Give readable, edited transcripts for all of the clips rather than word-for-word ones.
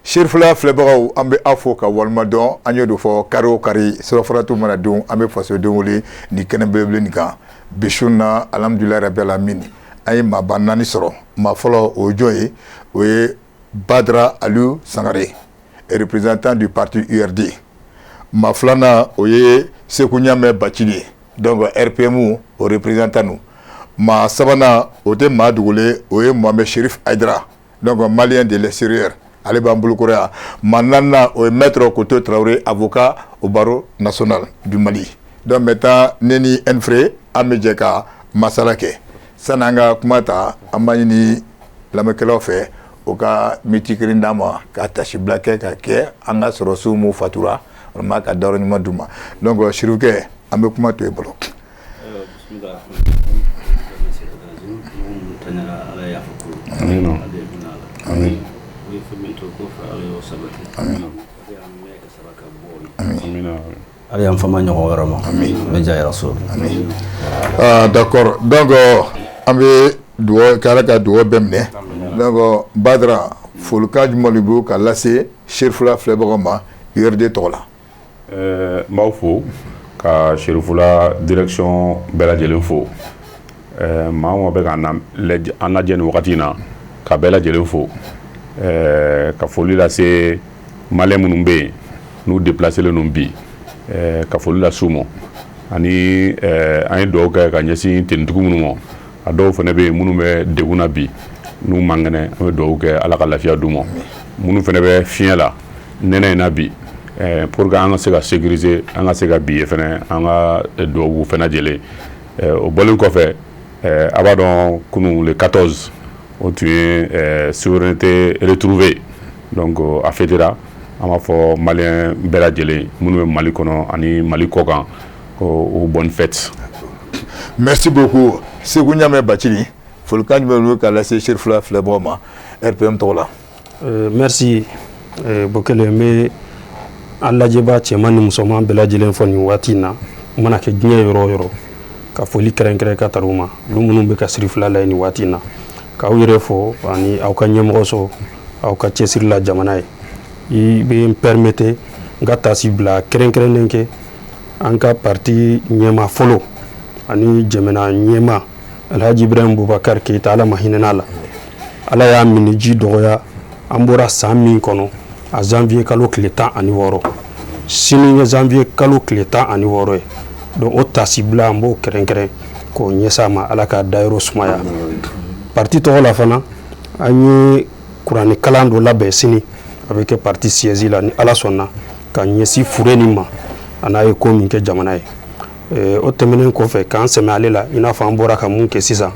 Serifula filɛbagaw, an bɛ aw fo ka walima dɔn. An y'o de fɔ, kari o kari, surɔfaratu mana dun, an bɛ fasodenw wele ni kɛnɛ belebele nin kan. Bi su na, alhamdulilayi rabi alamin, an ye maaba naani sɔrɔ. Maa fɔlɔ, o ye jɔn ye? O ye Badara Aliou Sangare, représentant du parti URD. Maa filanan, o ye Seku Ɲamɛ Bacili ye, donc RPM, o représentant don. Maa sabanan, o tɛ maa dogolen, o ye Mohamed Cherif Haidara, donc malien de l'extérieur, ale b'an bolokɔrɔ yan. Maa naaninan, o ye maître Koto Traoré, avocat au barreau national du Mali. Donc maintenant, ne ni Nfré, an bɛ jɛ ka masala kɛ. Sani an ka kuma ta, an b'a ɲini lamɛnkɛlaw fɛ, o ka miniti kelen d'an ma ka tasibila kɛ ka kɛ an ka sɔrɔsiw m'u fatura, vraiment ka dayɔrɔ ɲuman d'u ma. Donc Sirifukɛ, an bɛ kuma to e bolo. Amiina, amiina. Ala y'an fama ɲɔgɔn wɛrɛ ma n bɛ diya yɛrɛ so. Ah, d'accord. Donc an bɛ dugawu kɛ, Ala ka dugawu bɛɛ minɛ. Donc Badara, folikan jumɛn de b'o ka lase Serifula filɛbagaw ma URD tɔgɔ la? N b'aw fo ka Serifula direction bɛɛ lajɛlen fo. Maa o maa bɛ k'an lajɛ nin wagati in na, ka bɛɛ lajɛlen fo, ka foli lase malien minnu bɛ yen n'u déplacé len don bi, ka foli lase u ma. Ani an ye dugawu kɛ ka ɲɛsin tenitigiw minnu ma, a dɔw fana bɛ yen minnu bɛ degun na bi, n'u man kɛnɛ, an bɛ dugawu kɛ, Ala ka lafiya d'u ma. Minnu fana bɛ fiɲɛ la nɛnɛ in na bi, pour que an ka se ka sécuriser, an ka se ka bi ye fana, an ka dugawu fana lajɛlen. O bɔlen kɔfɛ, a b'a dɔn, kunun le 14, o tun ye souveraineté retrouvée, donc a fêtera. An b'a fɔ malien bɛɛ lajɛlen minnu bɛ Mali kɔnɔ ani Mali kɔkan ko o bonne fête. Merci beaucoup. Seku Ɲamɛ Bacili, folikan jumɛn bɛ ka lase Serifula filɛbagaw ma RPM tɔgɔ la? Merci Bokele. N bɛ an lajɛba cɛman ni musoman bɛɛ lajɛlen fɔ nin waati in na, u mana kɛ diɲɛ yɔrɔ o yɔrɔ, ka foli kɛrɛnkɛrɛn ka taara u ma, olu minnu bɛ ka Serifula lajɛ nin waati in na, k'aw yɛrɛ fo ani aw ka ɲɛmɔgɔso, aw ka cɛsiri la jamana ye. I bɛ n permettre n ka tasi bila kɛrɛnkɛrɛnnen kɛ an ka parti ɲɛma fɔlɔ ani jamana ɲɛma, Alhaji Ibrahim Boubacar Keita, Ala ma hinɛ la. Ala y'a minɛ ji dɔgɔya, an bɔra san min kɔnɔ, a janvier kalo tile 16, sini ye janvier kalo tile 16 ye. Donc o tasibila, an b'o kɛrɛnkɛrɛn k'o ɲɛsin a ma, Ala k'a dayɔrɔ sumaya. Parti tɔgɔ la fana, an ye kuranɛ kalan dɔ labɛn sini, a bɛ kɛ parti siège la, ni Ala sɔnna, ka ɲɛsin fure nin ma, a n'a ye ko min kɛ jamana ye. O tɛmɛnen kɔfɛ, k'an sɛmɛ ale la, i n'a fɔ an bɔra ka mun kɛ sisan,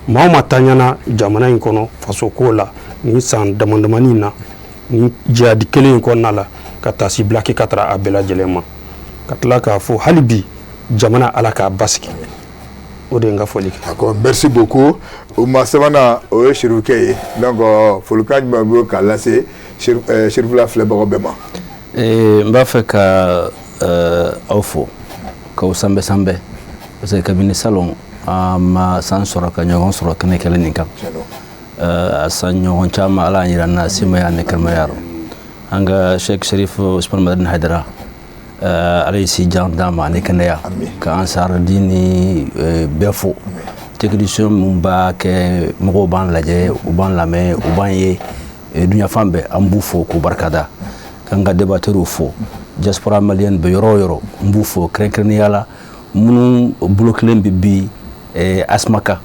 maa o maa taɲana jamana in kɔnɔ faso ko la nin san damadamanin na, ni jihadi kelen in kɔnɔna la, ka tasibila kɛ ka taara a bɛɛ lajɛlen ma, ka tila k'a fɔ hali bi, jamana, Ala k'a basigi. O de ye n ka foli kɛ. D'accord, merci beaucoup. O maa sabanan, o ye Sirifukɛ ye. Donc folikan jumɛn bɛ k'a lase Serifula filɛbagaw bɛɛ ma? N b'a fɛ ka aw fo k'aw sanbɛ sanbɛ, parce que kabini salon, an ma san sɔrɔ ka ɲɔgɔn sɔrɔ kɛnɛ kelen nin kan. A san ɲɔgɔn caman, Ala y'an yira n na simaya ni kɛrɛmaya rɔ. An ka Sheikh Sherif Usman Madani Haidara, Ala ye si jan d'an ma ani kɛnɛya, ka Ansar ni bɛɛ fo, technicien mun b'a kɛ, mɔgɔw b'an lajɛ, u b'an lamɛn, u b'an ye duɲa fan bɛɛ, an b'u fo k'u barikada, k'an ka débatteurs fo, diaspora malienne bɛ yɔrɔ o yɔrɔ, n b'u fo, kɛrɛnkɛrɛnnenya la minnu bolo kelen bɛ bi Asmaka,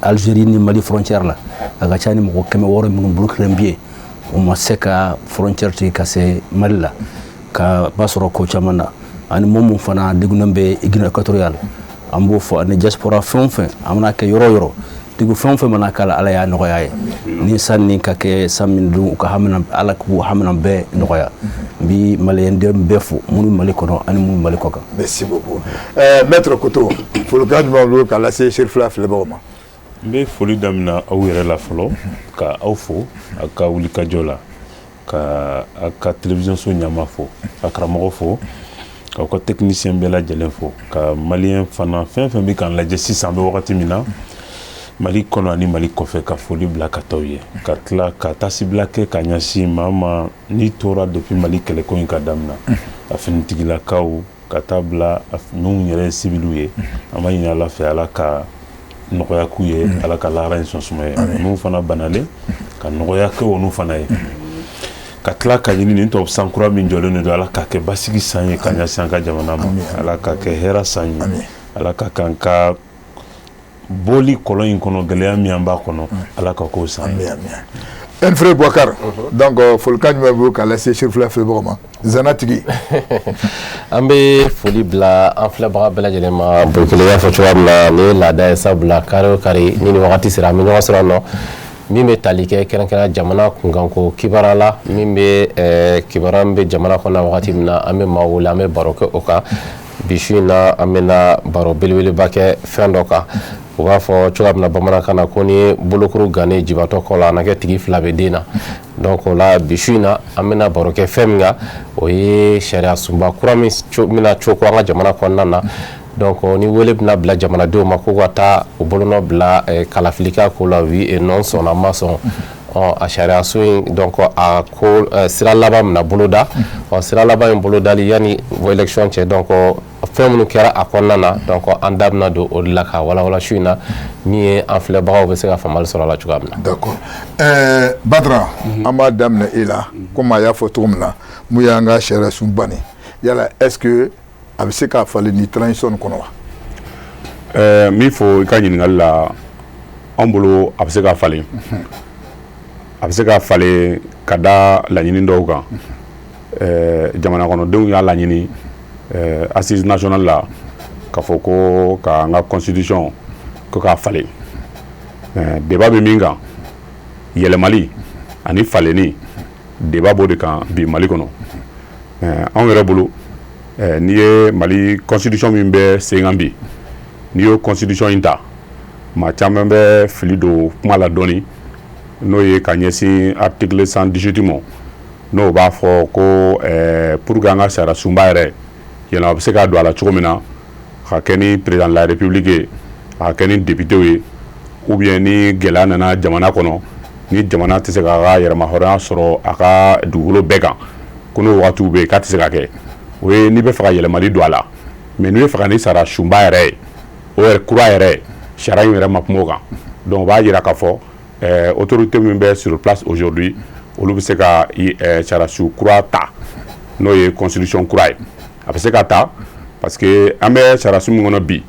Algérie ni Mali frontière la. A ka ca ni mɔgɔ 600 minnu bolo kelen bɛ yen, u ma se ka frontière tigɛ ka se Mali la, ka ba sɔrɔ ko caman na, ani mɔgɔ mun fana degunnen bɛ Guinée équatoriale, an b'o fɔ. Ani diaspora fɛn o fɛn, an mana kɛ yɔrɔ o yɔrɔ, degun fɛn o fɛn mana k'a la, Ala y'a nɔgɔya ye. Ni san nin ka kɛ san min dun, u ka hamina, Ala k'u hamina bɛɛ nɔgɔya. N bi maliyɛnden bɛɛ fo, minnu Mali kɔnɔ ani minnu Mali kɔ kan. Merci beaucoup. Maître Koto, folikan jumɛn b'o k'a lase Serifula filɛbagaw ma? N bɛ foli daminɛ aw yɛrɛ la fɔlɔ, ka aw fo aw ka wulikajɔ la, ka aw ka télévision so ɲɛmaa fo, ka karamɔgɔ fo, k'aw ka technicien bɛɛ lajɛlen fo, ka malien fana fɛn fɛn bɛ k'an lajɛ sisan, an bɛ wagati min na. Mali kɔnɔ ani Mali kɔfɛ, ka foli bila ka taa ye, ka tila ka taasibila kɛ ka ɲɛsin maa ma n'i tora depuis Mali kɛlɛko in ka daminɛ, a finitigilakaw ka taa bila minnu yɛrɛ ye civiliw ye. An b'a ɲini Ala fɛ, Ala ka nɔgɔya k'u ye, Ala ka lahara in sɔn suma ye, n'u fana banalen, ka nɔgɔya kɛ olu fana ye. Ka tila ka ɲini nin tubabu san kura min jɔlen don, Ala k'a kɛ basigi san ye ka ɲɛsin an ka jamana ma, Ala k'a kɛ hɛrɛ san ye, Ala ka kan ka bɔli kɔlɔn in kɔnɔ, gɛlɛya min an b'a kɔnɔ, Ala ka k'o san ye. Un frère Boubacar, donc folikan jumɛn b'o k'a lase Cherifila filɛbagaw ma, Zanatigi? An bɛ foli bila an filɛbaga bɛɛ lajɛlen ma. Bolokele y'a fɔ cogoya min na, nin ye laada ye, sabula kari o kari ni nin wagati sera, an bɛ ɲɔgɔn sɔrɔ nɔ min bɛ tali kɛ kɛrɛnkɛrɛn jamana kunkanko kibaruya la, min bɛ kibaruya min bɛ jamana kɔnɔ wagati min na, an bɛ maaw wele, an bɛ baro kɛ o kan. Bi su in na, an bɛna baro belebeleba kɛ fɛn dɔ kan. U b'a fɔ cogoya min na bamanankan na ko ni bolokuru gannen jibatɔ kɔ la, a na kɛ tigi fila bɛ den na. Donc o la, bi su in na, an bɛna baro kɛ fɛn min kan, o ye sariya sunba kura min bɛna coko an ka jamana kɔnɔna na. Donc ni wele bɛna bila jamanadenw ma k'u ka taa u bolonɔ bila kalafilika ko la, oui et non, sɔnna ma sɔn, ɔ a sariya so in, donc a ko sira laban bɛna boloda. Ɔ sira laban in bolodali yanni élection cɛ, donc fɛn minnu kɛra a kɔnɔna na, donc an da bɛna don o de la k'a walawala su in na, min ye an filɛbagaw bɛ se ka faamuyali sɔrɔ a la cogoya min na. D'accord, Badara, an b'a daminɛ e la. Komi a y'a fɔ cogo min na, mun y'an ka sariya sunba nin yala, est ce que a bɛ se k'a falen ni transition nin kɔnɔ wa? Min fɔ i ka ɲininkali la, anw bolo a bɛ se ka falen, a bɛ se ka falen ka da laɲini dɔw kan. Jamana kɔnɔdenw y'a laɲini assise nationale la k'a fɔ ko k'an ka constitution ko k'a falen. Débat bɛ min kan, yɛlɛmali ani falenni, débat b'o de kan bi Mali kɔnɔ. Anw yɛrɛ bolo, n'i ye Mali constitution min bɛ sen kan bi, n'i y'o constitution in ta, maa caman bɛ fili don kuma la dɔɔni, n'o ye ka ɲɛsin article 118 ma, n'o b'a fɔ ko pour que an ka sariya sunba yɛrɛ yɛlɛma bɛ se ka don a la cogo min na, ka kɛ ni président de la République ye, a ka kɛ ni député ye, ou bien ni gɛlɛya nana jamana kɔnɔ, ni jamana tɛ se k'a ka yɛrɛmahɔrɔnya sɔrɔ a ka dugukolo bɛɛ kan, ko n'o wagatiw bɛ yen k'a tɛ se ka kɛ. O ye n'i bɛ fɛ ka yɛlɛmali don a la. Mais n'i bɛ fɛ ka ni sariya sunba yɛrɛ ye, o yɛrɛ kura yɛrɛ, sariya in yɛrɛ ma kuma o kan. Donc o b'a jira k'a fɔ autorité min bɛ sur place aujourd'hui, olu bɛ se ka sariya sun kura ta, n'o ye constitution kura ye. A bɛ se ka ta parce que an bɛ sariya sun min kɔnɔ bi,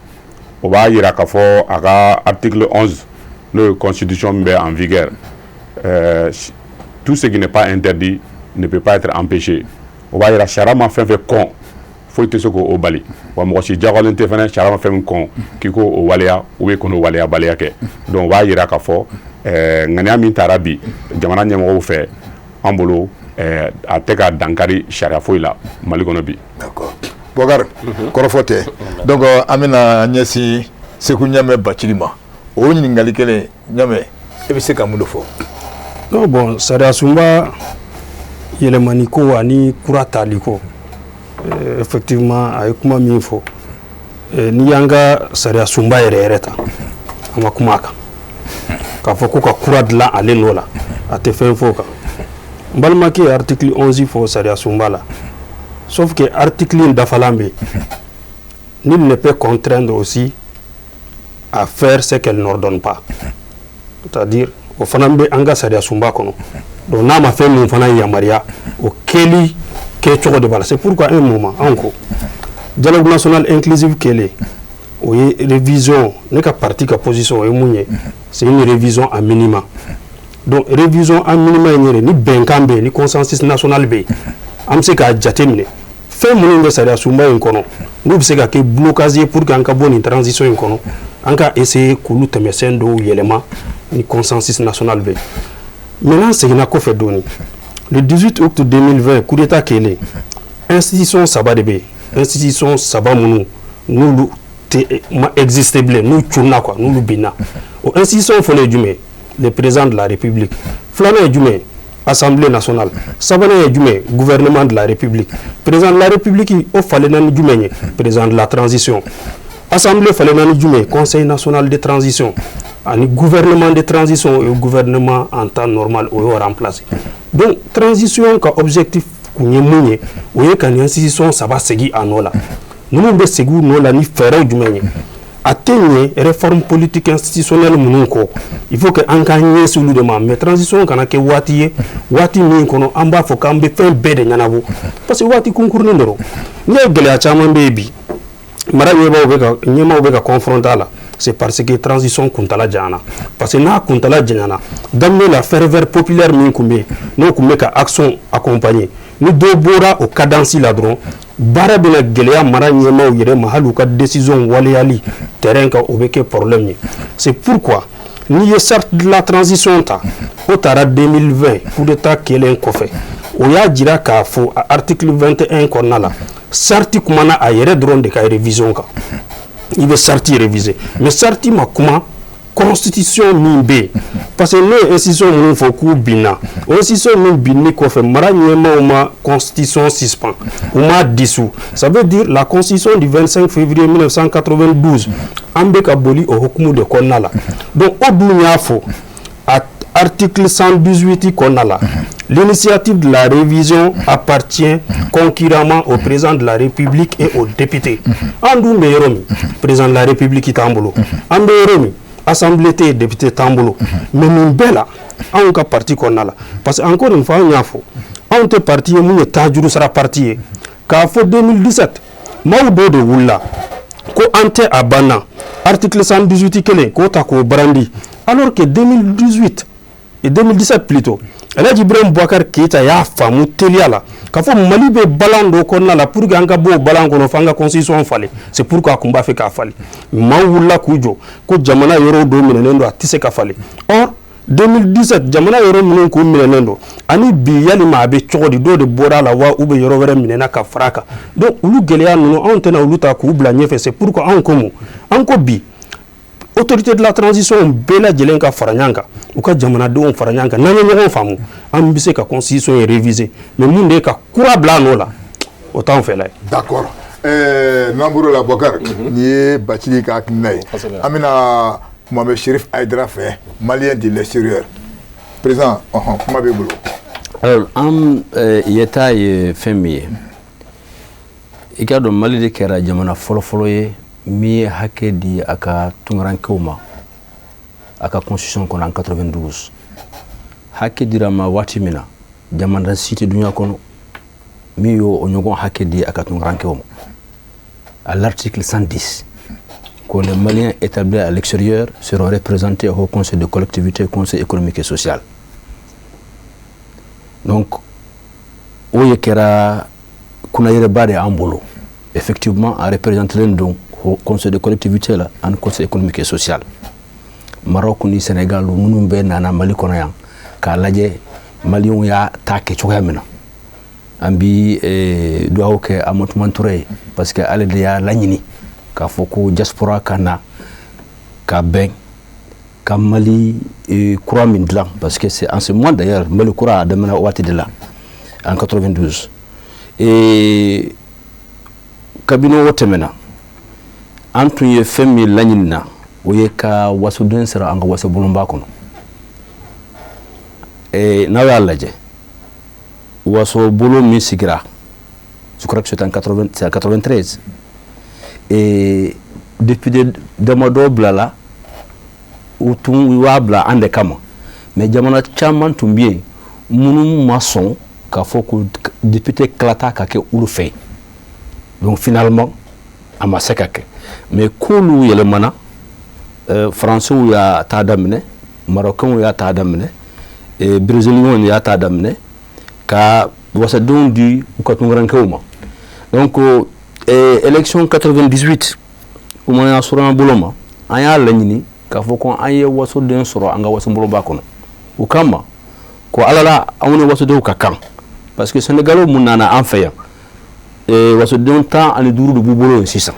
o b'a jira k'a fɔ a ka article 11, n'o ye constitution min bɛ en vigueur, tout ce qui n'est pas interdit ne peut pas être empêché. O b'a jira sariya ma fɛn fɛn kɔn, foyi tɛ se k'o bali. Wa mɔgɔ si jagoyalen tɛ fɛnɛ, sariya ma fɛn min kɔn, k'i k'o waleya ou bien k'o waleyabaliya kɛ. Donc o b'a jira k'a fɔ ŋaniya min taara bi jamana ɲɛmɔgɔw fɛ, an bolo a tɛ ka dankari sariya foyi la Mali kɔnɔ bi. D'accord, Bɔkari, kɔrɔfɔ tɛ. Donc an bɛna ɲɛsin Segu Ɲamɛ Bacili ma. O ɲininkali kelen, Ɲamɛ, e bɛ se ka mun de fɔ? Non, bon, sariya sunba yɛlɛmani ko ani kura tali ko, effectivement, a ye kuma min fɔ, n'i y'an ka sariya sunba yɛrɛ yɛrɛ ta, an ma kuma a kan k'a fɔ ko ka kura dilan ale nɔ la, a tɛ fɛn fɔ o kan. N balimakɛ ye article 11 fɔ sariya sunba la, sauf que article in dafalan bɛ yen: nul ne peut contraindre aussi à faire ce qu'elle n'ordonne pas. C'est-à-dire o fana bɛ an ka sariya sunba kɔnɔ. Donc n'a ma fɛn min fana yamaruya, o kɛli kɛcogo de b'a la. C'est pourquoi un moment anw ko dialogue national inclusif kɛlen, o ye révision. Ne ka parti ka position, o ye mun ye? C'est une révision à minima. Donc révision à minima in yɛrɛ, ni bɛnkan bɛ yen, ni consensus national bɛ yen, an bɛ se k'a jate minɛ fɛn minnu bɛ sariya sunba in kɔnɔ, n'u bɛ se ka kɛ blocage ye pour que an ka bɔ nin transition in kɔnɔ, an ka essayer k'olu tɛmɛsɛn dɔw yɛlɛma ni consensus national bɛ yen. Maintenant, seginna kɔfɛ dɔɔni, le 18 août 2020, coup d'état kɛlen, institution saba de bɛ yen, institution saba minnu n'olu tɛ ma exister bilen, n'u cunna quoi, n'olu binna. O institution fɔlɔ ye jumɛn ye? Le président de la République. Filanan ye jumɛn ye? Assemblée nationale. Sabanan ye jumɛn ye? Gouvernement de la République. Président de la République, o falenna ni jumɛn ye? Président de la transition. Assemblée falenna ni jumɛn ye? Conseil national de transition. Ani gouvernement de transition, o ye gouvernement en temps normal, o y'o remplacer. Donc transition ka objectif kun ye mun ye? O ye ka nin institution saba segin a nɔ la. Ninnu bɛ segin u nɔ la ni fɛɛrɛw jumɛn ye? A tɛ ɲɛ réforme politique institutionnelle minnu kɔ, il faut que an k'an ɲɛsin olu de ma. Mais transition kana kɛ waati ye, waati min kɔnɔ an b'a fɔ k'an bɛ fɛn bɛɛ de ɲɛnabɔ, parce que waati kunkurunin dɔrɔn. N'i ye gɛlɛya caman bɛ yen bi, mara ɲɛmaaw bɛ ka ɲɛmaaw bɛ ka confronter a la, c'est parce que transition kuntala janyana. Parce que n'a kuntala janyana, daminɛ la, ferveur populaire min tun bɛ yen, n'o tun bɛ ka action accompagner, ni dɔ bɔra o cadence la dɔrɔn, baara bɛna gɛlɛya mara ɲɛmaaw yɛrɛ ma. Hali u ka décision waleyali terrain kan, o bɛ kɛ problème ye. C'est pourquoi n'i ye charte de la transition ta, o taara 2020 coup d'état kɛlen kɔfɛ, o y'a jira k'a fɔ a article 21 kɔnɔna la, charte kumana a yɛrɛ dɔrɔn de ka révision kan. I bɛ charte réviser, mais charte ma kuma constitution min bɛ yen, parce que n'o ye institution minnu fɔ k'u binna, o institution min binni kɔfɛ, mara ɲɛmaaw ma constitution suspend, u m'a dissous. Ça veut dire la constitution du 25 février 1992, an bɛ ka boli o hukumu de kɔnɔna la. Donc o dun y'a fɔ a article 118 kɔnɔna la: l'initiative de la révision appartient concurremment au président de la République et aux députés. An dun bɛ yɔrɔ min, président de la République t'an bolo. An bɛ yɔrɔ min, assemblée tɛ yen, député t'an bolo. Mais nin bɛɛ la, anw ka parti kɔnɔna la, parce que encore une fois, anw y'a fɔ, anw tɛ parti ye mun ye tajuru sara parti ye. K'a fɔ 2017, maaw dɔw de wulila ko an tɛ a banna article 118 kelen k'o ta k'o brandi, alors que 2018 et 2017 plutôt, Elhaji Ibrahim Boubacar Keïta y'a faamu teliya la k'a fɔ Mali bɛ balan dɔ kɔnɔna la. Pour que an ka bɔ o balan kɔnɔ, f'an ka constitution falen. C'est pourquoi a kun b'a fɛ k'a falen. Maaw wulila k'u jɔ ko jamana yɔrɔ dɔ minɛnen don, a tɛ se ka falen. Or 2017, jamana yɔrɔ minnu k'u minɛnen don ani bi, yalima a bɛ cogo di? Dɔw de bɔra a la wa, u bɛ yɔrɔ wɛrɛ minɛna ka fara a kan. Donc olu gɛlɛya ninnu, anw tɛna olu ta k'u bila ɲɛfɛ. C'est pourquoi anw ko mun? An ko bi, autorité de la transition bɛɛ lajɛlen ka fara ɲɔgɔn kan, u ka jamanadenw fara ɲɔgɔn kan. N'an ye ɲɔgɔn faamu, an bɛ se ka constitution ye réviser. Mais mun de ye ka kura bila a nɔ la, o t'anw fɛla ye. D'accord, n'an bɔr'o la, Bɔkari, nin ye Bacili ka hakilina ye. An bɛna kuma bɛ Cherif Haidara fɛ, malien de l'extérieur président. Ɔhɔn, kuma b'e bolo. Alors, an yeta ye fɛn min ye, i k'a dɔn, Mali de kɛra jamana fɔlɔfɔlɔ ye min ye hakɛ di a ka tunkarankew ma a ka constitution kɔnɔ en 92. Hakɛ dira ma waati min na, jamana si tɛ duɲa kɔnɔ min y'o o ɲɔgɔn hakɛ di a ka tunkarankew ma. À l'article 110 que les Maliens établis à l'extérieur seront représentés au Conseil de collectivité, Conseil économique et social. Donc o ye kɛra kunnayɛrɛba de y'an bolo. Effectivement, a représenté don au Conseil de collectivité la ani Conseil économique et social. Maroc ni Sénégal minnu bɛɛ nana Mali kɔnɔ yan k'a lajɛ maliyɛnw y'a ta kɛ cogoya min na, an bi dugawu kɛ Amadou Toumani Touré ye, parce que ale de y'a laɲini k'a fɔ ko diaspora ka na ka bɛn ka Mali kura min dilan, parce que c'est en ce moment d'ailleurs, Mali kura a daminɛ waati de la en 92. Et kabini o tɛmɛna, an tun ye fɛn min laɲini na, o ye ka wasoden sara an ka wasobulonba kɔnɔ. N'aw y'a lajɛ, wasobolo min sigira, je crois que c'est en 80, c'est en 93, et député damadɔ bilala, u tun u y'a bila an de kama. Mais jamana caman tun bɛ yen minnu ma sɔn k'a fɔ ko député tilata ka kɛ olu fɛ. Donc finalement, a ma se ka kɛ. Mais k'olu yɛlɛmana, Français y'a ta daminɛ, Marocains y'a ta daminɛ, Brésiliens y'a ta daminɛ ka wasadenw di u ka tunkarankew ma. Donc élection 98, kuma y'a sɔrɔ an bolo ma, an y'a laɲini k'a fɔ ko an ye wasoden sɔrɔ an ka wasoboloba kɔnɔ. O kama ko ala la, anw ni wasodenw ka kan, parce que Sénégalais mun nana an fɛ yan, wasodenw 15 de b'u bolo yen sisan.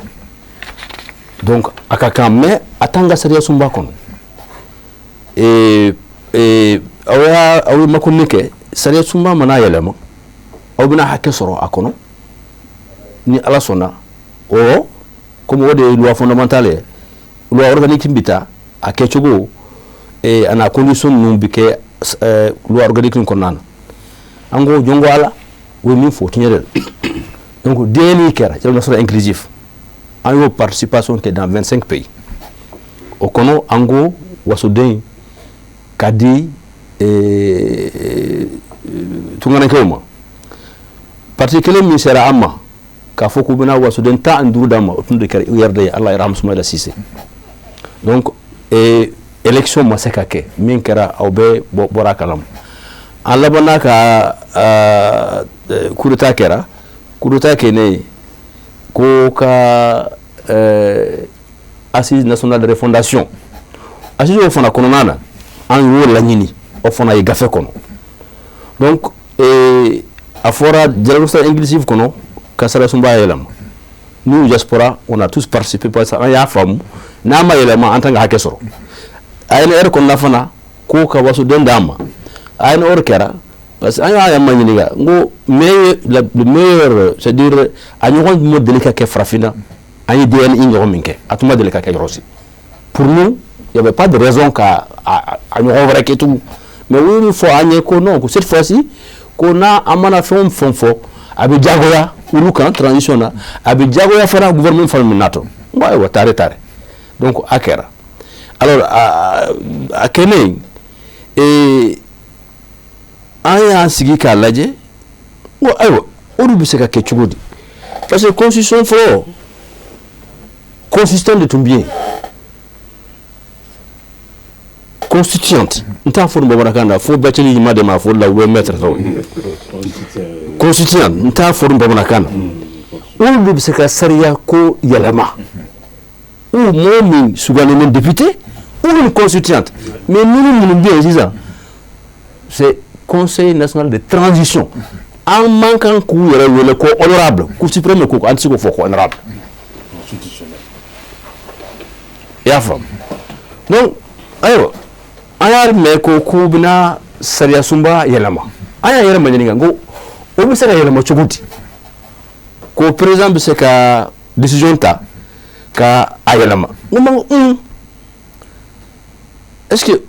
Donc a ka kan, mais a t'an ka sariya sunba kɔnɔ. Aw y'a aw ye makɔnɔni kɛ, sariya sunba mana yɛlɛma, aw bɛna hakɛ sɔrɔ a kɔnɔ ni Ala sɔnna. O komi o de ye loi fondamentale ye, loi organique bɛ taa. A kɛcogo a n'a condition ninnu bɛ kɛ loi organique kɔnɔna na. An ko jɔn ko ala, o ye min fɔ, o tiɲɛ de don. Donc DNI kɛra, dialogue national inclusif, an y'o participation kɛ dans 25 pays. O kɔnɔ, an ko wasoden ka di tungarankew ma. Parti kelen min sera an ma k'a fɔ k'u bɛna wasoden 15 d'an ma, o tun de kɛra URD ye, ala yarhamu Sumayila Sise. Donc élection ma se ka kɛ. Min kɛra, aw bɛɛ bɔra a kalama. An labanna ka coup d'état kɛra, coup d'état kɛ ne ko ka assise nationale de refondation. Assise o fana kɔnɔna na, an y'o laɲini, o fana ye gafe kɔnɔ. Donc a fɔra dialogue national inclusif kɔnɔ ka sariyasunba yɛlɛma. Nous, diaspora, on a tous participé parce que an y'a faamu, n'a ma yɛlɛma, an t'an ka hakɛ sɔrɔ. ANR kɔnɔna fana ko ka wasoden d'an ma. ANR kɛra parce que an y'a ma ɲininka, n ko meilleur, le meilleur, c'est à dire a ɲɔgɔn ma deli ka kɛ farafinna. An ye DNI ɲɔgɔn min kɛ, a tun ma deli ka kɛ yɔrɔ si. Pour nous, il y avait pas de raison ka a ɲɔgɔn wɛrɛ kɛ tugun. Mais u ye min fɔ an ye ko non, ko cette fois-ci, ko n'a an mana fɛn o fɛn fɔ, a bɛ diyagoya olu kan transition na, a bɛ diyagoya fana gouvernement fana min natɔ. N ko ayiwa, tare tare. Donc a kɛra. Alors a kɛlen, an y'an sigi k'a lajɛ, n ko ayiwa, olu bɛ se ka kɛ cogo di? Parce que constitution fɔlɔ, constituant de tun bɛ yen, constituante, n t'a fɔ nin bamanankan na, fo bacili ɲuman de ma fɔ la, u bɛ maître tɔw constituante, n t'a fɔ nin bamanankan na. Olu de bɛ se ka sariya ko yɛlɛma, ou mɔgɔ min sugandinen député ou une constituante. Mais minnu bɛ yen sisan, c'est Conseil national de transition, an man kan k'u yɛrɛ wele ko honorable. Cour suprême ko an tɛ se k'o fɔ ko honorable, i y'a faamu? Donc ayiwa, an y'a mɛn ko k'u bɛna sariya sunba yɛlɛma. An y'a yɛrɛ ma ɲininka, n ko o bɛ se ka yɛlɛma cogo di, ko président bɛ se ka décision ta ka a yɛlɛma? N ko ma un, est-ce que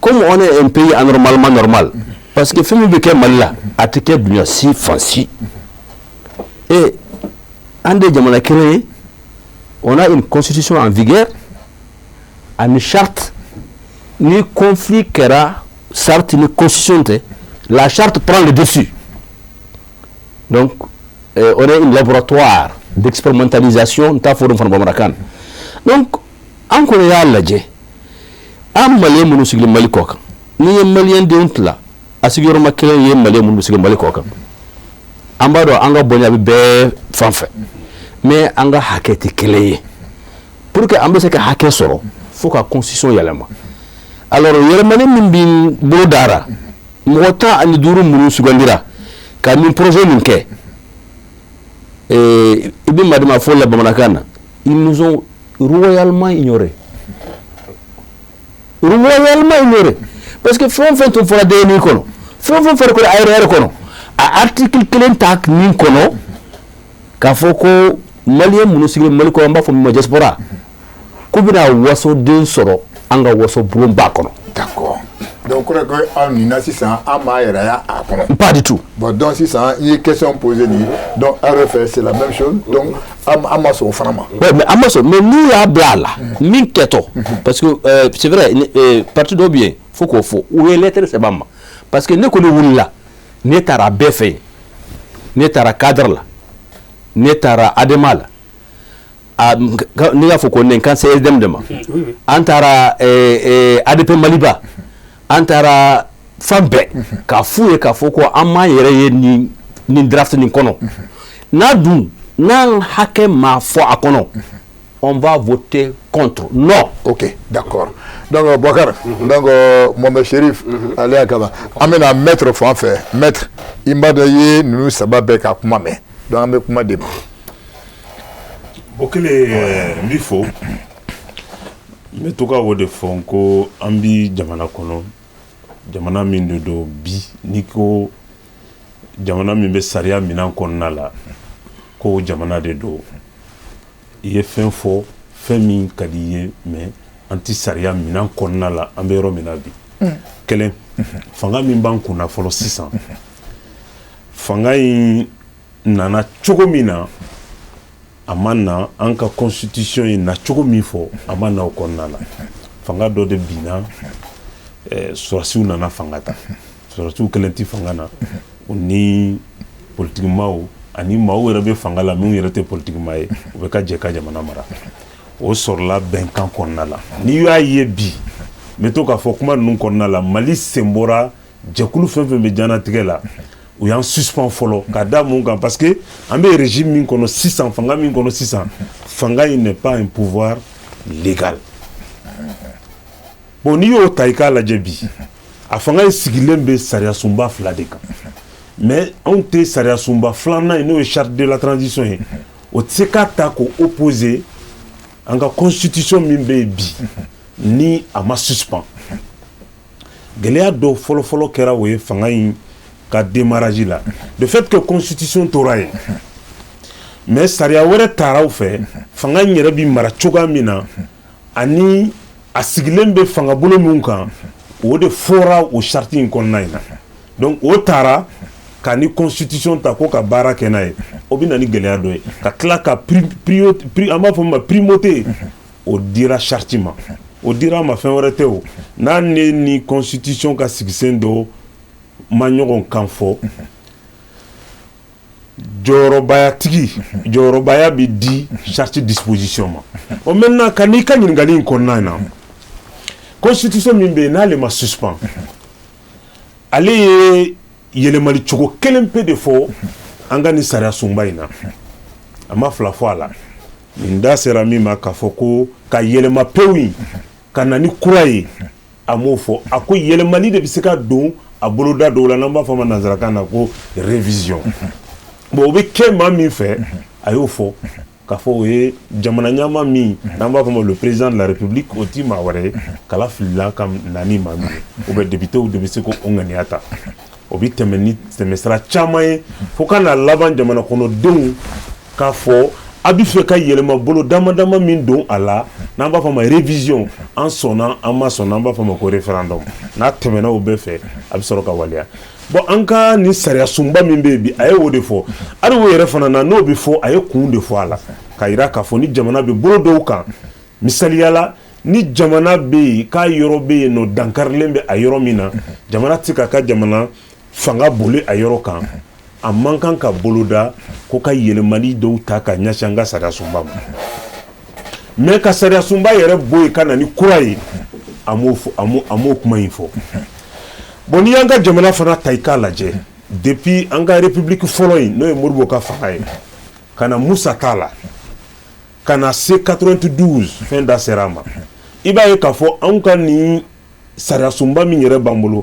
comme on est un pays anormalement normal, parce que fɛn min bɛ kɛ Mali la, a tɛ kɛ dunuya si fan si, et an de jamana kelen ye, on a une constitution en vigueur ani charte. Ni conflit kɛra charte ni constitution tɛ, la charte prend le dessus. Donc on est un laboratoire d'expérimentalisation, n t'a fɔ o fana bamanankan na. Donc an kɔni y'a lajɛ, an malien minnu sigilen Mali kɔ kan, n'i ye malien denw tila a sigiyɔrɔma kelen ye, malien minnu sigilen Mali kɔ kan, an b'a dɔn an ka bonya bɛ bɛɛ fan fɛ, mais an ka hakɛ tɛ kelen ye. Pour que an bɛ se ka hakɛ sɔrɔ, fo ka constitution yɛlɛma. Alors yɛlɛmani min bi bolo dara mɔgɔ 15 minnu sugandira ka nin projet nin kɛ, i bɛ madama fɔ la bamanankan na, ils nous ont royalement ignorés, royalement ignorés, parce que fɛn o fɛn tun fɔra DNI kɔnɔ, fɛn o fɛn fɔra ko ARR kɔnɔ, a article kelen t'a min kɔnɔ k'a fɔ ko malien minnu sigilen Mali kɔnɔ, an b'a fɔ min ma diaspora, k'u bɛna wasoden sɔrɔ an ka waso bulonba kɔnɔ. D'accord, donc kɔrɔ ko aw nin sisan, an b'a yɛrɛ ya a kɔnɔ. Pas du tout. Bon, donc sisan i ye question posée nin, donc aw yɛrɛ fɛ, c'est la même chose. Donc an ma sɔn o fana ma. Ouais, mais an ma sɔn, mais n'u y'a bila a la min kɛtɔ, parce que c'est vrai, parti dɔ bɛ yen, fo k'o fɔ, u ye lettre sɛbɛn an ma, parce que ne kɔni wulila, ne taara bɛɛ fɛ yen, ne taara cadre la, ne taara ADEMA la, a n'i y'a fɔ ko ne kan CSDM de ma, an taara ADP Maliba, an taara fan bɛɛ k'a f'u ye k'a fɔ ko an m'an yɛrɛ ye nin draft nin kɔnɔ. N'a dun n'an hakɛ ma fɔ a kɔnɔ, on va voter contre. Non. Ok, d'accord. Donc Boubacar, donc Mohamed Chérif, ale y'a kaba. An bɛna maître fan fɛ. Maître, i m'a dɔn i ye ninnu saba bɛɛ ka kuma mɛn. Donc an bɛ kuma de ma. O kelen, n b'i fo, n bɛ to ka o de fɔ, n ko an bi jamana kɔnɔ, jamana min de don bi, n'i ko jamana min bɛ sariya minɛn kɔnɔna la, ko jamana de don. I ye fɛn fɔ, fɛn min ka di i ye, mais An tɛ sariya minɛn kɔnɔna la, an bɛ yɔrɔ min na bi. Kelen, fanga min b'an kunna fɔlɔ sisan, fanga in nana cogo min na, a ma na an ka constitution ye na cogo min fɔ, a ma na o kɔnɔna la. Fanga dɔ de binna, sɔrɔdasiw nana fanga ta. Sɔrɔdasiw kelen tɛ fanga na, u ni politikimaw ani maaw yɛrɛ bɛ fanga la minnu yɛrɛ tɛ politikima ye, u bɛ ka jɛ ka jamana mara. O sɔrɔla bɛnkan kɔnɔna la. N'i y'a ye bi, n bɛ to k'a fɔ kuma ninnu kɔnɔna la, Mali sen bɔra jɛkulu fɛn fɛn bɛ diɲɛnatigɛ la, u y'an suspend fɔlɔ. Ka da mun kan? Parce que an bɛ régime min kɔnɔ sisan, fanga min kɔnɔ sisan, fanga in n'est pas un pouvoir légal. Bon, n'i y'o ta i k'a lajɛ bi, a fanga in sigilen bɛ sariyasunba fila de kan. Mais anw tɛ sariyasunba filanan ye, n'o ye charte de la transition ye, o tɛ se k'a ta k'o opposer an ka constitution min bɛ yen bi, ni a ma suspend. Gɛlɛya dɔw fɔlɔfɔlɔ kɛra, o ye fanga in ka démarrage la, le fait que constitution tora yen, mais sariya wɛrɛ taara u fɛ. Fanga in yɛrɛ bi mara cogoya min na ani a sigilen bɛ fangabolo min kan, o de fɔra o charte in kɔnɔna in na. Donc o taara ka ni constitution ta ko ka baara kɛ n'a ye, o bɛ na ni gɛlɛya dɔ ye, ka tila ka an b'a fɔ min ma primauté, o dira charte ma. O dira a ma, fɛn wɛrɛ tɛ o n'a ne ni constitution ka sigisen dɔ ma ɲɔgɔn kan fɔ. Jɔyɔrɔbayatigi, jɔyɔrɔbaya bɛ di charte disposition ma. O maintenant, ka n'i ka ɲininkali in kɔnɔna na, constitution min bɛ yen, n'ale ma suspend, ale ye yɛlɛmali cogo kelen pe de fɔ an ka nin sariya sunba in na. A ma fila fɔ a la. Nin da sera min ma k'a fɔ ko ka yɛlɛma pewu in ka na ni kura ye, a m'o fɔ. A ko yɛlɛmali de bɛ se ka don a boloda dɔw la, n'an b'a fɔ a ma nanzarakan na ko révision. Bon, o bɛ kɛ maa min fɛ, a y'o fɔ k'a fɔ o ye jamana ɲɛmaa min n'an b'a fɔ ma le président de la République. O ti maa wɛrɛ ye, kala filila ka na ni maa min ye, ou bien députéw de bɛ se k'o ŋaniya ta. O bɛ tɛmɛ ni tɛmɛsira caman ye fo ka na laban jamana kɔnɔdenw k'a fɔ a bɛ fɛ ka yɛlɛma bolo dama dama min don a la, n'an b'a fɔ a ma révision, an sɔnna, an ma sɔnna, an b'a fɔ a ma ko référendum. N'a tɛmɛna o bɛɛ fɛ, a bɛ sɔrɔ ka waleya. Bon, an ka nin sariya sunba min bɛ yen bi, a ye o de fɔ. Hali o yɛrɛ fana na, n'o bɛ fɔ, a ye kun de fɔ a la ka yira k'a fɔ ni jamana bɛ bolo dɔw kan, misaliyala ni jamana bɛ yen k'a yɔrɔ bɛ yen nɔ dankarilen bɛ a yɔrɔ min na, jamana tɛ se k'a ka jamana fanga boli a yɔrɔ kan, a man kan ka boloda ko ka yɛlɛmali dɔw ta ka ɲɛsin an ka sariya sunba ma. Mais ka sariya sunba yɛrɛ bɔ yen ka na ni kura ye, a m'o fɔ, a m'o kuma in fɔ. Bon, n'i y'an ka jamana fana ta i k'a lajɛ, depuis an ka république fɔlɔ in, n'o ye Modibo ka fanga ye, ka na Musa t'a la, ka na se 92, fɛn da sera a ma, i b'a ye k'a fɔ anw ka nin sariya sunba min yɛrɛ b'an bolo,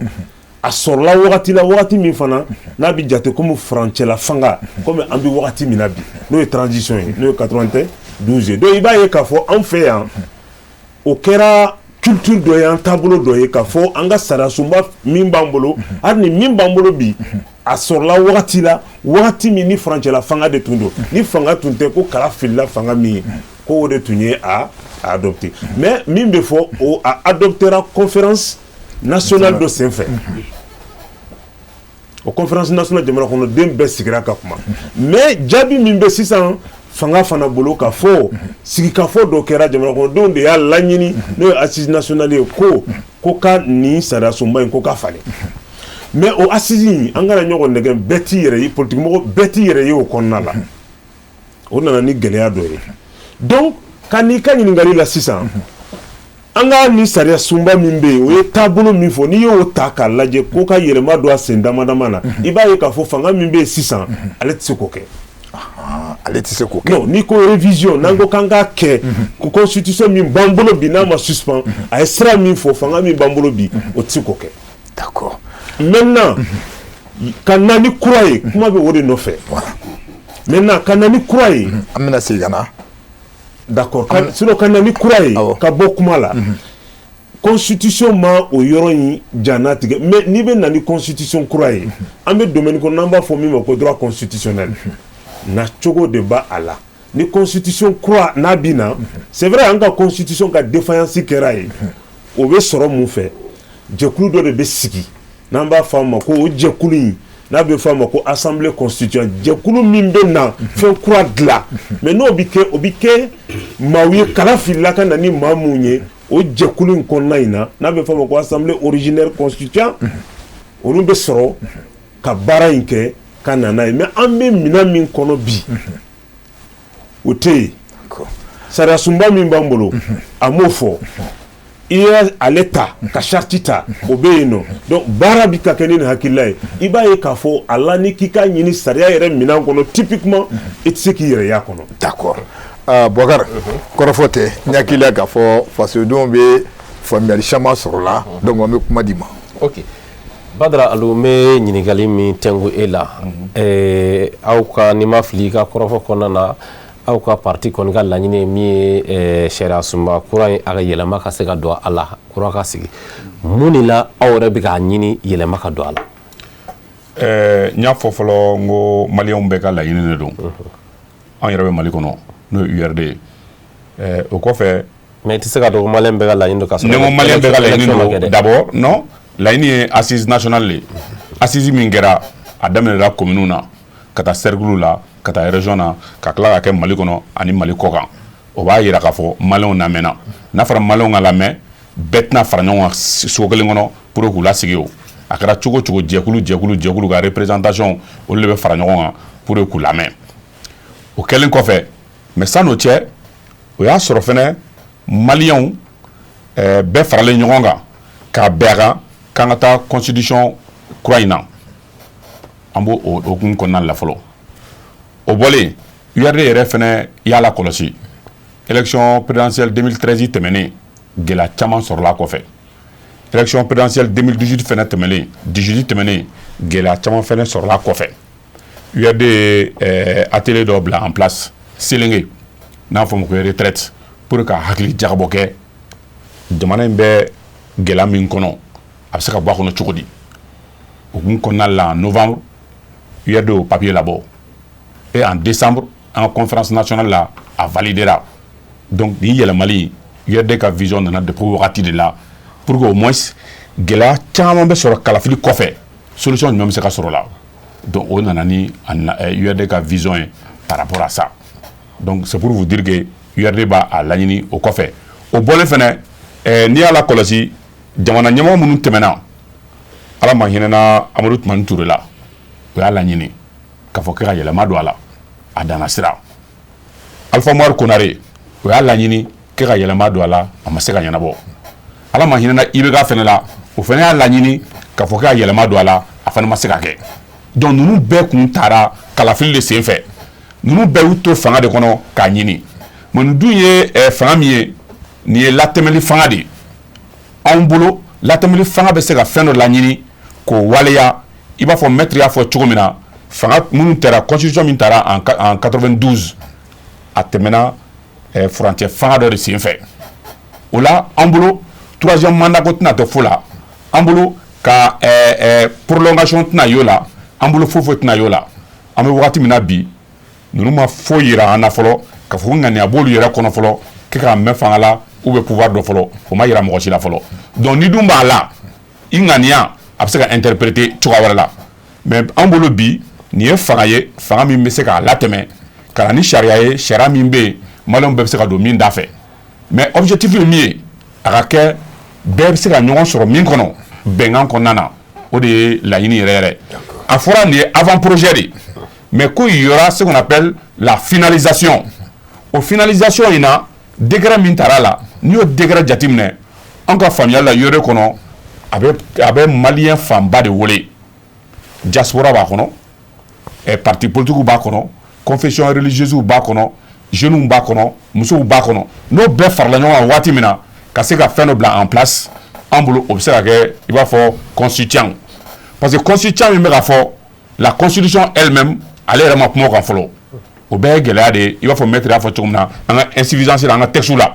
a sɔrɔla wagati la, wagati min fana n'a bɛ jate komi furancɛla fanga, komi an bɛ wagati min na bi, n'o ye transition ye, n'o ye 92 ye. Donc i b'a ye k'a fɔ anw fɛ yan, o kɛra culture dɔ ye, an taabolo dɔ ye, k'a fɔ an ka sariya sunba min b'an bolo, hali ni min b'an bolo bi, a sɔrɔla wagati la, wagati min ni furancɛla fanga de tun don, ni fanga tun tɛ ko kala filila fanga min ye, ko o de tun ye a adopté. Mais min bɛ fɔ, o a adoptera conférence nationale dɔ senfɛ. O conférence nationale, jamana kɔnɔden bɛɛ sigira ka kuma. Mais jaabi min bɛ sisan fanga fana bolo, ka fɔ sigikafɔ dɔ kɛra, jamana kɔnɔdenw de y'a laɲini, n'o ye assise nationale ye, ko ka nin sariya sunba in ko ka falen. Mais o assise in, an kana ɲɔgɔn nɛgɛn, bɛɛ t'i yɛrɛ ye, politique mɔgɔ bɛɛ t'i yɛrɛ ye o kɔnɔna la. O nana ni gɛlɛya dɔ ye. Donc ka n'i ka ɲininkali la sisan, an ka nin sariya sunba min bɛ yen, o ye taabolo min fɔ, n'i y'o ta k'a lajɛ ko ka yɛlɛma don a sen dama dama na, i b'a ye k'a fɔ fanga min bɛ yen sisan, ale tɛ se k'o kɛ. Ale tɛ se k'o kɛ. Non, n'i ko révision, n'an ko k'an k'a kɛ, ko constitution min b'an bolo bi, n'a ma suspend, a ye sira min fɔ, fanga min b'an bolo bi, o tɛ se k'o kɛ. Maintenant, ka na ni kura ye, kuma bɛ o de nɔfɛ. Maintenant, ka na ni kura ye. An bɛna segin ka na. D'accord, sinon ka na ni kura ye, ka bɔ kuma la. Constitution ma o yɔrɔ in janna tigɛ, mais n'i bɛ na ni constitution kura ye, an bɛ domaine kɔnɔ n'an b'a fɔ min ma ko droit constitutionnel, na cogo de b'a a la. Ni constitution kura n'a bɛ na, c'est vrai, an ka constitution ka défaillance kɛra yen. O bɛ sɔrɔ mun fɛ? Jɛkulu dɔ de bɛ sigi, n'an b'a fɔ a ma ko, o jɛkulu in n'a bɛ fɔ a ma ko assemblée constituante, jɛkulu min bɛ na fɛn kura dilan. Mais n'o bɛ kɛ, o bɛ kɛ maaw ye kala filila ka na ni maa mun ye o jɛkulu in kɔnɔna in na, n'a bɛ fɔ a ma ko assemblée originaire constituante, olu bɛ sɔrɔ ka baara in kɛ ka na n'a ye. Mais an bɛ minɛn min kɔnɔ bi, o tɛ yen. Sariya sunba min b'an bolo, a m'o fɔ. I ye ale ta ka charte ta, o bɛ yen nɔ. Donc baara bi ka kɛ ni nin hakilila ye. I b'a ye k'a fɔ a la, ni k'i k'a ɲini sariya yɛrɛ minɛn kɔnɔ, typiquement i tɛ se k'i yɛrɛ y'a kɔnɔ. D'accord. Bɔkari, kɔrɔfɔ tɛ n hakili la k'a fɔ fasodenw bɛ faamuyali caman sɔrɔ la. Donc an bɛ kuma di ma. Ok, Badara Alu, n bɛ ɲininkali min tɛnku e la, aw ka, n'i ma fili i ka kɔrɔfɔ kɔnɔna na, aw ka parti kɔni ka laɲini ye min ye, sariya sunba kura in, a ka yɛlɛma ka se ka don a la, kura ka sigi. Mun de la aw yɛrɛ bɛ k'a ɲini yɛlɛma ka don a la? N y'a fɔ fɔlɔ, n ko maliyɛnw bɛɛ ka laɲini de don. An yɛrɛ bɛ Mali kɔnɔ, n'o ye URD ye. O kɔfɛ, Mais i tɛ se ka dɔn ko maliyɛn bɛɛ ka laɲini don ka sɔrɔ ne ko maliyɛn bɛɛ ka laɲini élection ma kɛ don dɛ. D'abord, non, laɲini ye assise nationale de ye. Assise min kɛra, a daminɛra commune na ka taa cercle la, ka taa région na, ka tila ka kɛ Mali kɔnɔ ani Mali kɔ kan. O b'a yira k'a fɔ maliyɛnw lamɛnna. N'a fɔra maliyɛnw ka lamɛn, bɛɛ tɛna fara ɲɔgɔn kan so kelen kɔnɔ pour k'u lasigi. O a kɛra cogo o cogo, jɛkulu, jɛkulu, jɛkulu ka représentation, olu de bɛ fara ɲɔgɔn kan pour k'u lamɛn. O kɛlen kɔfɛ, mais san'o cɛ, o y'a sɔrɔ fɛnɛ maliyɛnw bɛɛ faralen ɲɔgɔn kan k'a bɛn a kan k'an ka taa constitution kura in na. An b'o o hukumu kɔnɔna la fɔlɔ. O bɔlen, URD yɛrɛ fɛnɛ y'a la kɔlɔsi, élection présidentielle 2013 tɛmɛnen, gɛlɛya caman sɔrɔla a kɔfɛ. Élection présidentielle 2018 fɛnɛ tɛmɛnen, 18 tɛmɛnen, gɛlɛya caman fɛnɛ sɔrɔla a kɔfɛ. URD ye atelier dɔ bila en place Selenge, n'a fɔ ma ko retraite, pour ka hakili jagabɔ kɛ jamana in bɛ gɛlɛya min kɔnɔ, a bɛ se ka bɔ a kɔnɔ cogo di. O hukumu kɔnɔna la, en novembre, URD y'o papier labɔ et en décembre, en conférence nationale la, a validera. Donc nin yɛlɛmali, URD ka vision nana depuis o wagati de la, pour que au moins gɛlɛya caman bɛ sɔrɔ kalafili kɔfɛ, solution jumɛn bɛ se ka sɔrɔ o la. Donc o nana ni URD ka vision ye par rapport à ça. Donc c'est pour vous dire que URD b'a a laɲini. O kɔfɛ, o bɔlen fɛnɛ, n'i y'a la kɔlɔsi, jamana ɲɛmɔgɔ minnu tɛmɛna, Ala ma hinɛna Amadu Tumani Ture la, o y'a laɲini k'a fɔ k'e ka yɛlɛma don a la, a danna sira. Alpha Umaru Konare, o y'a laɲini k'e ka yɛlɛma don a la, a ma se ka ɲɛnabɔ. Ala ma hinɛna IBK fɛnɛ la, o fɛnɛ y'a laɲini k'a fɔ k'e ka yɛlɛma don a la, a fana ma se ka kɛ. Donc ninnu bɛɛ kun taara kalafili de sen fɛ. Ninnu bɛɛ y'u to fanga de kɔnɔ k'a ɲini. Mais nin dun ye fanga min ye, nin ye latɛmɛli fanga de ye. Anw bolo, latɛmɛli fanga bɛ se ka fɛn dɔ laɲini k'o waleya. I b'a fɔ maître y'a fɔ cogo min na, fanga minnu taara, constitution min taara en 92, a tɛmɛna furancɛ fanga dɔ de sen fɛ. O la, an bolo, troisième mandat ko tɛna to fo la. An bolo, ka prolongation tɛna y'o la. An bolo, foyi foyi tɛna y'o la. An bɛ wagati min na bi, ninnu ma foyi yira an na fɔlɔ k'a fɔ ko ŋaniya b'olu yɛrɛ kɔnɔ fɔlɔ k'e k'a mɛn fanga la ou bien pouvoir dɔ fɔlɔ. O ma yira mɔgɔ si la fɔlɔ. Donc ni dun b'a la, i ŋaniya a bɛ se ka interpréter cogoya wɛrɛ la. Mais an bolo bi, nin ye fanga ye, fanga min bɛ se k'a latɛmɛ ka na ni sariya ye, sariya min bɛ yen, maliyɛnw bɛɛ bɛ se ka don min da fɛ. Mais objectif ye min ye, a ka kɛ bɛɛ bɛ se ka ɲɔgɔn sɔrɔ min kɔnɔ bɛnkan kɔnɔna na, o de ye laɲini yɛrɛ yɛrɛ. A fɔra nin ye avant projet de, mais ko il y aura ce qu'on appelle la finalisation. O finalisation in na, décret min tara la, n'i y'o décret jateminɛ, an ka faamuyali la yɔrɔ kɔnɔ, a bɛ maliyɛn fanba de wele. Diaspora b'a kɔnɔ, parti politique b'a kɔnɔ, confession religieuse b'a kɔnɔ, jeunes b'a kɔnɔ, musow b'a kɔnɔ. N'o bɛɛ farala ɲɔgɔn kan waati min na, ka se ka fɛn dɔ bila en place, an bolo, o bɛ se ka kɛ i b'a fɔ constituant. Parce que constituant min bɛ ka fɔ, la constitution elle-même, ale yɛrɛ ma kuma o kan fɔlɔ. O bɛɛ ye gɛlɛya de ye. I b'a fɔ maître y'a fɔ cogo min na, an ka insuffisance la an ka texte la,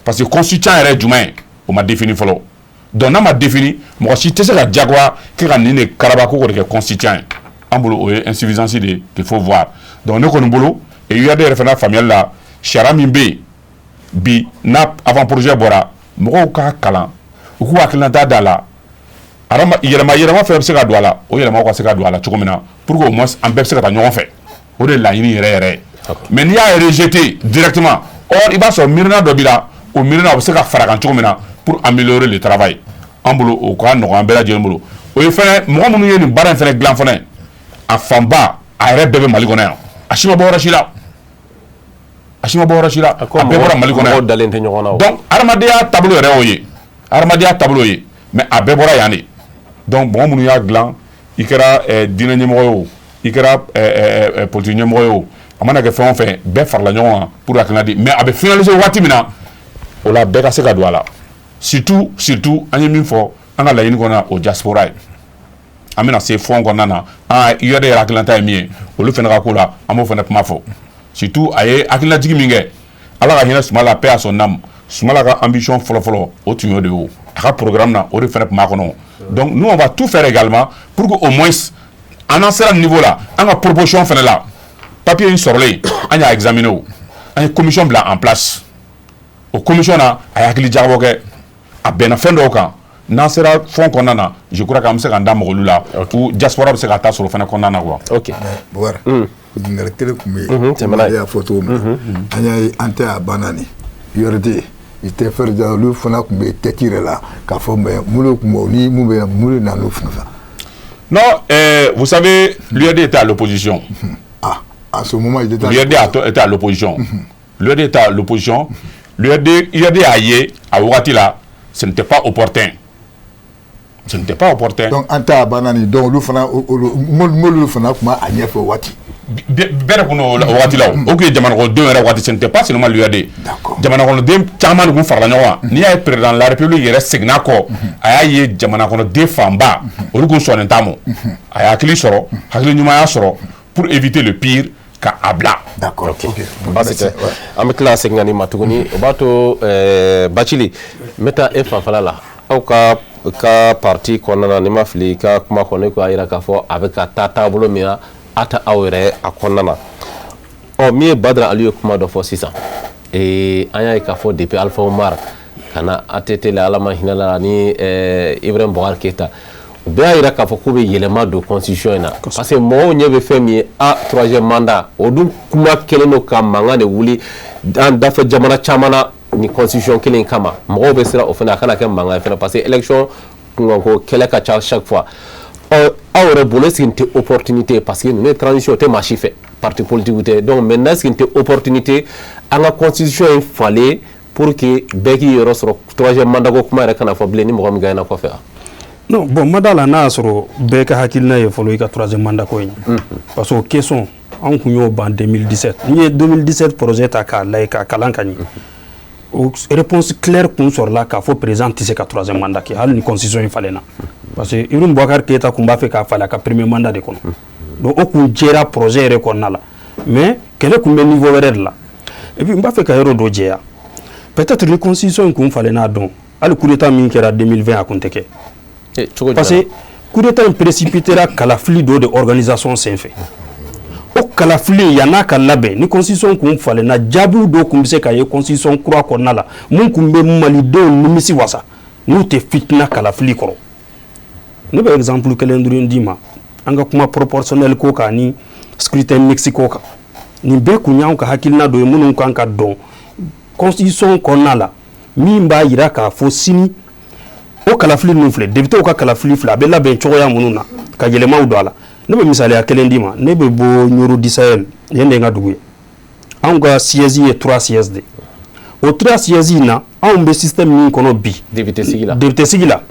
parce que constituant yɛrɛ ye jumɛn ye, o ma défini fɔlɔ. Donc n'a ma défini, mɔgɔ si tɛ se ka diyagoya k'e ka nin de karaba ko k'o de kɛ constituant ye. An bolo, o ye insuffisance de ye qu'il faut voir. Donc ne kɔni bolo, Et URD yɛrɛ fana faamuyali la, sariya min bɛ yen bi, n'a avant projet bɔra, mɔgɔw k'a kalan, u k'u hakilinata d'a la. Adama yɛlɛma yɛlɛma fɛn bɛ se ka don a la, o yɛlɛmaw ka se ka don a la cogo min na, pour que au moins an bɛɛ bɛ se ka taa ɲɔgɔn fɛ. O de ye laɲini yɛrɛ yɛrɛ ye. Mais n'i y'a rejeter directement, or i b'a sɔrɔ miirina dɔ b'i la, o miirina o bɛ se ka fara kan cogo min na pour améliorer le travail, an bolo o ka nɔgɔn an bɛɛ lajɛlen bolo. O ye fɛnɛ mɔgɔ minnu ye nin baara in fɛnɛ dilan fɛnɛ, a fanba a yɛrɛ bɛɛ bɛ Mali kɔnɔ yan. A si ma bɔ yɔrɔ si la, a si ma bɔ yɔrɔ si la, a bɛɛ bɔra Mali kɔnɔ yan. Mɔgɔw dalen tɛ ɲɔgɔn na o. Donc adamadenya taabolo yɛrɛ y'o ye, adamadenya taabolo ye, mais a bɛɛ bɔra yan de. Donc mɔgɔ minnu y'a dilan, i kɛra diinɛ ɲɛmɔgɔ ye o, i kɛra politique ɲɛmɔgɔ ye o, a mana kɛ fɛn o fɛn, bɛɛ farala ɲɔgɔn kan pour hakilina di. Mais a bɛ finaliser waati min na, o la bɛɛ ka se ka don a la. Surtout surtout, an ye min fɔ an ka laɲini kɔnɔ, o diaspora ye, an bɛna se fond kɔnɔna na, an URD yɛrɛ hakilinata ye min ye olu fana ka ko la, an b'o fana kuma fɔ. Surtout a ye hakilinajigin min kɛ, Ala ka hinɛ Sumala, paix à son âme, Sumala ka ambition fɔlɔ-fɔlɔ o tun y'o de ye. O a ka programme na, o de fana tun b'a kɔnɔ. Donc nous, on va tout faire également pour que au moins an n'an sera niveau la, an ka proposition fana la. Papier in sɔrɔlen, an y'a examiner, o an ye commission bila en place. O commission na, a ye hakili jagabɔ kɛ, a bɛnna fɛn dɔw kan. N'an sera fond kɔnɔna na, je crois qu'an bɛ se k'an da maga olu la, ou diaspora bɛ se ka taa sɔrɔ o fana kɔnɔna na quoi. Ok. Bubakari, ɲininkali kelen tun bɛ yen. Tɛmɛ n'a ye. Ale y'a fɔ cogo min na, an y'a ye an tɛ a banna nin URD i tɛ fɛrɛ ja, olu fana tun bɛ tête yɛrɛ la k'a fɔ, mais mun de tun bɛ ni mun bɛ mun de nana n'o fana fɛ? Non, vous savez, l'URD était à l'opposition. Ah, à ce moment il était à L'URD était à l'opposition. L'URD était à l'opposition. L'URD, URD a ye a wagati la, ce n'était pas opportun. Ce n'était pas opportun. Donc an tɛ a banna nin, donc olu fana, olu m'olu fana tun b'a ɲɛfɛ o waati. Bɛɛ de kun o wagati la, o tun ye jamana kɔnɔdenw yɛrɛ waati, ce n'était pas seulement l'URD. Jamana kɔnɔden caman de kun farala ɲɔgɔn kan. N'i y'a ye président de la République yɛrɛ seginna kɔ, a y'a ye jamana kɔnɔden fanba olu kun sɔnnen t'a ma. A ye hakili sɔrɔ, hakili ɲumanya sɔrɔ pour éviter le pire ka a bila. D'accord. Ok, baasi tɛ, an bɛ tila ka segin ka n'i ma tuguni. O b'a to Bacili, n bɛ taa e fanfɛla la. Aw ka parti kɔnɔna na, n'i ma fili i ka kuma kɔnɔ, e ko a jira k'a fɔ a bɛ ka taa taabolo min na, a tɛ aw yɛrɛ a kɔnɔna na. Ɔ, min ye Badara Aliyu ye kuma dɔ fɔ sisan, an y'a ye k'a fɔ depuis Alpha Umar ka na ATT la, Ala ma hinɛ la, ni Ibrahim Boubacar Keita, u bɛɛ y'a jira k'a fɔ k'u bɛ yɛlɛma don constitution in na, parce que mɔgɔw ɲɛ bɛ fɛn min ye, a troisième mandat, o dun kuma kɛlen don ka mankan de wuli an dafɛ jamana caman na. Ni constitution kelen in kama, mɔgɔw bɛ siran o fana a kana kɛ mankan ye fana, parce que élection kunkanko kɛlɛ ka ca chaque fois. Ɔ, aw yɛrɛ bolo, est-ce que nin tɛ opportunité? Parce que ninnu ye transition, o tɛ maa si fɛ, parti politique tɛ. Donc maintenant, est-ce que nin tɛ opportunité an ka constitution in falen pour que bɛɛ k'i yɔrɔ sɔrɔ, troisième mandat ko kuma yɛrɛ kana fɔ bilen ni mɔgɔ min gagnera kɔfɛ wa? Non, bon, ma da la n'a y'a sɔrɔ bɛɛ ka hakilina ye fɔlɔ i ka troisième mandat ko in, parce que o question anw kun y'o ban 2017. N'i ye 2017 projet ta k'a lajɛ, k'a kalan ka ɲɛ, o réponse claire kun sɔrɔla k'a fɔ président tɛ se ka troisième mandat kɛ hali ni constitution in falenna, parce que Ibrahim Boubacar Keïta kun b'a fɛ k'a falen a ka premier mandat de kɔnɔ. Donc o kun jɛra projet yɛrɛ kɔnɔna la, mais kɛlɛ kun bɛ niveau wɛrɛ de la. Et puis n b'a fɛ ka yɔrɔ dɔ jɛya, peut-être ni constitution in kun falenna dɔn, hali coup d'état min kɛra 2020, a kun tɛ kɛ. Cogo? Parce que coup d'état in précipitera kalafili dɔ de organisation senfɛ. O kalafili, yann'a ka labɛn, ni constitution kun falenna, jaabiw dɔw kun bɛ se ka ye constitution kura kɔnɔna la mun kun bɛ malidenw nimisi wasa n'u tɛ fitina kalafili kɔrɔ. Ne bɛ exemple kelen dɔrɔn d'i ma, an ka kuma proportionnel ko kan ni scrutin mixte ko kan. Nin bɛɛ kun y'anw ka hakilina dɔ ye minnu kan ka dɔn constitution kɔnɔna la, min b'a yira k'a fɔ sini o kalafili ninnu filɛ, député ka kalafili filɛ, a bɛ labɛn cogoya minnu na ka yɛlɛmaw don a la. Ne bɛ misaliya kelen d'i ma. Ne bɛ bɔ Nioro du Sahel, yen de ye n ka dugu ye. Anw ka siège ye trois sièges de. O trois sièges in na, anw bɛ système min kɔnɔ bi, député sigi la, député sigi la,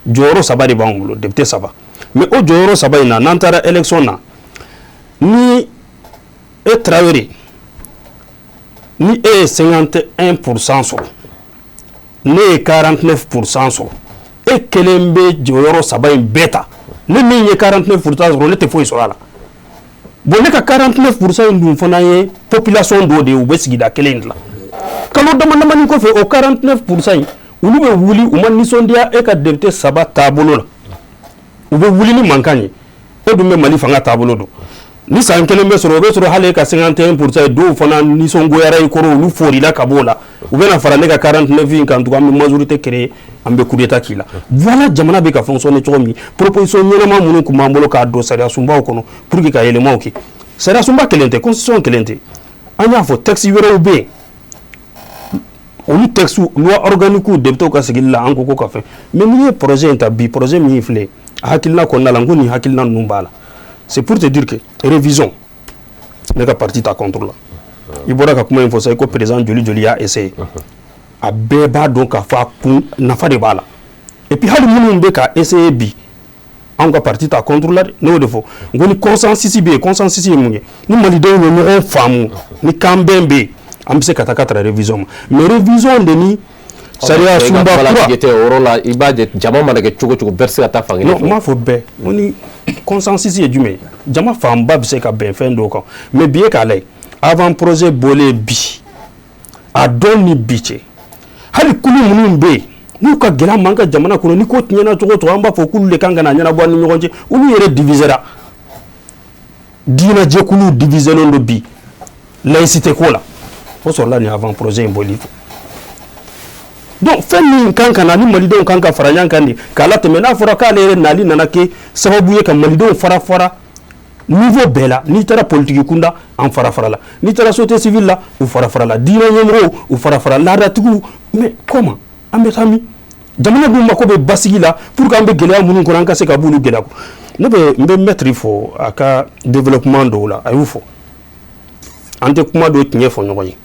jɔyɔrɔ saba de b'anw bolo, député saba. Mais o jɔyɔrɔ saba in na, n'an taara élection na, ni e Tarawele, ni e ye 51% sɔrɔ, ne ye 49% sɔrɔ, e kelen bɛ jɔyɔrɔ saba in bɛɛ ta. Ne min ye 49% sɔrɔ, ne tɛ foyi sɔrɔ a la. Bon, ne ka 49% in dun fana ye population dɔ de ye, u bɛ sigida kelen in de la. Kalo dama damani kɔfɛ, o 49% in, olu bɛ wuli, u ma nisɔndiya e ka député saba taabolo la, u bɛ wuli ni mankan ye. E dun bɛ Mali fanga taabolo dɔn. Ni san kelen bɛ sɔrɔ, o bɛ sɔrɔ hali e ka 51% ye. Dɔw fana nisɔngoyara i kɔrɔ, olu forila ka b'o la, u bɛna fara ne ka 49 in kan tugun. An bɛ majorité créer, an bɛ coup d'état k'i la. Voilà, jamana bɛ ka fonctionner cogo min. Proposition ɲɛnama minnu tun b'an bolo k'a don sariya sunbaw kɔnɔ pour que ka yɛlɛmaw kɛ, sariya sunba kelen tɛ, constitution kelen tɛ, an y'a fɔ, texte wɛrɛw bɛ yen. Olu texte, loi organique, député ka sigili la, an ko ka fɛn. Mais n'i ye projet in ta bi, projet min filɛ, a hakilina kɔnɔna la, n ko nin hakilina ninnu b'a la. C'est pour te dire que révision, ne ka parti ta contre la. I bɔra ka kuma in fɔ sisan, i ko président joli joli y'a essayé. A bɛɛ b'a dɔn k'a fɔ a kun nafa de b'a la. Et puis hali minnu bɛ ka essayer bi, anw ka parti ta contre la dɛ. Ne y'o de fɔ, n ko ni consensus bɛ yen. Consensus ye mun ye? Ni malidenw ye ɲɔgɔn faamu, ni kanbɛn bɛ yen, an bɛ se ka taa ka tara révision ma. Mais révision de ni sariya sunba kura tɛ o yɔrɔ la, i b'a jate, jama mana kɛ cogo cogo, bɛɛ tɛ se ka taa fan kelen. Non, n m'a fɔ bɛɛ. N ko ni consensus ye jumɛn ye? Jama fanba bɛ se ka bɛn fɛn dɔw kan. Mais bi, e k'a lajɛ, avant projet bɔlen bi, a dɔn ni bi cɛ, hali kulu minnu bɛ yen n'u ka gɛlɛn an ma an ka jamana kɔnɔ, ni ko tiɲɛna cogo o cogo, an b'a fɔ k'olu de kan ka na ɲɛnabɔ an ni ɲɔgɔn cɛ, olu yɛrɛ divisera. Diinɛjɛkuluw diviselen don bi laïcité ko la. O sɔrɔla nin avant projet in bɔli fɛ. Donc fɛn min kan ka na ni malidenw kan ka fara ɲɔgɔn kan de k'a latɛmɛ, n'a fɔra k'ale yɛrɛ nali nana kɛ sababu ye ka malidenw fara fara niveau bɛɛ la. N'i taara politiki kunda, an fara fara la. N'i taara société civile la, u fara fara la. Diinɛ ɲɛmɔgɔw, u fara fara. Laadatigiw. Mais comment an bɛ taa min? Jamana dun mako bɛ basigi la pour que an bɛ gɛlɛya minnu kɔnɔ, an ka se ka b'olu gɛlɛya kɔnɔ. Ne bɛ n bɛ maître fɔ a ka développement dɔw la. A y'u fɔ, an tɛ kuma dɔw tiɲɛ fɔ ɲɔgɔn ye.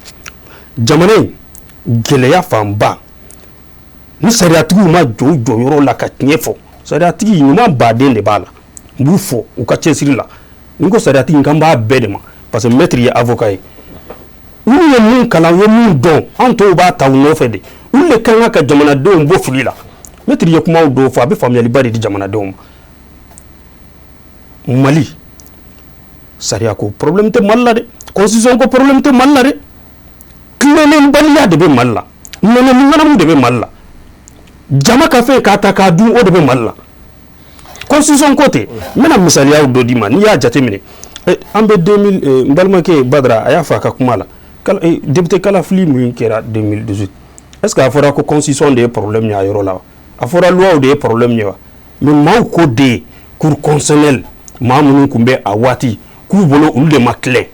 Jamana in gɛlɛya fanba, ni sariyatigiw ma jɔ u jɔyɔrɔ la ka tiɲɛ fɔ, sariyatigi ɲuman baden de b'a la, n b'u fɔ u ka cɛsiri la. Ni n ko sariyatigi, n kan b'a bɛɛ de ma, parce que maître ye avocat ye. Olu ye mun kalan, u ye mun dɔn, an tɔw b'a ta u nɔfɛ de. Olu de kan ka jamanadenw bɔ fili la. Maître ye kumaw dɔw fɔ, a bɛ faamuyaliba de di jamanadenw ma. Mali sariya ko problème tɛ Mali la dɛ, constitution ko problème tɛ Mali la dɛ. Tilennenbaliya de bɛ Mali la, ŋanamu ŋanamu de bɛ Mali la, jama ka fɛn k'a ta k'a dun, o de bɛ Mali la. Constitution ko tɛ. N bɛna misaliyaw dɔ d'i ma. N'i y'a jateminɛ, an bɛ 2000, n balimakɛ Badara, a y'a fɔ a ka kuma la, député kalafili min kɛra 2018, est ce que a fɔra ko constitution de ye problème ye a yɔrɔ la wa? A fɔra loi de ye problème ye wa? Mais maaw ko de cour constitutionnelle, maa minnu tun bɛ a waati, k'u bolo olu de ma tilen.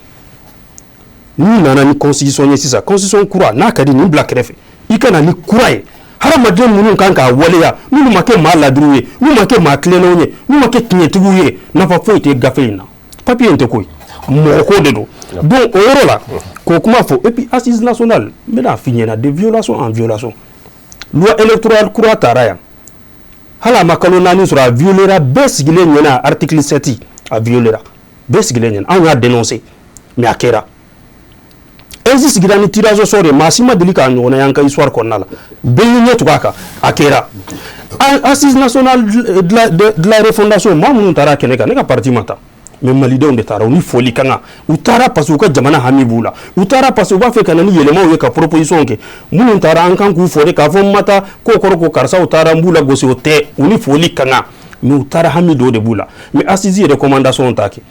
N'u nana ni constitution ye sisan, constitution kura, n'a ka di nin bila kɛrɛfɛ, i ka na ni kura ye, hadamaden minnu kan k'a waleya, n'olu ma kɛ maa ladiriw ye, n'u ma kɛ maa tilennenw ye, n'u ma kɛ tiɲɛtigiw ye, nafa foyi tɛ gafe in na. Papier in tɛ koyi, mɔgɔ ko de don. Donc o yɔrɔ la, k'o kuma fɔ. Et puis assise nationale, n bɛna f'i ɲɛna, de violation en violation. Loi électorale kura taara yan, hali a ma kalo 4 sɔrɔ, a violera bɛɛ sigilen ɲɛna. Article 7, a violera bɛɛ sigilen ɲɛna. Anw y'a dénoncé, mais a kɛra. AIGE sigira ni tirage au sort ye, maa si ma deli k'a ɲɔgɔnna y'an ka histoire kɔnɔna la. Bɛɛ y'i ɲɛ tugu a kan, a kɛra. Assise nationale de la refondation, maa minnu taara kɛnɛ kan, ne ka parti ma taa, mais malidenw de taara. U ni foli ka kan. U taara parce que u ka jamana hami b'u la. U taara parce que u b'a fɛ ka na ni yɛlɛmaw ye, ka proposition kɛ. Minnu taara, an kan k'u fɔ de. K'a fɔ n ma taa k'o kɔrɔ ko karisaw taara, n b'u la gosi, o tɛ. U ni foli ka kan, mais u taara, hami dɔw de b'u la. Mais assise ye recommandation ta kɛ,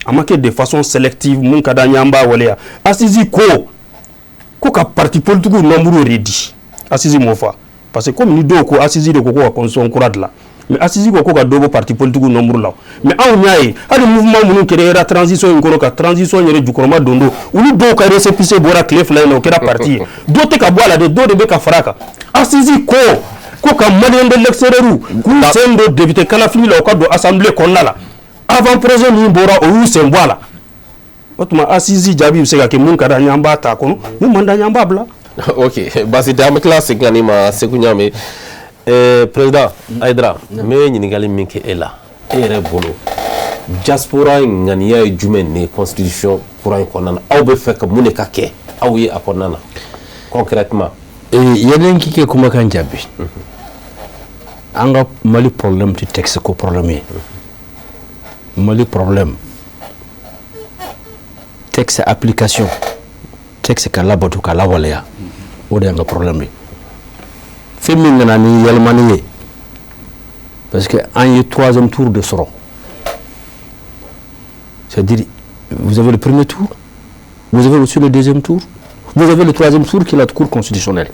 a ma kɛ de façon sélective. Mun ka d'an ye, an b'a waleya. Assise ko ka parti politique nombre de di, assise m'o fɔ. Parce que comme ni dɔw ko assise de ko ka constitution kura dilan, mais assise ko ka dɔ bɔ parti politique nombre la. Mais anw y'a ye, hali mouvement minnu créera transition in kɔnɔ, ka transition yɛrɛ jukɔrɔma don don, olu dɔw ka récépissé bɔra tile 2 in na, o kɛra parti ye. Dɔ tɛ ka bɔ a la dɛ, dɔw de bɛ ka fara a kan. Assise ko ka malien de l'extérieur k'u sen don député kalafili la, u ka don assemblée kɔnɔna la. Avant projet min bɔra, o y'u sen bɔ a la. O tuma assise jaabi bɛ se ka kɛ mun ka d'an ye, an b'a ta a kɔnɔ, mun man d'an ye, an b'a bila. Ok, baasi tɛ, an bɛ tila segin ka n'i ma Segu Ɲame. Président Hayidara, n bɛ ɲininkali min kɛ e la, e yɛrɛ bolo, diaspora ŋaniya ye jumɛn ni constitution kura in kɔnɔna na? Aw bɛ fɛ ka mun de ka kɛ aw ye a kɔnɔna na concrètement? Yanni k'i kɛ kumakan jaabi, an ka Mali problème tɛ texte ko problème ye. Mali problème, texte application, texte ka labato, ka lawaleya, o de y'an ka problème ye. Fɛn min nana ni yɛlɛmani ye, parce que an ye troisième tour de sɔrɔ, c'est à dire Vous avez le premier tour, vous avez aussi le deuxième tour, vous avez le troisième tour qui est la Cour constitutionnelle.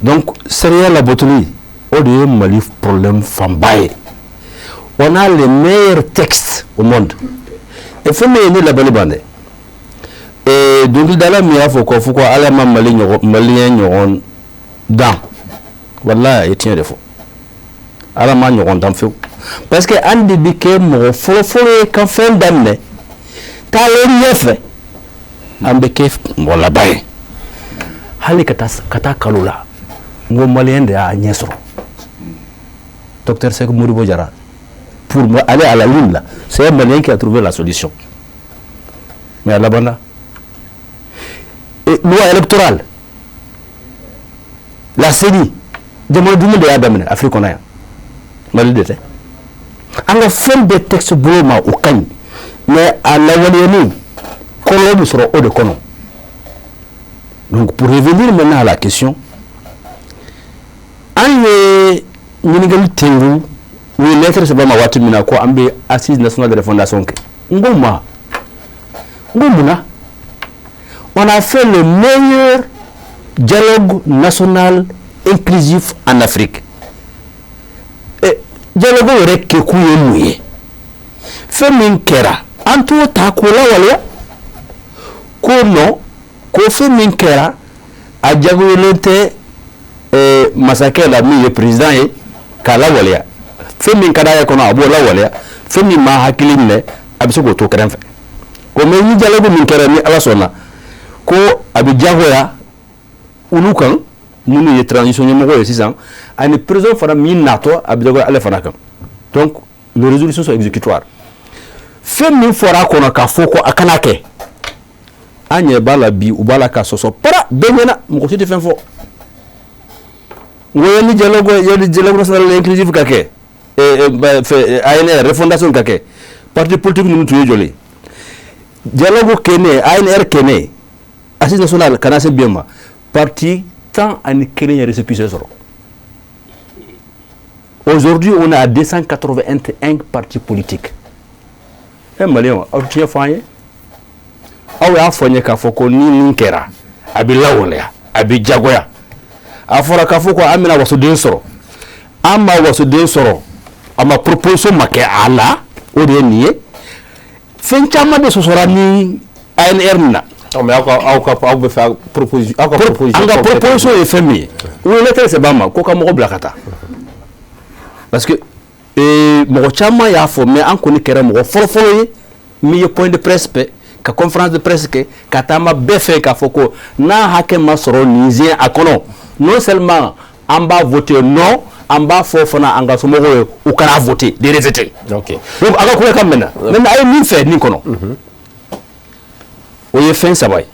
Donc sariya labatoli, o de ye Mali problème fanba ye. On a les meilleurs textes au monde. Et fɛn min ye ne labali ban dɛ, dɔnkilidala min y'a fɔ k'a fɔ ko Ala ma Mali ɲɔgɔn, malien ɲɔgɔn dan, walahi a ye tiɲɛ de fɔ. Ala ma ɲɔgɔn dan fewu, parce que an de bi kɛ mɔgɔ fɔlɔfɔlɔ ye ka fɛn daminɛ, taalen ɲɛfɛ an bɛ kɛ mɔgɔ laban ye. Hali ka taa kalo la, n ko malien de y'a ɲɛ sɔrɔ. Docteur Sekou Modibo Jara, pour aller à la lune là, c'est un Malien qui a trouvé la solution. Mais à laban na, et loi électorale, la CENI, jamana jumɛn de y'a daminɛ Afrique kɔnɔ yan? Mali de tɛ? An ka fɛn bɛɛ texte bolo ma, o ka ɲi, mais a lawaleyali kɔlɔlɔ bɛ sɔrɔ o de kɔnɔ. Donc pour revenir maintenant à la question, an ye ɲininkali tengu, u ye lettre sɛbɛn ma waati min na ko an bɛ assise nationale de refondation kɛ, n ko ma, n ko munna? On a fait le meilleur dialogue national inclusif en Afrique. Et dialogue yɛrɛ kɛkun ye mun ye? Fɛn min kɛra, an t'o ta k'o lawaleya. Ko non, ko fɛn min kɛra, a jagoyalen tɛ masakɛ la min ye président ye k'a lawaleya. Fɛn min ka d'a ye kɔnɔ, a b'o lawaleya. Fɛn min m'a hakili minɛ, a bɛ se k'o to kɛrɛfɛ. Ko mais ni dialogue min kɛra, ni Ala sɔnna, ko a bɛ diyagoya olu kan minnu ye transition ɲɛmɔgɔ ye sisan, ani président fana min natɔ, a bɛ diyagoya ale fana kan. Donc les résolutions sont exécutoires. Fɛn min fɔra a kɔnɔ k'a fɔ ko a kana kɛ, an ɲɛ b'a la bi, u b'a la ka sɔsɔ para bɛɛ ɲɛna, mɔgɔ si tɛ fɛn fɔ. N ko yanni dialogue national inclusif ka kɛ, fɛ ANR refondation ka kɛ, parti politique ninnu tun ye joli? Dialogue kɛnɛ, ANR kɛnɛ, assise nationale ka na se bi ma, parti 11 ye récépissé sɔrɔ. Aujourd'hui, on est à 281 partis politiques. E maliyɛnw, aw tiɲɛ fɔ an ye, aw y'a fɔ n ye k'a fɔ ko ni nin kɛra, a bɛ lawaleya, a bɛ jagoya. A fɔra k'a fɔ ko an bɛna wasoden sɔrɔ, an ma wasoden sɔrɔ, a ma proposition ma kɛ a la. O de ye nin ye, fɛn caman de sɔsɔra ni ANR nin na. Mais aw ka aw bɛ fɛ proposition, aw ka proposition. An ka proposition ye fɛn min ye, u ye lettre sɛbɛn an ma ko ka mɔgɔ bila ka taa, parce que mɔgɔ caman y'a fɔ, mais an kɔni kɛra mɔgɔ fɔlɔfɔlɔ ye min ye point de presse kɛ, ka conférence de presse kɛ, ka taama bɛɛ fɛ k'a fɔ ko n'a hakɛ ma sɔrɔ nin sen a kɔnɔ, non seulement an b'a voter non, an b'a fɔ fana an ka somɔgɔw ye u kana voter, de rejeter. Donc a ka kumakan mɛnna. Maintenant, a ye min fɛ nin kɔnɔ, o ye fɛn saba ye.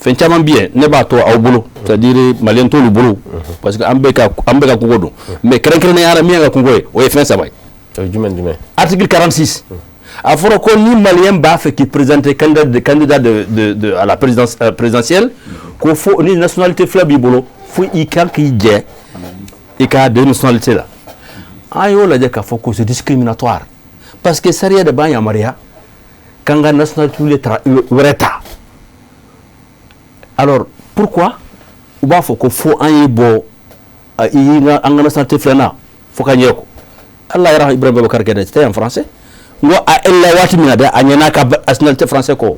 Fɛn caman bɛ yen, ne b'a to aw bolo, c'est à dire maliyɛn t'olu bolo, parce que an bɛɛ ka kungo don. Mais kɛrɛnkɛrɛnnenya la, min y'an ka kungo ye, o ye fɛn saba ye. O ye jumɛn jumɛn? Article 46, a fɔra ko ni maliyɛn b'a fɛ k'i présenter candidat à la présidence présidentielle, ko fo ni nationalité fila b'i bolo, fo i kan k'i jɛ i ka deux nationalité la. An y'o lajɛ k'a fɔ ko c'est discriminatoire, parce que sariya de b'an yamaruya k'an ka nationalité wɛrɛ ta. Alors pourquoi u b'a fɔ ko fo an ye bɔ i ye an ka nationalité filanan fo ka ɲɛ ko Allah yɛrɛ? Ibrahim Boubacar Keïta, c'était en français. N ko a la waati min na dɛ, a ɲɛna ka nationalité français kɔ.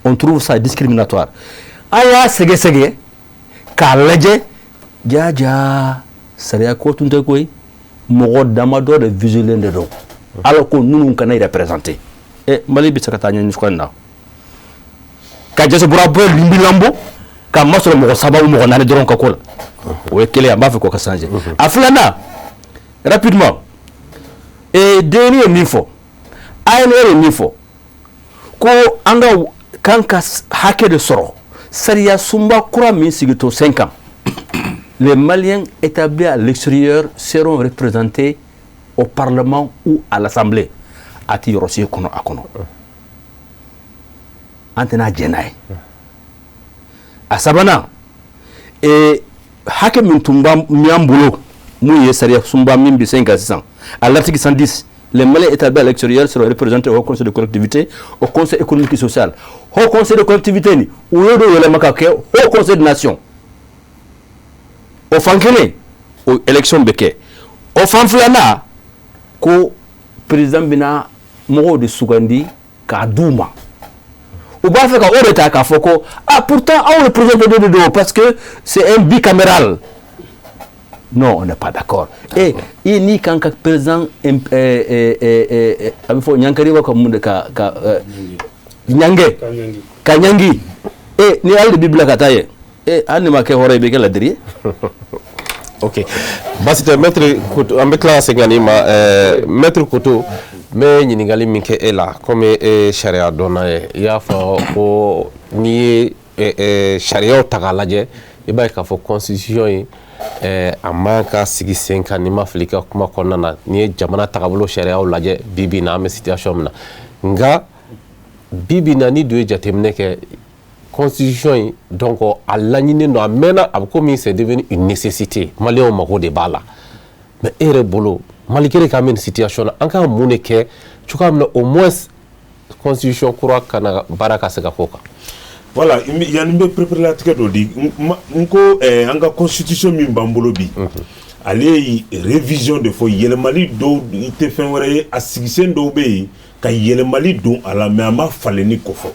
On trouve ça discriminatoire. An y'a sɛgɛsɛgɛ k'a lajɛ, jaa sariya ko tun tɛ koyi, mɔgɔ damadɔ de visélen de don. Ala ko ninnu kana yɛrɛ présenter. Ɛ, Mali bɛ se ka taa ɲɛ cogoya in na ka diaspora bɔ limbilambo k'a masɔrɔ mɔgɔ saba ou mɔgɔ naani dɔrɔn ka ko la. O ye kelen ye, an b'a fɛ k'o ka changer. A filanan, rapidement, DNI ye min fɔ, ANR ye min fɔ, ko an ka kan ka hakɛ de sɔrɔ sariya sunba kura min sigitɔ 5 ans, les Maliens établis à l'extérieur seront représentés au Parlement ou à l'Assemblée. A ti yɔrɔ si kɔnɔ a kɔnɔ, an tɛna jɛn n'a ye. A sabanan, hakɛ min tun b'an bolo, mun ye sariya sunba min bɛ sen kan sisan, à l'article 110, Les Maliens établis à l'extérieur seront représentés au Haut Conseil de collectivité, au Conseil économique et social. Haut Conseil de collectivité ni, u y'o de yɛlɛma ka kɛ Haut Conseil de nation. O fan kelen, o élection bɛ kɛ. O fan filanan, ko président bɛna mɔgɔw de sugandi k'a d'u ma. U b'a fɛ ka o de ta k'a fɔ ko ah, pourtant aw représenté de don parce que c'est un bicaméral. Non, on n'est pas d'accord. Et i n'i kan ka président, a bɛ fɔ ɲankari ka mun de ka ɲange ka ɲangi e ni hali de b'i bila ka taa ye e, hali ni ma kɛ hɔrɔn ye, i bɛ kɛ ladiri ye. Ok, basi tɛ, maître Koto. An bɛ tila ka segin ka n'i ma, maître Koto. N bɛ ɲininkali min kɛ e la, komi e ye sariya dɔnna ye, i y'a fɔ ko n'i ye sariyaw ta k'a lajɛ, i b'a ye k'a fɔ constitution in, a man ka sigi sen kan. N'i ma fili i ka kuma kɔnɔna na, n'i ye jamana tagabolo sariyaw lajɛ, bi bi in na, an bɛ situation min na, nka bi bi in na, ni dun ye jateminɛ kɛ, constitution in, donc a laɲininen don, a mɛnna, a bɛ komi c'est devenu une nécessité, maliyɛnw mago de b'a la. Mais e yɛrɛ bolo, malgré k'an bɛ nin situation na, an kan ka mun de kɛ cogoya min na au moins constitution kura kana baara ka se ka k'o kan? Voilà, yanni n bɛ pereperelatigɛ dɔ di, n ko an ka constitution min b'an bolo bi, ale ye révision de fɔ, yɛlɛmali dɔw tɛ fɛn wɛrɛ ye, a sigisen dɔw bɛ yen ka yɛlɛmali don a la, mais a ma falenni ko fɔ.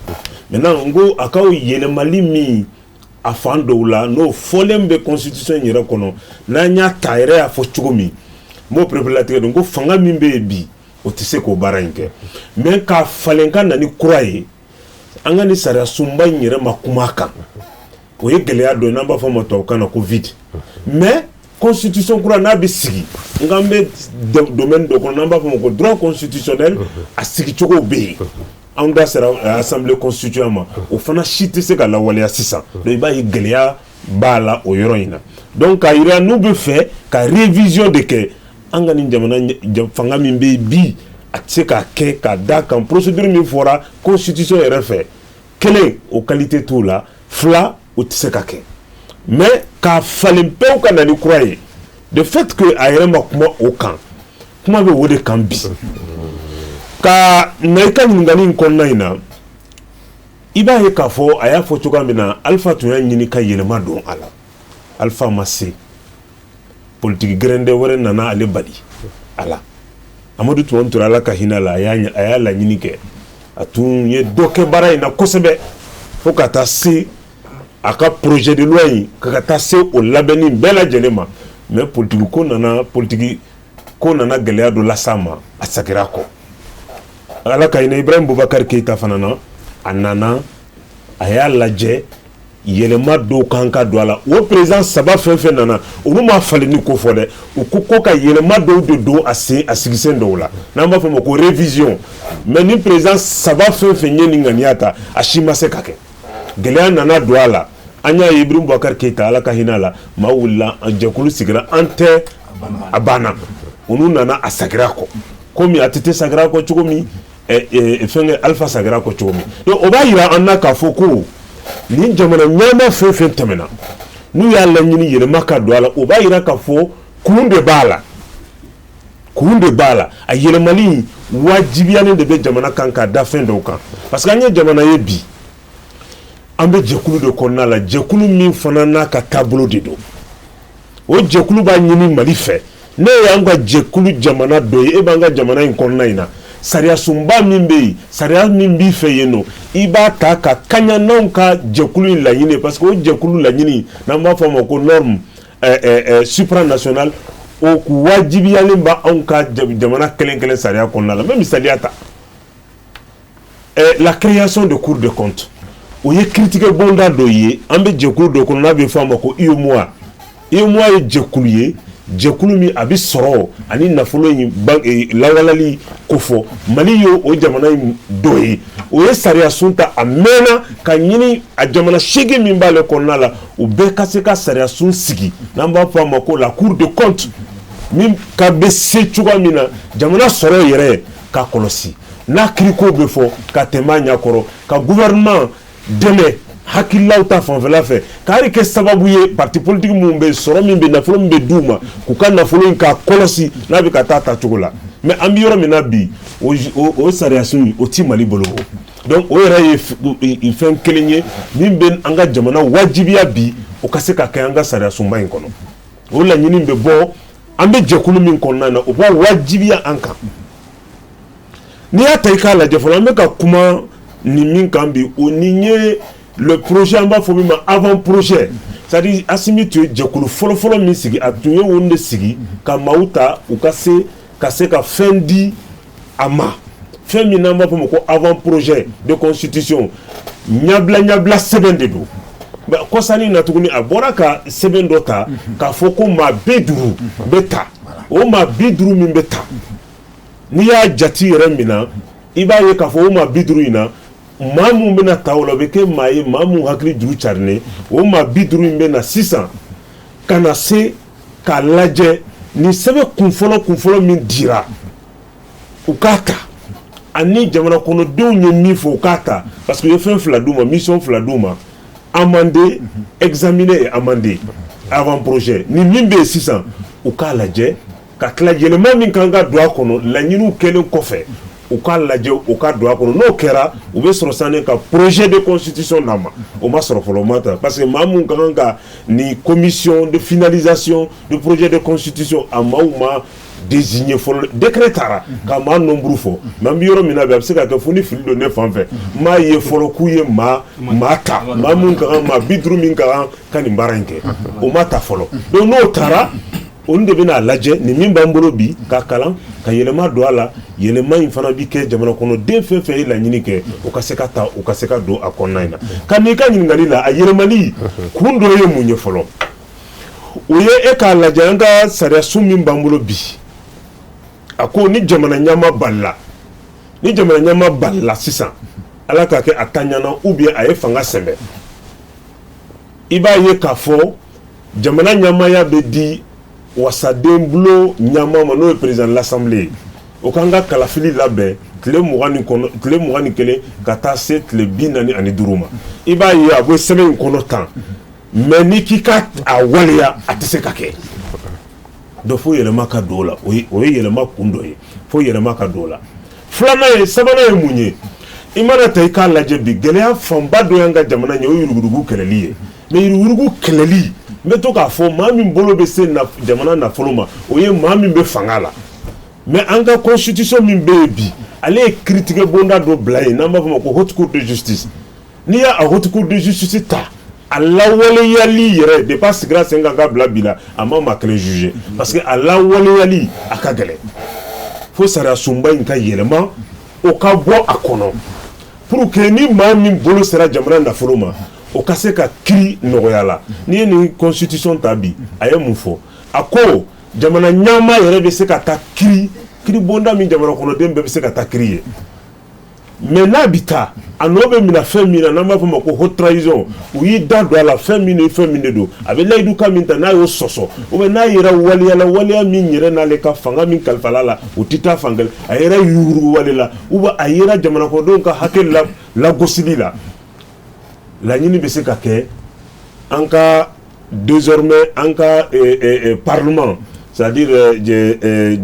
Maintenant, n ko a ka yɛlɛmali min a fan dɔw la, n'o fɔlen bɛ constitution in yɛrɛ kɔnɔ, n'an y'a ta, a yɛrɛ y'a fɔ cogo min, n b'o pereperelatigɛ dɔn ko fanga min bɛ yen bi, o tɛ se k'o baara in kɛ. Mais k'a falen ka na ni kura ye, an ka ni sariya sunba in yɛrɛ ma kuma kan, o ye gɛlɛya dɔ ye, n'an b'a fɔ a ma tubabukan na ko vide. Mais constitution kura n'a bɛ sigi, n k'an bɛ domaine dɔ kɔnɔ n'an b'a fɔ a ma ko droit constitutionnel, a sigicogo bɛ yen. An da sera assemblée constituante ma, o fana si tɛ se ka lawaleya sisan. Donc i b'a ye gɛlɛya b'a la o yɔrɔ in na. Donc k'a yira n'u bɛ fɛ ka révision de kɛ, an ka nin jamana fanga min bɛ yen bi, a tɛ se k'a kɛ ka d'a kan procédure min fɔra constitution yɛrɛ fɛ, kelen, o qualité t'o la, fila, o tɛ se ka kɛ. Mais k'a falen pewu ka na ni kura ye, de fait que a yɛrɛ ma kuma o kan, kuma bɛ o de kan bi. Ka na i ka ɲininkali in kɔnɔna in na, i b'a ye k'a fɔ a y'a fɔ cogoya min na, Alpha tun y'a ɲini ka yɛlɛma don a la, Alpha ma se, politiki gɛrɛndɛ wɛrɛ nana ale bali a la. Amadu Tumani Ture, Ala ka hinɛ la, a y'a laɲini kɛ, a tun ye dɔ kɛ baara in na kosɛbɛ fo ka taa se a ka projet de loi in ka taa se o labɛnni bɛɛ lajɛlen ma. Mais politiki ko nana gɛlɛya dɔ las'a ma, a sagira kɔ. Ala ka hinɛ Ibrahim Boubacar Keïta fana na, a nana, a y'a lajɛ, yɛlɛma dɔw kan ka don a la. O président saba fɛn fɛn nana, olu ma falenni ko fɔ dɛ, u ko ko ka yɛlɛma dɔw de don a sen a sigisen dɔw la, n'an b'a fɔ o ma ko révision. Mais ni président saba fɛn fɛn ye nin ŋaniya ta, a si ma se ka kɛ, gɛlɛya nana don a la. An y'a ye Ibrahim Boubacar Keïta, Ala ka hinɛ a la, maa wulila, jɛkulu sigira, an tɛ a banna, olu nana, a sagira kɔ komi ATT sagira kɔ cogo min, fɛnkɛ Alpha sagira kɔ cogo min. Donc o b'a yira an na k'a fɔ ko nin jamana ɲɛma fɛn fɛn tɛmɛna, n'u y'a laɲini yɛlɛma ka don a la, o b'a yira k'a fɔ kun de b'a la, kun de b'a la. A yɛlɛmali wajibiyalen de bɛ jamana kan ka da fɛn dɔw kan, parce que an ye jamana ye bi, an bɛ jɛkulu de kɔnɔna la, jɛkulu min fana n'a ka taabolo de don. O jɛkulu b'a ɲini Mali fɛ, ne y'an ka jɛkulu jamana dɔ ye, e b'an ka jamana in kɔnɔna in na, sariya sunba min bɛ yen, sariya min b'i fɛ yen nɔ, i b'a ta ka kaɲa n'anw ka jɛkulu in laɲini, parce que o jɛkulu laɲini, n'an b'a fɔ a ma ko norme supranationale, o wajibiyalen b'anw ka jamana kelen kelen sariya kɔnɔna la. N bɛ misaliya ta, la création de cour de compte, o ye kiiritigɛ bonda dɔ ye. An bɛ jɛkulu dɔ kɔnɔ n'a bɛ fɔ a ma ko UEMOA. UEMOA ye jɛkulu ye, jɛkulu min a bɛ sɔrɔ ani nafolo in lawalali kofɔ. Mali ye o jamana in dɔ ye. O ye sariya sun ta a mɛnna ka ɲini a jamana 8 min b'ale kɔnɔna la, u bɛɛ ka se ka sariya sun sigi, n'an b'a fɔ a ma ko la cour de compte, min ka bɛ se cogoya min na jamana sɔrɔ yɛrɛ ka kɔlɔsi, n'a kiriko bɛ fɔ ka tɛmɛ a ɲɛkɔrɔ, ka gouvernement dɛmɛ hakililaw ta fanfɛla fɛ, k'ale kɛ sababu ye parti politique minnu bɛ sɔrɔ min bɛ nafolo min bɛ d'u ma, k'u ka nafolo in k'a kɔlɔsi n'a bɛ ka taa tacogo la. Mais an bɛ yɔrɔ min na bi, o sariyasun o ti Mali bolo. Donc o yɛrɛ ye fɛn kelen ye min bɛ an ka jamana wajibiya bi, o ka se ka kɛ an ka sariyasunba in kɔnɔ. O laɲini bɛ bɔ an bɛ jɛkulu min kɔnɔna na, o b'o wajibiya an kan. N'i y'a ta i k'a lajɛ fɔlɔ, an bɛ ka kuma nin min kan bi, o nin ye le projet, an b'a fɔ min ma avant projet, c'est à dire Assimi tun ye jɛkulu fɔlɔfɔlɔ min sigi, a tun ye o de sigi ka maaw ta u ka se ka fɛn di a ma, fɛn min n'an b'a fɔ ma ko avant projet de constitution. Ɲabila ɲabila sɛbɛn de don. Kɔsani na tuguni, a bɔra ka sɛbɛn dɔ ta k'a fɔ ko maa 50 bɛ ta. O maa 50 min bɛ ta, n'i y'a jate yɛrɛ min na, i b'a ye k'a fɔ o maa 50 in na, maa mun bɛna ta o la, o bɛ kɛ maa ye, maa mun hakili juru carinen. O maa 50 in bɛ na sisan ka na se k'a lajɛ nin sɛbɛn kunfɔlɔ kunfɔlɔ min dira, u k'a ta, ani jamana kɔnɔdenw ye min fɔ, u k'a ta, parce que u ye fɛn fila d'u ma, mission fila d'u ma: amender, examiner et amender avant projet. Ni min bɛ yen sisan, u k'a lajɛ ka tila yɛlɛma min kan ka don a kɔnɔ, laɲiniw kɛlen kɔfɛ, u k'a lajɛ, u ka don a kɔnɔ. N'o kɛra, u bɛ sɔrɔ sanni ka projet de constitution d'a ma. O ma sɔrɔ fɔlɔ, o ma ta, parce que maa mun ka kan ka nin commission de finalisation de projet de constitution, a maaw ma désigné fɔlɔ. Décret taara ka maa nombre fɔ, mais an bɛ yɔrɔ min na bi, a bɛ se ka kɛ fo ni fili don ne fan fɛ, n m'a ye fɔlɔ k'u ye maa ta, maa mun ka kan, maa 50 min ka kan ka nin baara in kɛ, o ma ta fɔlɔ. Donc n'o taara, olu de bɛna lajɛ nin min b'an bolo bi, ka kalan ka yɛlɛma don a la. Yɛlɛma in fana bi kɛ jamana kɔnɔden fɛn fɛn ye laɲini kɛ, o ka se ka ta, o ka se ka don a kɔnɔna in na. Ka n'i ka ɲininkali la, a yɛlɛmali kun dɔ ye mun ye fɔlɔ? O ye e k'a lajɛ, an ka sariyasun min b'an bolo bi, a ko ni jamana ɲɛmaa balila, ni jamana ɲɛmaa balila sisan, Ala k'a kɛ a ta ɲɛna ou bien a ye fanga sɛbɛ, i b'a ye k'a fɔ jamana ɲɛmaaya bɛ di wasaden bulon ɲɛmaa ma, n'o ye président de l'assemblée ye. O k'an ka kalafili labɛn tile 20 ni kɔnɔ, tile 21 ka taa se tile 45 ma. I b'a ye a bɛ sɛbɛn in kɔnɔ tan, mais n'i k'i ka a waleya, a tɛ se ka kɛ. Donc fo yɛlɛma ka don o la. O ye yɛlɛma kun dɔ ye, fo yɛlɛma ka don o la. Filanan ye, sabanan ye mun ye? I mana ta i k'a lajɛ bi, gɛlɛya fanba dɔ y'an ka jamana ɲɛ, o ye yuruguyurugu kɛlɛli ye. Mais yuruguyurugu kɛlɛli, n bɛ to k'a fɔ, maa min bolo bɛ se jamana nafolo ma, o ye maa min bɛ fanga la. Mais an ka constitution min bɛ yen bi, ale ye kiiritigɛ bonda dɔ bila yen n'an b'a fɔ o ma ko haute cour de justice. N'i y'a haute cour de justice ta, a lawaleyali yɛrɛ, depuis a sigira sen kan ka bila bi la, a ma maa kelen juger, parce que a lawaleyali a ka gɛlɛn. Fo sariya sunba in ka yɛlɛma, o ka bɔ a kɔnɔ, pour que ni maa min bolo sera jamana nafolo ma, o ka se ka kiri nɔgɔya la. N'i ye nin constitution ta bi, a ye mun fɔ? A ko jamana ɲɛmaa yɛrɛ bɛ se ka taa kiri, kiri bonda min jamana kɔnɔden bɛɛ bɛ se ka taa kiri ye. Mais n'a bɛ taa, a nɔ bɛ minɛ fɛn min na, n'an b'a fɔ o ma ko haute trahison, u y'i da don a la, fɛn min ni fɛn min de don, a bɛ layidu kan min ta, n'a y'o sɔsɔ, ou bien n'a yɛrɛ waleyala waleya min yɛrɛ n'ale ka fanga min kalifala la, o tɛ taa fan kelen, a yɛrɛ yurugu wale la, ou bien a yera jamana kɔnɔdenw ka hakɛ la lagosili la, laɲini bɛ se ka kɛ an ka désormais an ka parlement, c'est-à-dire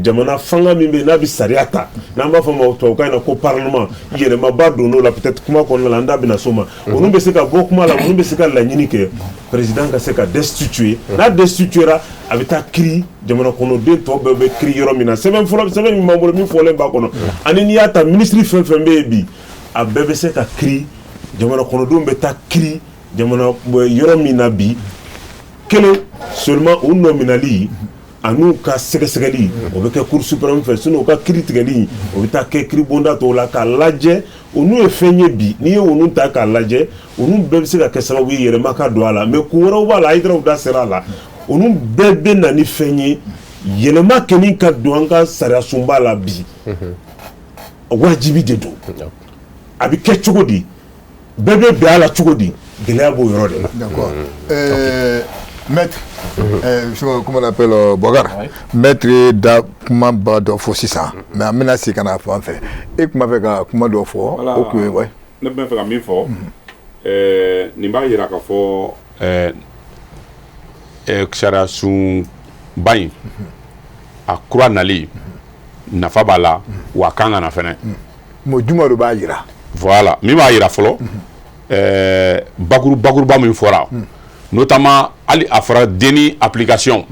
jamana fanga min bɛ yen n'a bɛ sariya ta, n'an b'a fɔ o ma tubabukan na ko parlement, yɛlɛmaba donn'o la. Peut-être kuma kɔnɔna la, an da bɛna s'o ma. Olu bɛ se ka bɔ kuma la, olu bɛ se ka laɲini kɛ président ka se ka destituer. N'a destituera, a bɛ taa kiri jamana kɔnɔden tɔ bɛɛ bɛ kiri yɔrɔ min na. Sɛbɛn fɔlɔ, sɛbɛn min b'an bolo min fɔlen b'a kɔnɔ, ani n'i y'a ta, ministre fɛn fɛn bɛ yen bi, a bɛɛ bɛ se ka kiri, jamana kɔnɔdenw bɛ taa kiri jamana yɔrɔ min na bi. Kelen seulement, o nɔ minɛli an'u ka sɛgɛsɛgɛli, o bɛ kɛ cour suprême fɛ. Sinon u ka kiiri tigɛli, o bɛ taa kɛ kiiri bonda tɔw la k'a lajɛ. Olu ye fɛn ye bi, n'i ye olu ta k'a lajɛ, olu bɛɛ bɛ se ka kɛ sababu ye yɛlɛma ka don a la. Mais kun wɛrɛw b'a la, Hayidaraw da sera a la. Olu bɛɛ bɛ na ni fɛn ye, yɛlɛma kɛni ka don an ka sariya sunba la bi, wajibi de don. A bɛ kɛ cogo di? Bɛɛ bɛ bɛn a la cogo di? Gɛlɛya b'o yɔrɔ de la. D'accord. Maître, comment on appelle, Boubacar, maître ye da kumaba dɔ fɔ sisan, mais an bɛna segin ka na fan fɛ. E tun b'a fɛ ka kuma dɔ fɔ, o tun ye ouais. Ne tun bɛ fɛ ka min fɔ, nin b'a yira k'a fɔ sariya sunba in a kura nali Nafa b'a la, wa a kan ka na fɛnɛ. Mais jumɛn de b'a yira? Voilà, min b'a yira fɔlɔ, bakuruba min fɔra, notamment hali a fɔra DNI application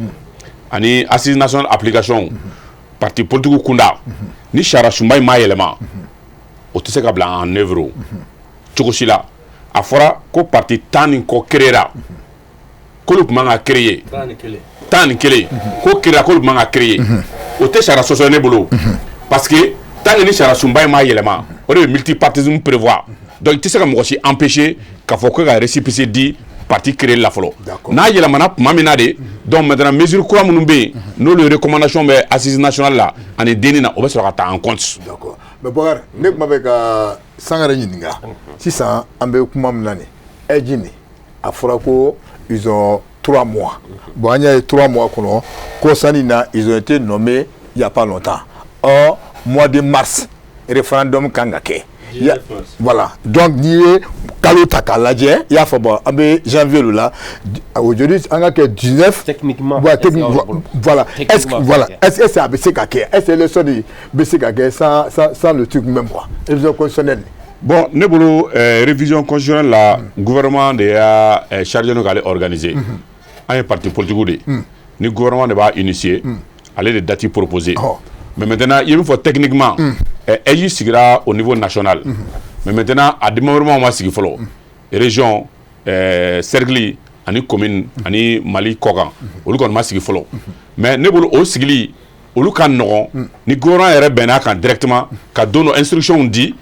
ani assise nationale application, parti politique kunda, ni sariya sunba in m'a yɛlɛma, o tɛ se ka bila en œuvre o cogo si la. A fɔra ko parti 10 ni kɔ créera, k'olu tun man ka créer, 11, ko créera, k'olu tun man ka créer. O tɛ sariya sɔsɔ ne bolo, parce que tant que ni sariya sunba in m'a yɛlɛma, o de bɛ multipartisme prévoir. Donc i tɛ se ka mɔgɔ si empêcher k'a fɔ ko ka récépissé di parti créer la fɔlɔ. N'a yɛlɛmana tuma min na de, donc maintenant mesure kura minnu bɛ yen, n'olu recommandation bɛ assise nationale la ani DNI na, o bɛ sɔrɔ ka ta en compte. D'accord, mais Bɔkari, ne kuma bɛ ka Sangare ɲininka sisan. An bɛ kuma min na nin, AIGE nin, a fɔra ko ils ont 3 mois. Bon, an y'a ye 3 mois kɔnɔ ko sani na, ils ont été nommés il y a pas longtemps. Or mois de mars référendum kan ka kɛ. Voilà, donc n'i ye kalo ta k'a lajɛ, i y'a fɔ, bon, an bɛ janvier de la aujourd'hui, an ka kɛ 19. Techniquement. Voilà, techniquement, voilà. Est-ce que, voilà, est-ce que a bɛ se ka kɛ, est-ce que élection de bɛ se ka kɛ sans le truc même quoi, révision constitutionnelle? Bon, ne bolo, révision constitutionnelle la, gouvernement de y'a chargé no k'ale organiser. An ye parti politique de ye, ni gouvernement de b'a initier, ale de date proposer. Mais maintenant, i ye min fɔ techniquement, AIGE sigira au niveau national, mais maintenant a démembrement ma sigi fɔlɔ, région, cercle ani commune ani Mali kɔkan, olu kɔni ma sigi fɔlɔ. Mais ne bolo, o sigili olu ka nɔgɔn ni gouvernement yɛrɛ bɛnn'a kan directement ka don dɔ instruction di,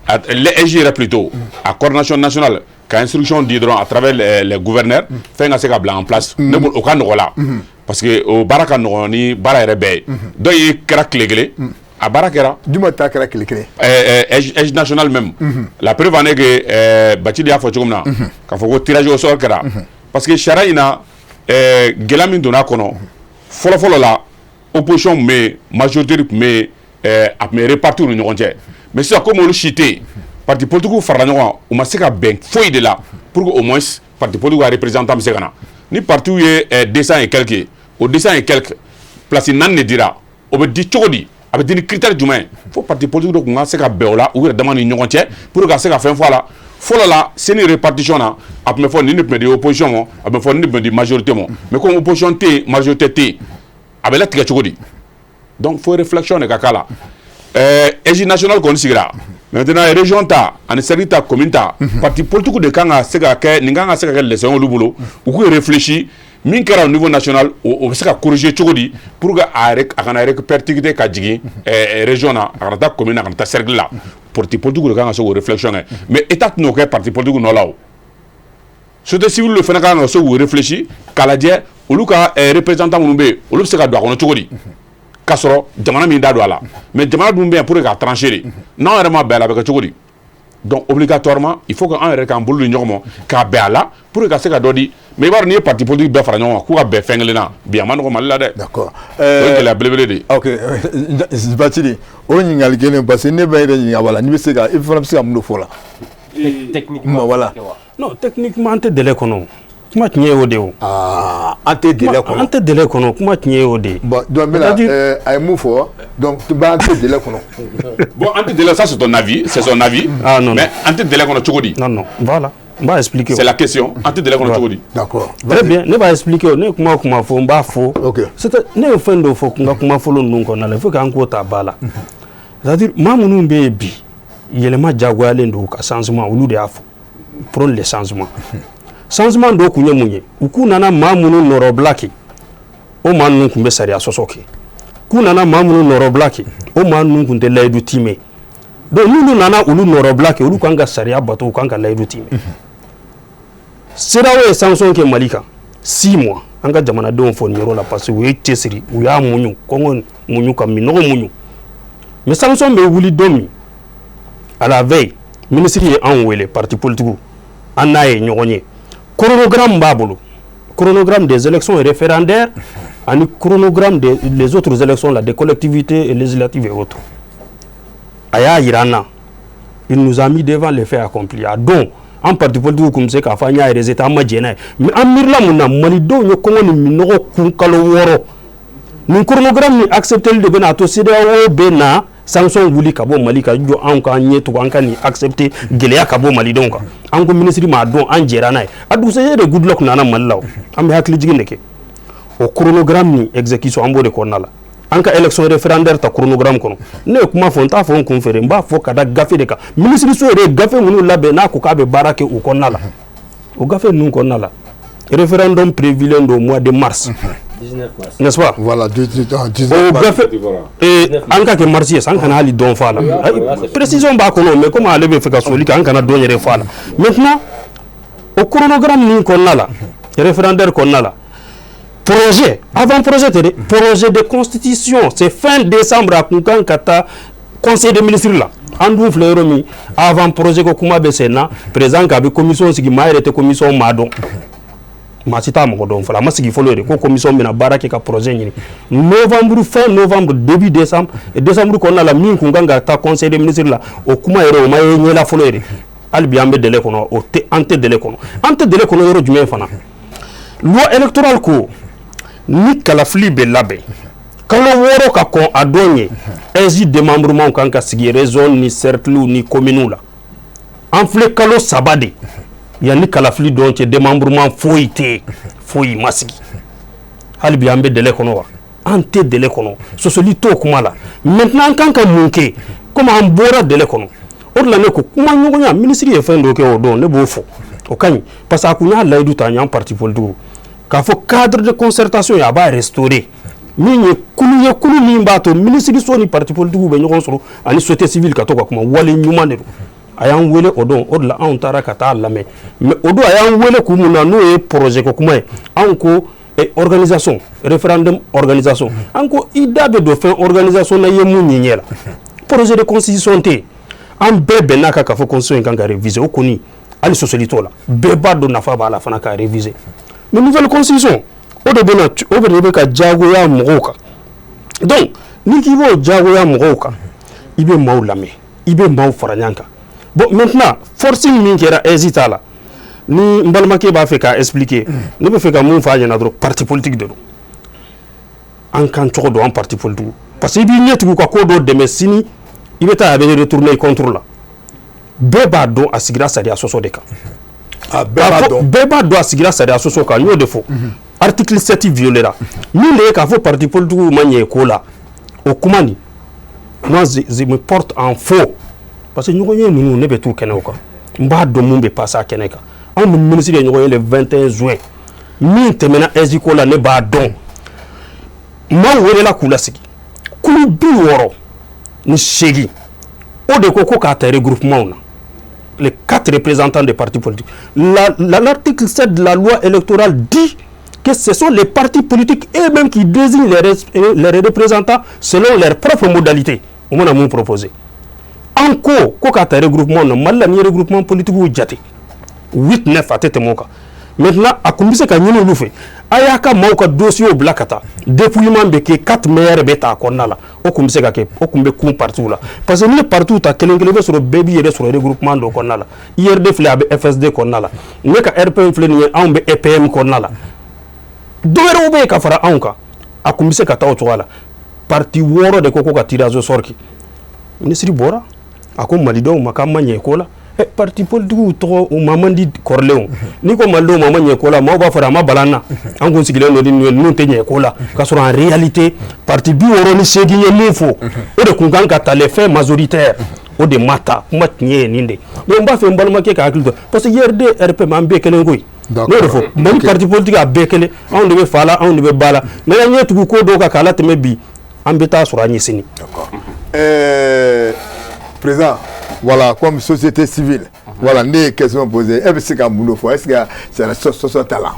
l'AIGE yɛrɛ plutôt a coordination nationale ka instruction di dɔrɔn à travers les gouverneurs, fɛn ka se ka bila en place. Ne bolo, o ka nɔgɔ la, parce que o baara ka nɔgɔn ni baara yɛrɛ bɛɛ ye. Dɔw ye kɛra tile kelen, a baara kɛra. Jumɛn ta kɛra tile kelen? AIGE national même. La preuve en est que Bacili y'a fɔ cogo min na, k'a fɔ ko tirage au sort kɛra, parce que sariya in na, gɛlɛya min donna a kɔnɔ fɔlɔ fɔlɔ la, opposition tun bɛ yen, majorité tun bɛ yen, a tun bɛ répartir u ni ɲɔgɔn cɛ. Mais sisan, komi olu si tɛ yen, parti politique farala ɲɔgɔn kan, u ma se ka bɛn foyi de la pour que au moins parti politique ka représentant bɛ se ka na. Ni parti ye 200 et quelques, o 200 et quelques, place 4 de dira. O bɛ di cogo di? A bɛ di ni critère jumɛn ye? Fo parti politique dɔ tun ka se ka bɛn o la u yɛrɛ dama ni ɲɔgɔn cɛ pour que ka se ka fɛn fɔ a la. Fɔlɔ la, CENI répartition na, a tun bɛ fɔ nin de tun bɛ di opposition ma, a bɛ fɔ nin de tun bɛ di majorité ma. Mais comme opposition tɛ yen, majorité tɛ yen, a bɛ latigɛ cogo di? Donc fo réflexion de ka k'a la. AIGE national kɔni sigira. Maintenant région ta ani cercle ta, commune ta, parti politique de kan ka se ka kɛ nin kan ka se ka kɛ leçon olu bolo, u k'u réfléchir min kɛra au niveau national, o bɛ se ka corriger cogo di pour que a kana répercuter ka jigin région na, a kana taa commune na, a kana taa cercle la. Parti politique de kan ka se k'o réflexion kɛ, mais état tɛn'o kɛ parti politique nɔ la. O société civile de fana kan ka se k'o réfléchir k'a lajɛ, olu ka représentant minnu bɛ yen, olu bɛ se ka don a kɔnɔ cogo di, k'a sɔrɔ jamana min da don a la. Mais jamana dun bɛ yan pour que k'a trancher de. N'anw yɛrɛ ma bɛn a la, a bɛ kɛ cogo di? Donc obligatoirement, il faut que an yɛrɛ k'an bolo di ɲɔgɔn ma k'a bɛn a la pour que ka se ka dɔ di. Mais i b'a dɔn, n'i ye parti politique bɛɛ fara ɲɔgɔn kan k'u ka bɛn fɛn kelen na bi, a ma nɔgɔn Mali la dɛ. D'accord. O ye gɛlɛya belebele de ye. Ok, Bacili, o ɲininkali kelen, parce que ne bɛ yɛrɛ ɲininka, wala n'i bɛ se ka, i fana bɛ se ka mun de fɔ o la? Techniquement. Voilà. Non, techniquement, an tɛ délai kɔnɔ. Kuma tiɲɛ ye o de ye o. Aa, an tɛ délai kɔnɔ. An tɛ délai kɔnɔ, kuma tiɲɛ ye o de ye. Bon, donc n bɛna, a ye mun fɔ? Donc an tɛ délai kɔnɔ. Bon, an tɛ délai, ça c'est ton avis, c'est son avis. Ah non. Mais an tɛ délai kɔnɔ cogo di? Non non, voilà, n b'a expliquer. C'est la question, an tɛ délai kɔnɔ cogo di? D'accord. Très bien, ne b'a expliquer. Ne ye kuma o kuma fɔ, n b'a fɔ. Ok. C'est ne ye fɛn dɔ fɔ n ka kuma fɔlɔ ninnu kɔnɔna la, il faut que an k'o ta ba la. C'est à dire maa minnu bɛ yen bi, yɛlɛma diyagoyalen don ka changement, olu de y'a fɔ, prône le changement. Changement dɔw kun ye mun ye? U k'u nana maa minnu nɔrɔbila kɛ, o maa ninnu tun bɛ sariya sɔsɔ kɛ. K'u nana maa minnu nɔrɔbila kɛ, o maa ninnu tun tɛ layidu timɛ. Donc n'olu nana olu nɔrɔbila kɛ, olu kan ka sariya bato, u kan ka layidu timɛ. CEDEAO ye sanction kɛ Mali kan 6 mois. An ka jamanadenw fɔ nin yɔrɔ la, parce que u ye cɛsiri, u y'a muɲu, kɔngɔ muɲu ka minɔgɔ muɲu. Mais sanction bɛ wuli don min, à la veille, ministre ye anw wele, parti politique, an n'a ye ɲɔgɔn ye. Chronogramme b'a bolo, chronogramme des élections référendaires ani chronogramme des les autres élections là, des collectivités et législatives et autres. A y'a yira an na, il nous a mis devant les faits accomplis. A don, an parti politique kun bɛ se k'a fɔ an y'a rejeté, an ma jɛn n'a ye. Mais an miirila mun na? Malidenw ye kɔngɔ ni minɔgɔ kun kalo 6. Nin chronogramme ni accepter de bɛna a to CEDEAO bɛ na sanction wuli ka bɔ Mali kan. Jɔ, anw k'an ɲɛ tugun, an ka nin accepter, gɛlɛya ka bɔ malidenw kan. An ko minisiri m'a dɔn, an jɛra n'a ye. A dugusɛjɛ de Goodluck nana Mali la. O an bɛ hakili jigin de kɛ. O chronogramme ni exécution, an b'o de kɔnɔna la. An ka élection référendaire ta chronogramme kɔnɔ. Ne ye kuma fɔ, n t'a fɔ n kun fɛ dɛ, n b'a fɔ ka da gafe de kan. Minisiriso yɛrɛ ye gafe minnu labɛn n'a ko k'a bɛ baara kɛ u kɔnɔna la, o gafe ninnu kɔnɔna la, référendum prévu don mois de mars, n'est-ce pas? Voilà. O gafe, an ka kɛ mars ye, an kana hali dɔn fɔ a la. Précision b'a kɔnɔ, mais comme ale bɛ fɛ ka soli kɛ, an kana dɔn yɛrɛ fɔ a la. Maintenant, o chronogramme nin kɔnɔna la, référendaire kɔnɔna la, projet, avant projet tɛ dɛ, projet de constitution, c'est fin décembre a kun kan ka taa conseil des ministres la. An dun filɛ yɔrɔ min, avant projet ko kuma bɛ sen na. Président k'a bɛ commission sigi, maa yɛrɛ tɛ commission maa dɔn, maa si t'a mɔgɔ dɔn fɔlɔ, a ma sigi fɔlɔ yɛrɛ ko commission bɛna baara kɛ ka projet ɲini. Novembre, fin novembre, début décembre, décembre kɔnɔna la, min kun kan ka taa conseil des ministres la, o kuma yɛrɛ, o ma ye ɲɛla fɔlɔ yɛrɛ. Hali bi an bɛ délai kɔnɔ, o tɛ, an tɛ délai kɔnɔ. An tɛ délai kɔnɔ yɔrɔ jumɛn fana? Loi électorale ko ni kalafili bɛ labɛn kalo 6 ka kɔn a don ye, AIGE démembrement kan ka sigi région ni cercle ni commune la. An filɛ kalo 3 de yanni kalafili don cɛ, démembrement foyi tɛ yen, foyi ma sigi. Hali bi an bɛ délai kɔnɔ wa? An tɛ délai kɔnɔ, sɔsɔli t'o kuma la. Maintenant, an kan ka mun kɛ? Komi an bɔra délai kɔnɔ, o de la ne ko kuma ɲɔgɔnya. Minisiri ye fɛn dɔ kɛ o don, ne b'o fɔ, o ka ɲi, parce que a kun y'a layidu ta an y'an parti politique k'a fɔ cadre de concertation ye, a b'a restaurer, min ye kulu ye, kulu min b'a to minisiriso ni parti politique bɛ ɲɔgɔn sɔrɔ ani société civile ka to ka kuma. Wale ɲuman de don. A y'an wele o don, o de la anw taara ka taa lamɛn. Mais o don, a y'an wele kun mun na, n'o ye projet ko kuma ye, anw ko organisation, référendum organisation. An ko i da bɛ don fɛn organisation na, i ye mun ɲɛ ɲɛ la? Projet de constitution tɛ yen. An bɛɛ bɛnn'a kan k'a fɔ constitution in kan ka réviser, o kɔni, hali sɔsɔli t'o la, bɛɛ b'a dɔn nafa b'a la fana k'a réviser. Mais nouvelle constitution, o de bɛ na, o de bɛ ka diyagoya mɔgɔw kan. Donc n'i k'i b'o diyagoya mɔgɔw kan, i bɛ maaw lamɛn, i bɛ maaw fara ɲɔgɔn kan. Bon, maintenant, forcing min kɛra AIGE t'a la, ni n balimakɛ b'a fɛ k'a expliquer, ne bɛ fɛ ka mun f'a ɲɛna dɔrɔn, parti politique de don, an kan cogo don an parti politique, parce que i b'i ɲɛ tugu ka ko dɔ dɛmɛ, sini i bɛ taa a bɛ retourner contre la. Bɛɛ b'a dɔn a sigira sariya sɔsɔ de kan. Bɛɛ b'a dɔn a sigira sariya sɔsɔ kan. N y'o de fɔ, article 7 violera. Min de ye k'a fɔ parti politique ma ɲɛ ko la, o kuma nin, moi, je me porte en faux, parce que ɲɔgɔn ye ninnu, ne bɛ t'u kɛnɛw kan, n b'a dɔn mun bɛ passer a kɛnɛ kan. Anw ni ministre ye ɲɔgɔn ye le 21 juin min tɛmɛna AIGE ko la, ne b'a dɔn. Maaw welela k'u lasigi, kulu 68, o de ko k'a ta regroupement na, les quatre représentants des partis politiques. L'article 7 de la loi électorale dit que ce sont les partis politiques eux-mêmes qui désignent les représentants selon leurs propres modalités. O mana mun proposer? An ko k'a ta regroupement na. Mali la, n'i ye regroupement politique jate, 8, 9, a tɛ tɛmɛ o kan. Maintenant, a kun bɛ se ka ɲini olu fɛ, a y'a ka maaw ka dossier bila ka taa, dépouillement bɛ kɛ, quatre meilleurs bɛ ta a kɔnɔna la. O kun bɛ se ka kɛ, o kun bɛ kun partiw la, parce que n'i ye partiw ta kelen kelen, i bɛ sɔrɔ bɛɛ b'i yɛrɛ sɔrɔ regroupement dɔ kɔnɔna la. IRD filɛ, a bɛ FSD kɔnɔna la. Ne ka RPM filɛ nin ye, anw bɛ EPM kɔnɔna la, dɔ wɛrɛw bɛ yen ka fara anw kan. A kun bɛ se ka taa o cogoya la. Parti 6 de ko ka tirage au sort kɛ. Minisiri bɔra a ko malidenw ma k'an ma ɲɛ ko la. Parti politigiw tɔgɔ, u ma man di kɔrɔlenw. N'i ko malidenw ma ɲɛ ko la, maaw b'a fɔ a ma bala an na, an kun sigilen don ni ninnu tɛ ɲɛ ko la, k'a sɔrɔ en réalité parti 68 ye mun fɔ, o de kun kan ka ta, les faits majoritaires, o de ma ta. Kuma tiɲɛ ye nin de. Donc n b'a fɛ n balimakɛ ka hakili to, parce que IRD, RPM, an bɛɛ kelen koyi. N'o de fɔ, Mali parti politique a bɛɛ kelen, anw de bɛ fa la, anw de bɛ ba la. N'an y'an ɲɛ tugu ko dɔw kan k'a latɛmɛ bi, an bɛ taa sɔrɔ an ɲɛ sini. Président, voilà, comme société civile, voilà, ne ye question posée, e bɛ se ka mun de fɔ? Est-ce que sariya sɔsɔ t'a la?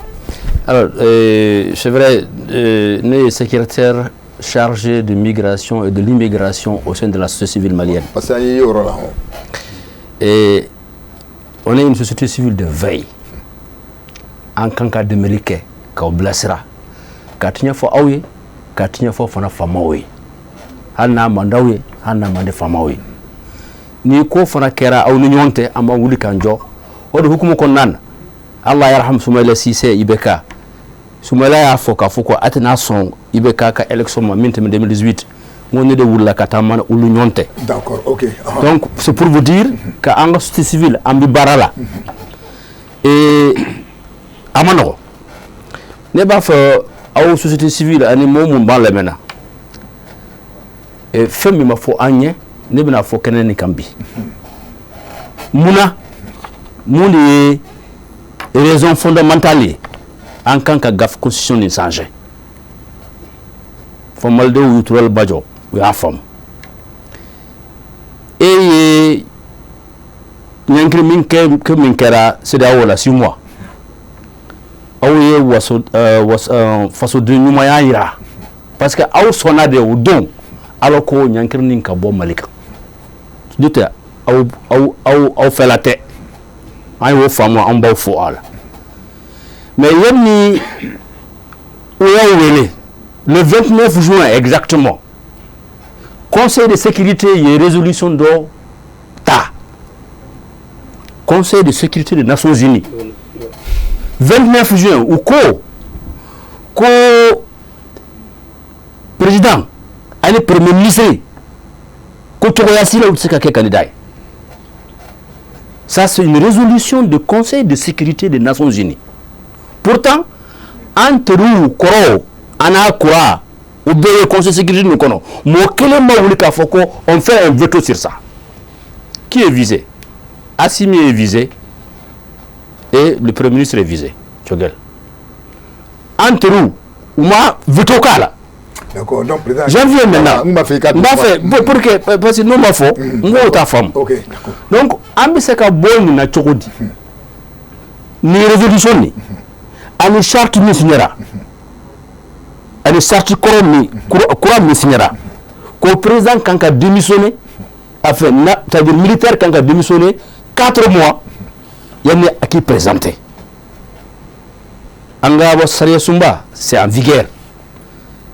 Alors, c'est vrai, ne ye secrétaire chargé de migration et de l'immigration au sein de la société civile malienne. Parce que an ye yɔrɔ la. Et on est une société civile de veille. An kan ka dɛmɛli kɛ k'aw bilasira, ka tiɲɛ fɔ aw ye, ka tiɲɛ fɔ fana faamaw ye, hali n'a man d'aw ye, hali n'a man di faamaw ye. Ni ko fana kɛra aw ni ɲɔgɔn cɛ, an b'an wuli k'an jɔ. O de hukumu kɔnɔna na, Allah yarham Soumaïla Cissé, IBK. Soumaïla y'a fɔ k'a fɔ ko a tɛna sɔn IBK ka élection ma min tɛmɛ 2018, n ko ne de wulila ka taa mana olu ɲɔgɔn tɛ. D'accord, ok. Donc c'est pour vous dire que an ka société civile, an bɛ baara la et a ma nɔgɔ. Ne b'a fɔ aw société civile ani mɔgɔ mun b'an lamɛnna, fɛn min ma fɔ an ɲɛ, ne bɛna fɔ kɛnɛ nin kan bi. Munna, mun de ye raison fondamentale ye an kan ka gafe constitution nin changer? Fɔ malidenw y'u turali ba jɔ, u y'a faamu. E ye ɲankili min kɛ, min kɛra CEDEAO la 6 mois, aw ye waso fasoden ɲumanya yira, parce que aw sɔnna de o don ala ko ɲankili nin ka bɔ Mali kan. N'o tɛ, aw fɛla tɛ, an y'o faamu, an b'aw fo a la. Mais yanni u y'aw wele le 29 juin exactement, Conseil de sécurité ye résolution dɔ ta, Conseil de sécurité des Nations Unies, 29 juin, u ko président ani premier ministre ko cogoya si la u tɛ se ka kɛ candidat ye. Ça, c'est une résolution du Conseil de sécurité des Nations Unies. Pourtant an teriw kɔrɔw, an n'a kura, u bɛɛ ye Conseil de sécurité nin kɔnɔ, mɔgɔ kelen ma wuli k'a fɔ ko on fait un veto sur ça. Qui est visé? Assimi est visé et le premier ministre est visé, Choguel. An teriw, u ma veto k'a la. D'accord, donc président. Janvier maintenant. N b'a fɛ i ka N b'a fɛ pour que, parce que n'o ma fɔ, n k'o t'a faamu. Ok, d'accord. Donc an bɛ se ka bɔ nin na cogo di? Nin résolution nin ani charte min signera, ani charte kɔrɔ min kura min signera ko président kan ka démissionner, enfin na, c'est-à-dire militaire kan ka démissionner 4 mois yanni a k'i présenter. An ka bɔ sariya sunba, c'est en vigueur.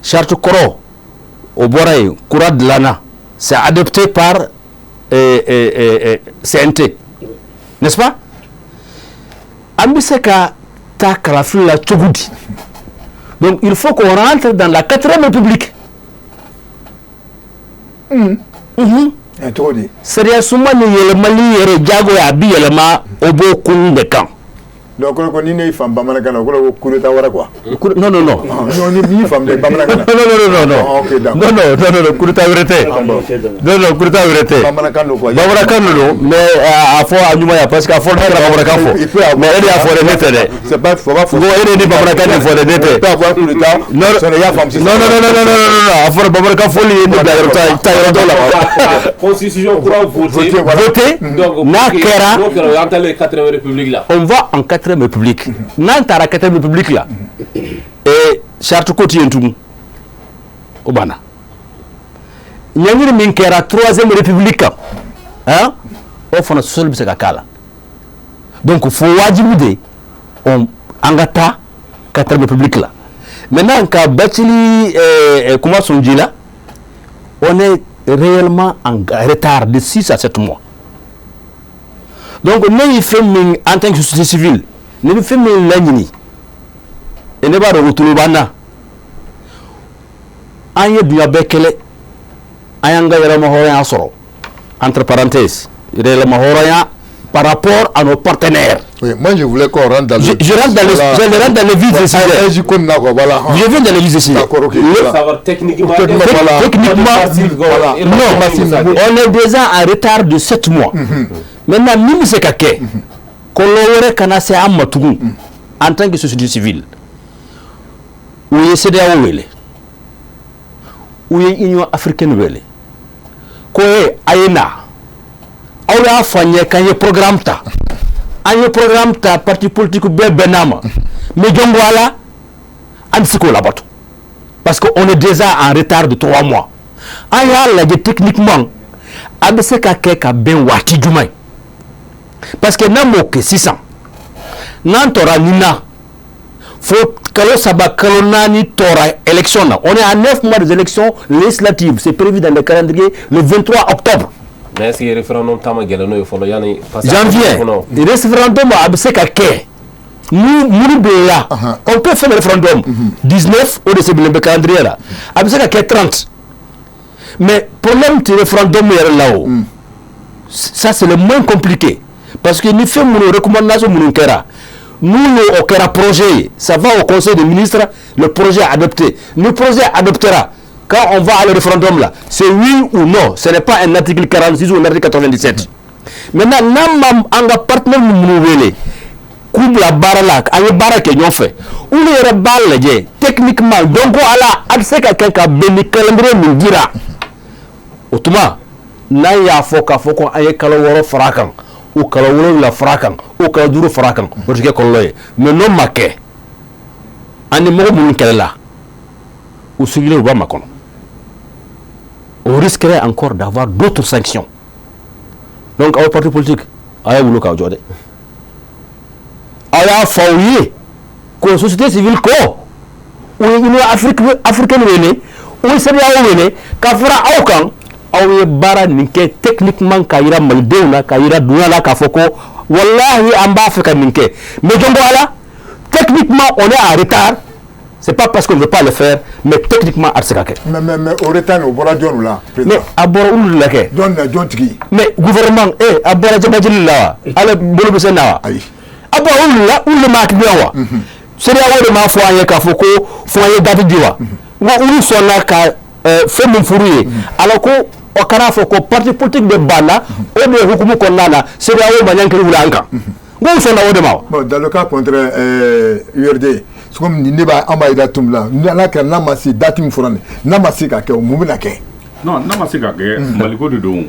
Charte kɔrɔ o bɔra yen, kura dilanna, c'est adopté par CNT, n'est-ce pas? An bɛ se ka taa kalafili la cogo di? Donc il faut qu'on rentre dans la quatrième république. Cogo di? Sariya sunba ni yɛlɛmali yɛrɛ diyagoya, a bi yɛlɛma, o b'o kun de kan. Donc ko ni ne y'i faamu bamanankan na, o kɔrɔ ko coup d'état wɛrɛ quoi. Non, non, non. Non, ni y'i faamu bamanankan na. Non, non, non, non, non. Ok, d'accord. Non, non, non, non, coup d'état wɛrɛ tɛ. Non, non, coup d'état wɛrɛ tɛ. Bamanankan don quoi. Bamanankan de don, mais a fɔ a ɲuman ya, parce que a fɔ ne yɛrɛ bamanankan fɔ. Mais e de y'a fɔ dɛ, ne tɛ dɛ. C'est pas, faut pas N ko e de ye ni bamanankan nin fɔ dɛ, ne tɛ. Il peut avoir coup d'état. Non, non, i y'a faamu sisan. Non, non, non, non, non, non, non, a fɔra bamanankan fɔli ye ne bila yɔrɔ ta yɔrɔ dɔ la. Constitution kura voté. Voté. Donc n'a kɛra. N'o kɛra, o y'an taalen quatrième république la. On va en quatrième république. N'an taara quatrième république la, et charte ko ti yen tugun, o banna. Ɲangili min kɛra troisième république kan, hein, o fana sɔsɔli bɛ se ka k'a la. Donc fo wajibi de on an ka taa quatrième république la. Maintenant, ka Bathily kuma sɔn ji la, on est réellement en retard de 6 à 7 mois. Donc ne ye fɛn min, en tant que société civile, ne bɛ fɛn min laɲini, et ne b'a dɔn o tulo b'an na, an ye duɲa bɛɛ kɛlɛ, an y'an ka yɛrɛma hɔrɔnya sɔrɔ, entre parenthèses yɛrɛma hɔrɔnya par rapport à nos partenaires. Oui, moi je voulais qu'on rentre dans le Je rentre dans le, voilà. je rentre dans le vif du sujet. Voilà. Je viens dans le vif du sujet. D'accord, ok. Voilà. Savoir techniquement, techniquement, voilà. Techniquement, voilà. Non, on est déjà en retard de 7 mois. Maintenant, min bɛ se ka kɛ kɔlɔlɔ wɛrɛ kana se an ma tugun en tant que société civile, u ye CEDEAO wele, u ye Union africaine wele ko e a ye na, aw y'a fɔ an ye k'an ye programme ta, an ye programme ta, parti politique bɛɛ bɛnn'a ma, mais jɔn ko ala an tɛ se k'o labato parce que on est déjà en retard de 3 mois. An y'a lajɛ techniquement a bɛ se ka kɛ ka bɛn waati jumɛn? Parce que n'an m'o kɛ sisan, n'an tora nin na fo kalo 3, kalo 4 tora élection na, on est à 9 mois des élections législatives, c'est prévu dans le calendrier le 23 octobre. Mais est-ce que référendum ta ma gɛlɛn n'o ye fɔlɔ yanni? Janvier, référendum a bɛ se ka kɛ. Minnu bɛ yan, on peut faire le référendum 19, o de sɛbɛnnen bɛ calendrier la, a bɛ se ka kɛ 30, mais problème tɛ référendum yɛrɛ la. O, ça, c'est le moins compliqué, parce que ni fɛn minnu, recommandation minnu kɛra, n'u y'o kɛra projet ye, ça va au conseil des ministres, le projet est adopté. Ni projet adoptera, quand on va à le référendum là, c'est oui ou non, ce n'est pas un article 46 ou un article 97. Maintenant, n'an ma an ka partenaire minnu wele k'u bila baara la, an ye baara kɛ ɲɔgɔn fɛ, olu yɛrɛ b'a lajɛ techniquement, donc ala a bɛ se ka kɛ ka bɛn ni calendrier min dira. O tuma, n'an y'a fɔ k'a fɔ ko an ye kalo 6 fara a kan, o kalo 7 fara a kan, o kalo 5 fara a kan, o tɛ kɛ kɔlɔlɔ ye. Mais n'o ma kɛ, an ni mɔgɔ minnu kɛlɛla, u sigilen, u b'a makɔnɔ, on risquerait encore d'avoir d'autres sanctions. Donc aw parti politique, a y'a wolo k'aw jɔ dɛ. Aw y'a fɔ aw ye ko société civile ko u ye Union africaine wele, u ye CEDEAO wele ka fara aw kan. Aw ye baara nin kɛ techniquement ka yira malidenw na, ka yira dunya la k'a fɔ ko walahi an b'a fɛ ka nin kɛ, mais jɔn ko ala, techniquement on est en retard. C'est pas parce qu'on ne veut pas le faire, mais techniquement a tɛ se ka kɛ. Mais o retard, o bɔra jɔn la? Mais a bɔra olu de la kɛ. Jɔn na, jɔn tigi? Mais gouvernement, a bɔra jamajili la wa? Ale bolo bɛ se na wa? Ayi. A bɔra olu de la, olu de m'a hakilina wa? CEDEAO de m'a fɔ an ye k'a fɔ ko fo an ye date di wa? N ko olu sɔnna ka fɛn min furu ye ala ko o kana fɔ ko parti politique de banna, o de hukumu kɔnɔna na CEDEAO ma ɲankili wuli an kan. N ko u sɔnna o de ma wa? Bon, dans le cas contraire, URD, c'est comme ni ne b'a, an b'a yira tun la, ni ala kɛra, n'a ma se date min fɔra nin, n'a ma se ka kɛ, mun bɛna kɛ? Non, n'a ma se ka kɛ, Maliko de don.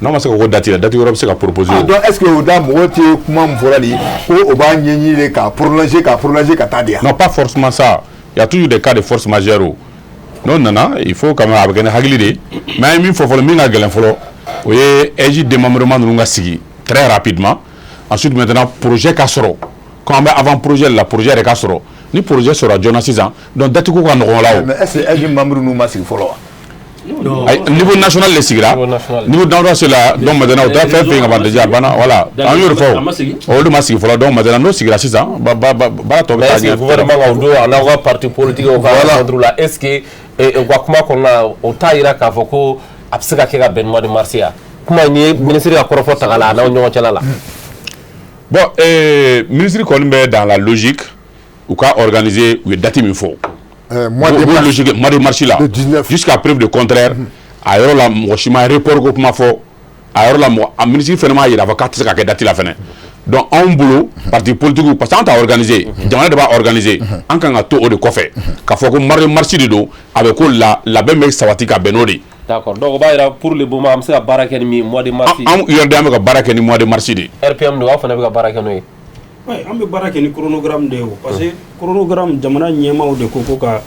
N'a ma se ka ko date la, date wɛrɛ bɛ se ka proposer. Ah, donc est ce que o da mɔgɔ tɛ kuma min fɔra nin ko o b'a ɲɛɲini de k'a prolonger, k'a prolonger ka taa de yan? Non, pas forcément ça. Il y a toujours des cas de force majeure. O n'o nana, il faut quand même a bɛ kɛ ni hakili de ye. Mais an ye min fɔ fɔlɔ, min ka gɛlɛn fɔlɔ, o ye AIGE démembrement ninnu ka sigi très rapidement. Ensuite maintenant, projet ka sɔrɔ. Quand an bɛ avant projet la, projet yɛrɛ ka sɔrɔ. Ni projet sɔrɔ joona sisan, donc date ko ka nɔgɔn la o. Mais est ce que AIGE membre ninnu ma sigi fɔlɔ wa? Ayi, niveau national de sigira. Niveau national. Niveau national c'est la, donc maintenant o taara fɛn fɛn ka ban déjà, a banna, voilà. An y'o de fɔ. A ma sigi. O de ma sigi fɔlɔ. Donc maintenant n'o sigira sisan, ba ba ba baara tɔ bɛ Mais taa est-ce que ɲɛ. gouvernement ka o don a n'aw ka parti politique ka rencontre la, est-ce que u ka kuma kɔnɔna, o t'a yira k'a fɔ ko a bɛ se ka kɛ ka bɛn mois de mars ya? Kuma in, n'i ye ministre ka kɔrɔfɔ ta k'a la, a n'aw ɲɔgɔn cɛla la. Bon, ministre kɔni bɛ dans la logique, u ka organiser, u ye date min fɔ. Mois de O mars. Logique, mois de mars la. Le 19. Jusqu'à preuve de contraire, a yɔrɔ la, mɔgɔ si ma report ko kuma fɔ. A yɔrɔ la, mɔgɔ a ministre fɛnɛ m'a yira fɔ k'a tɛ se ka kɛ date la fɛnɛ. Donc anw bolo, parti politique, parce que an t'a organiser, jamana de b'a organiser, an kan ka to o de kɔfɛ k'a fɔ ko mois de mars de don, a bɛ ko la, labɛn bɛ sabati ka bɛn n'o de ye. D'accord, donc o b'a yira pour le moment an bɛ se ka baara kɛ ni min ye, mois de mars. An URD, an bɛ ka baara kɛ ni mois de mars de ye. RPM don, aw fana bɛ ka baara kɛ n'o ye. Ouais, an bɛ baara kɛ ni chronogramme de ye o, parce que chronogramme, jamana ɲɛmaaw de ko ko ka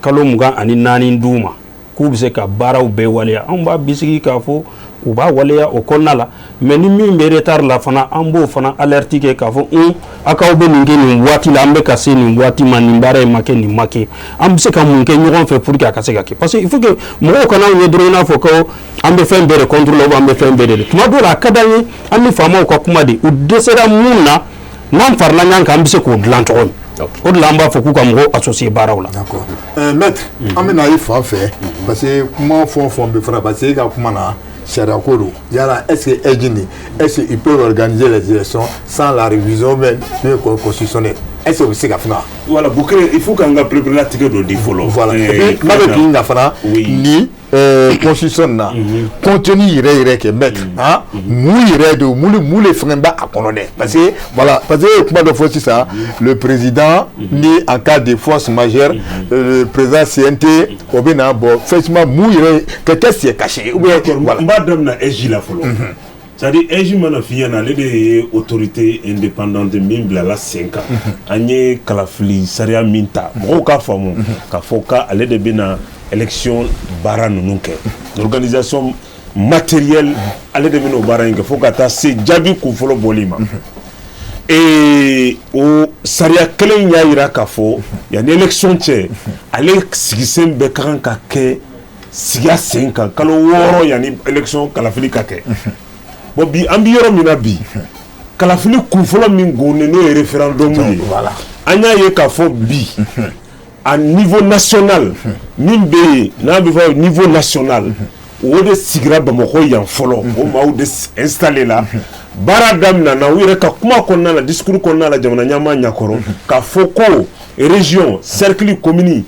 kalo 24 d'u ma k'u bɛ se ka baaraw bɛɛ waleya. Anw b'a bisigi k'a fɔ u b'a waleya o kɔnɔna la, mais ni min bɛ retard la fana, an b'o fana alerte kɛ k'a fɔ un a k'aw bɛ nin kɛ nin waati la, an bɛ ka se nin waati ma, nin baara in ma kɛ, nin ma kɛ, an bɛ se ka mun kɛ ɲɔgɔn fɛ pour que a ka se ka kɛ? Parce que il faut que mɔgɔw kana anw ye dɔrɔn i n'a fɔ ko an bɛ fɛn bɛɛ de contrôler ou an bɛ fɛn bɛɛ de. Tuma dɔw la, a ka d'an ye an ni faamaw ka kuma de, u dɛsɛra mun na, n'an farala ɲɔgɔn kan, an bɛ se k'o dilan cogo min. O de la an b'a fɔ k'u ka mɔgɔw associer baaraw la. D'accord. Maître, an bɛna i fan fɛ, parce que kuma fɛn o fɛn bɛ fɔra, parce que e ka kuma na, sariya ko don. Yala est-ce que AIGE nin, est-ce qu'il peut organiser les élections sans la révision même du constitutionnel? Est-ce que o bɛ se ka fɛn? Voilà, Bukere, il faut k'an ka pereperelatigɛ dɔ di fɔlɔ. Voilà. Et puis n'a bɛ k'i ɲininka fana ni constitution na, contenu yɛrɛ yɛrɛ kɛ, maître, han, mun yɛrɛ de, mun de fɛngɛ b'a a kɔnɔ dɛ? Parce que voilà, parce que e ye kuma dɔ fɔ sisan, le président ni en cas de force majeure, le président CNT o bɛ na. Bon, effectivement, mun yɛrɛ, qu'est-ce qui est caché ou bien? Voilà. N b'a daminɛ AIGE la fɔlɔ. C'est à dire AIGE mana f'i ɲɛna, ale de ye autorité indépendante min bilala sen kan. An ye kalafili sariya min ta, mɔgɔw k'a faamu k'a fɔ k'ale de bɛna élection baara ninnu kɛ, organisation matérielle, ale de bɛna o baara in kɛ fo ka taa se jaabi kun fɔlɔ bɔli ma. Ee, o sariya kelen in y'a yira k'a fɔ yanni élection cɛ, ale sigisen bɛɛ ka kan ka kɛ sigiya sen kan kalo 6 yanni élection kalafili ka kɛ. Bon, bi an bi yɔrɔ min na bi, Kalafili kunfɔlɔ min gonnen, n'o ye référendum ye, an y'a ye k'a fɔ bi, a niveau national min bɛ yen, n'a bɛ fɔ niveau national, o de sigira Bamakɔ yan fɔlɔ. O maaw de installé la, baara daminɛna. U yɛrɛ ka kuma kɔnɔna la, discours kɔnɔna la, jamana ɲɛmaa ɲɛkɔrɔ, k'a fɔ ko région, cercle, commune,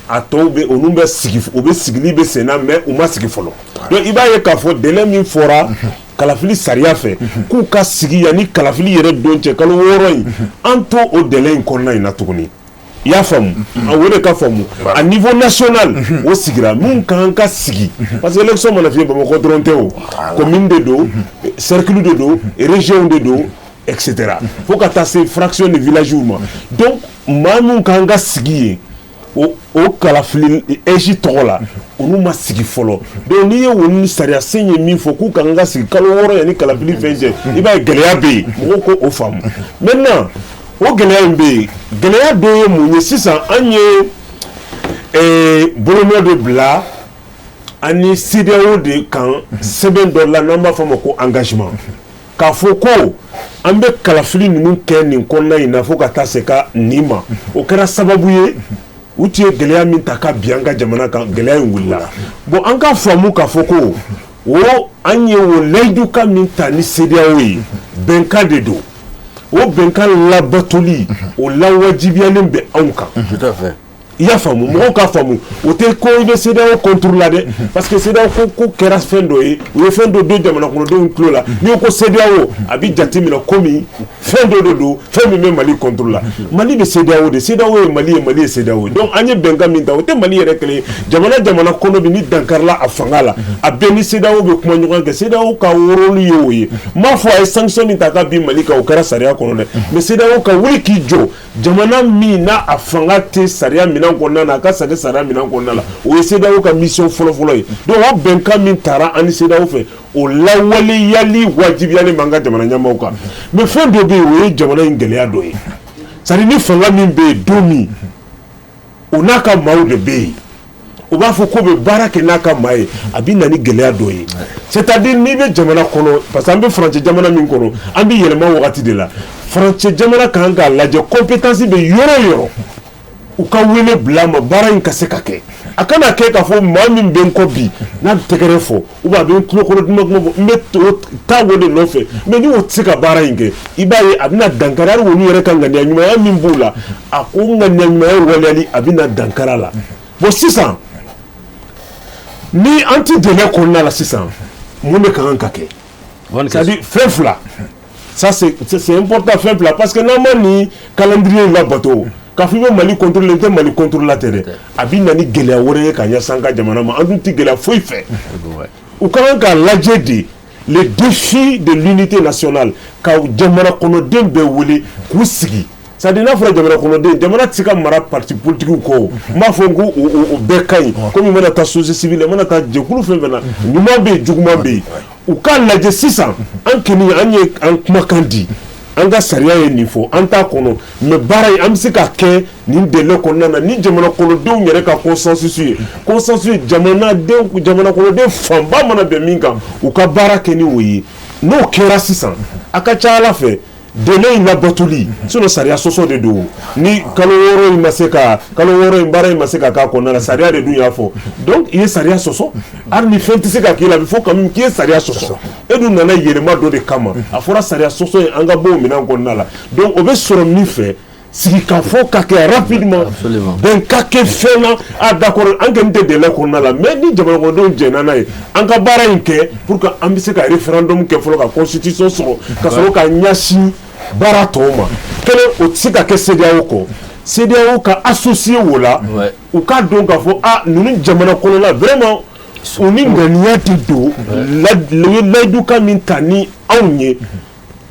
a tɔw bɛ, olu bɛ sigi, u bɛ sigili bɛ sen na, mais u ma sigi fɔlɔ. Donc i b'a ye k'a fɔ délai min fɔra kalafili sariya fɛ k'u ka sigi yanni kalafili yɛrɛ don cɛ, kalo 6 in, an to o délai in kɔnɔna in na tuguni. I y'a faamu, o de ka faamu. A niveau national, o sigira mun kan ka sigi, parce que élection mana f'i ye, Bamakɔ dɔrɔn tɛ, o commune de don, cercle de don, région de don, etc., fo ka taa se fraction de village ma. Donc maa mun kan ka sigi yen, o kalafili AIGE tɔgɔ la, olu ma sigi fɔlɔ. Donc n'i ye olu ni sariya sen ye min fɔ k'u kan ka sigi kalo 6 yanni kalafili fɛn cɛ, i b'a ye gɛlɛya bɛ yen, mɔgɔw ko o faamu. Maintenant, o gɛlɛya in bɛ yen, gɛlɛya dɔ ye mun ye? Sisan an ye bolonɔ de bila ani CEDEAO de kan sɛbɛn dɔ la, n'an b'a fɔ a ma ko engagement, k'a fɔ ko an bɛ kalafili ninnu kɛ nin kɔnɔna in na fo ka taa se ka nin ma. O kɛra sababu ye, u tun ye gɛlɛya min ta ka bin an ka jamana kan, gɛlɛya in wulila. Bon, an ka faamu k'a fɔ ko o an ye o layidukan min ta ni CEDEAO ye, bɛnkan de don. O bɛnkan labatoli, o lawajibiyalen bɛ anw kan. Tout à fait. I y'a faamu, mɔgɔw k'a faamu, o tɛ ko i bɛ CEDEAO contre la dɛ, parce que CEDEAO ko kɛra fɛn dɔ ye, u ye fɛn dɔ don jamana kɔnɔdenw tulo la. N'i ko CEDEAO, a bɛ jate minɛ komi fɛn dɔ de don, fɛn min bɛ Mali contre la. Mali bɛ CEDEAO de, CEDEAO ye Mali ye, Mali ye CEDEAO ye. Donc an ye bɛnkan min ta, o tɛ Mali yɛrɛ kelen ye. Jamana kɔnɔ bi, ni dankarila a fanga la, a bɛɛ ni CEDEAO bɛ kuma ɲɔgɔn kɛ. CEDEAO ka rôle ye o ye. N m'a fɔ a ye sanction min ta ka bin Mali kan, o kɛra sariya kɔnɔ dɛ, mais CEDEAO ka wuli k'i jɔ, jamana min n'a a fanga tɛ sariya minɛn kɔnɔna na, a ka segin sariya minɛn kɔnɔna la, o ye CEDEAO ka mission fɔlɔ-fɔlɔ ye. Donc o bɛnkan min tara an ni CEDEAO fɛ, o lawaleyali wajibiyalen b'an ka jamana ɲɛmaaw kan. Mais fɛn dɔ bɛ yen, o ye jamana in gɛlɛya dɔ ye, c'est à dire ni fanga min bɛ yen don min, o n'a ka maaw de bɛ yen, u b'a fɔ k'o bɛ baara kɛ n'a ka maa ye, a bɛ na ni gɛlɛya dɔ ye. C'est à dire n'i bɛ jamana kɔnɔ, parce que an bɛ furancɛ jamana min kɔnɔ, an bɛ yɛlɛma wagati de la. Furancɛ jamana kan k'a lajɛ, compétence bɛ yɔrɔ o yɔrɔ, u ka wele bila a ma, baara in ka se ka kɛ. A kana kɛ k'a fɔ maa min bɛ n kɔ bi, n'a bɛ tɛgɛrɛ fɔ ou bien a bɛ n tulo kɔrɔ duman kuma fɔ, n bɛ taa o de nɔfɛ. Mais ni o tɛ se ka baara in kɛ, i b'a ye a bɛna dankari hali olu yɛrɛ ka ŋaniya ɲumanya min b'u la, a ko ŋaniya ɲumanya waleyali, a bɛna dankari a la. Bon, sisan ni an ti dɛmɛ kɔnɔna la sisan, mun de ka kan ka kɛ? C'est à dire fɛn fila, ça c'est important, fɛn fila, parce que n'an ma nin calendrier in labato, k'a fɔ i bɛ Mali contrôler, n tɛ Mali contrôler la tɛ dɛ, a bɛ na ni gɛlɛya wɛrɛ ye ka ɲɛsin an ka jamana ma. An dun tɛ gɛlɛya foyi fɛ. U ka kan k'a lajɛ de, le défi de l'unité nationale, ka jamana kɔnɔden bɛɛ wele k'u sigi. C'est à dire n'a fɔra jamana kɔnɔden, jamana tɛ se ka mara parti politique kɔ. N b'a fɔ ko o bɛɛ ka ɲi, komi i mana taa société civile, i mana taa jɛkulu fɛn fɛn na, ɲuman bɛ yen, juguman bɛ yen. U k'a lajɛ sisan, an kɔni an ye an kumakan di, an ka sariya ye nin fɔ, an t'a kɔnɔ, mais baara in an bɛ se ka kɛ nin délai kɔnɔna na ni jamana kɔnɔdenw yɛrɛ ka consensus ye. Consensus ye, jamanaden, jamana kɔnɔden fanba mana bɛn min kan, u ka baara kɛ ni o ye. N'o kɛra sisan, a ka ca Ala fɛ, délai in labatoli, sinon sariya sɔsɔ de don. Ni kalo 6 in ma se ka, kalo 6 in baara in ma se ka k'a kɔnɔna la, sariya de dun y'a fɔ. Donc i ye sariya sɔsɔ, hali ni fɛn tɛ se ka k'i la, a bɛ fɔ quand même k'i ye sariya sɔsɔ. E dun nana yɛlɛma dɔ de kama, a fɔra sariya sɔsɔ ye, an ka bɔ o minɛn kɔnɔna la. Donc o bɛ sɔrɔ min fɛ, sigikafɔ ka kɛ rapidement, bɛn ka kɛ fɛn na. Ah d'accord, an kɔni tɛ délai kɔnɔna la, mais ni jamana kɔnɔdenw jɛnna n'a ye, an ka baara in kɛ pour que an bɛ se ka référendum kɛ fɔlɔ, ka constitution sɔrɔ, ka sɔrɔ ka ɲɛsin baara tɔw ma. Kelen, o tɛ se ka kɛ CEDEAO kɔ. CEDEAO ka associé o la, u k'a dɔn k'a fɔ ah, ninnu jamana kɔnɔna vraiment, u ni ŋaniya de don, u ye layidukan min ta ni anw ye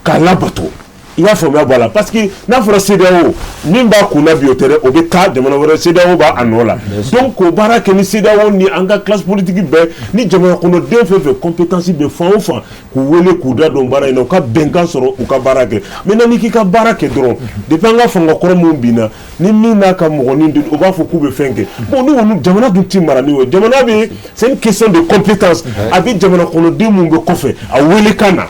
k'a labato. I y'a faamuya b'a la, parce que n'a fɔra CEDEAO min b'a kun na bi, o tɛ dɛ, o bɛ taa jamana wɛrɛ, CEDEAO b'a a nɔ la. Donc k'o baara kɛ ni CEDEAO ni an ka classe politique bɛɛ ni jamana kɔnɔden fɛn fɛn compétence bɛ fan o fan, k'u wele k'u da don baara in na, u ka bɛnkan sɔrɔ, u ka baara kɛ. Maintenant n'i k'i ka baara kɛ dɔrɔn, depuis an ka fanga kɔrɔ min binna, ni min n'a ka mɔgɔnin o b'a fɔ k'u bɛ fɛn kɛ. Bon, ni olu jamana dun ti mara ni o ye, jamana bɛ, c'est une question de compétence. A bɛ jamana kɔnɔden mun bɛ kɔfɛ, a wele ka na.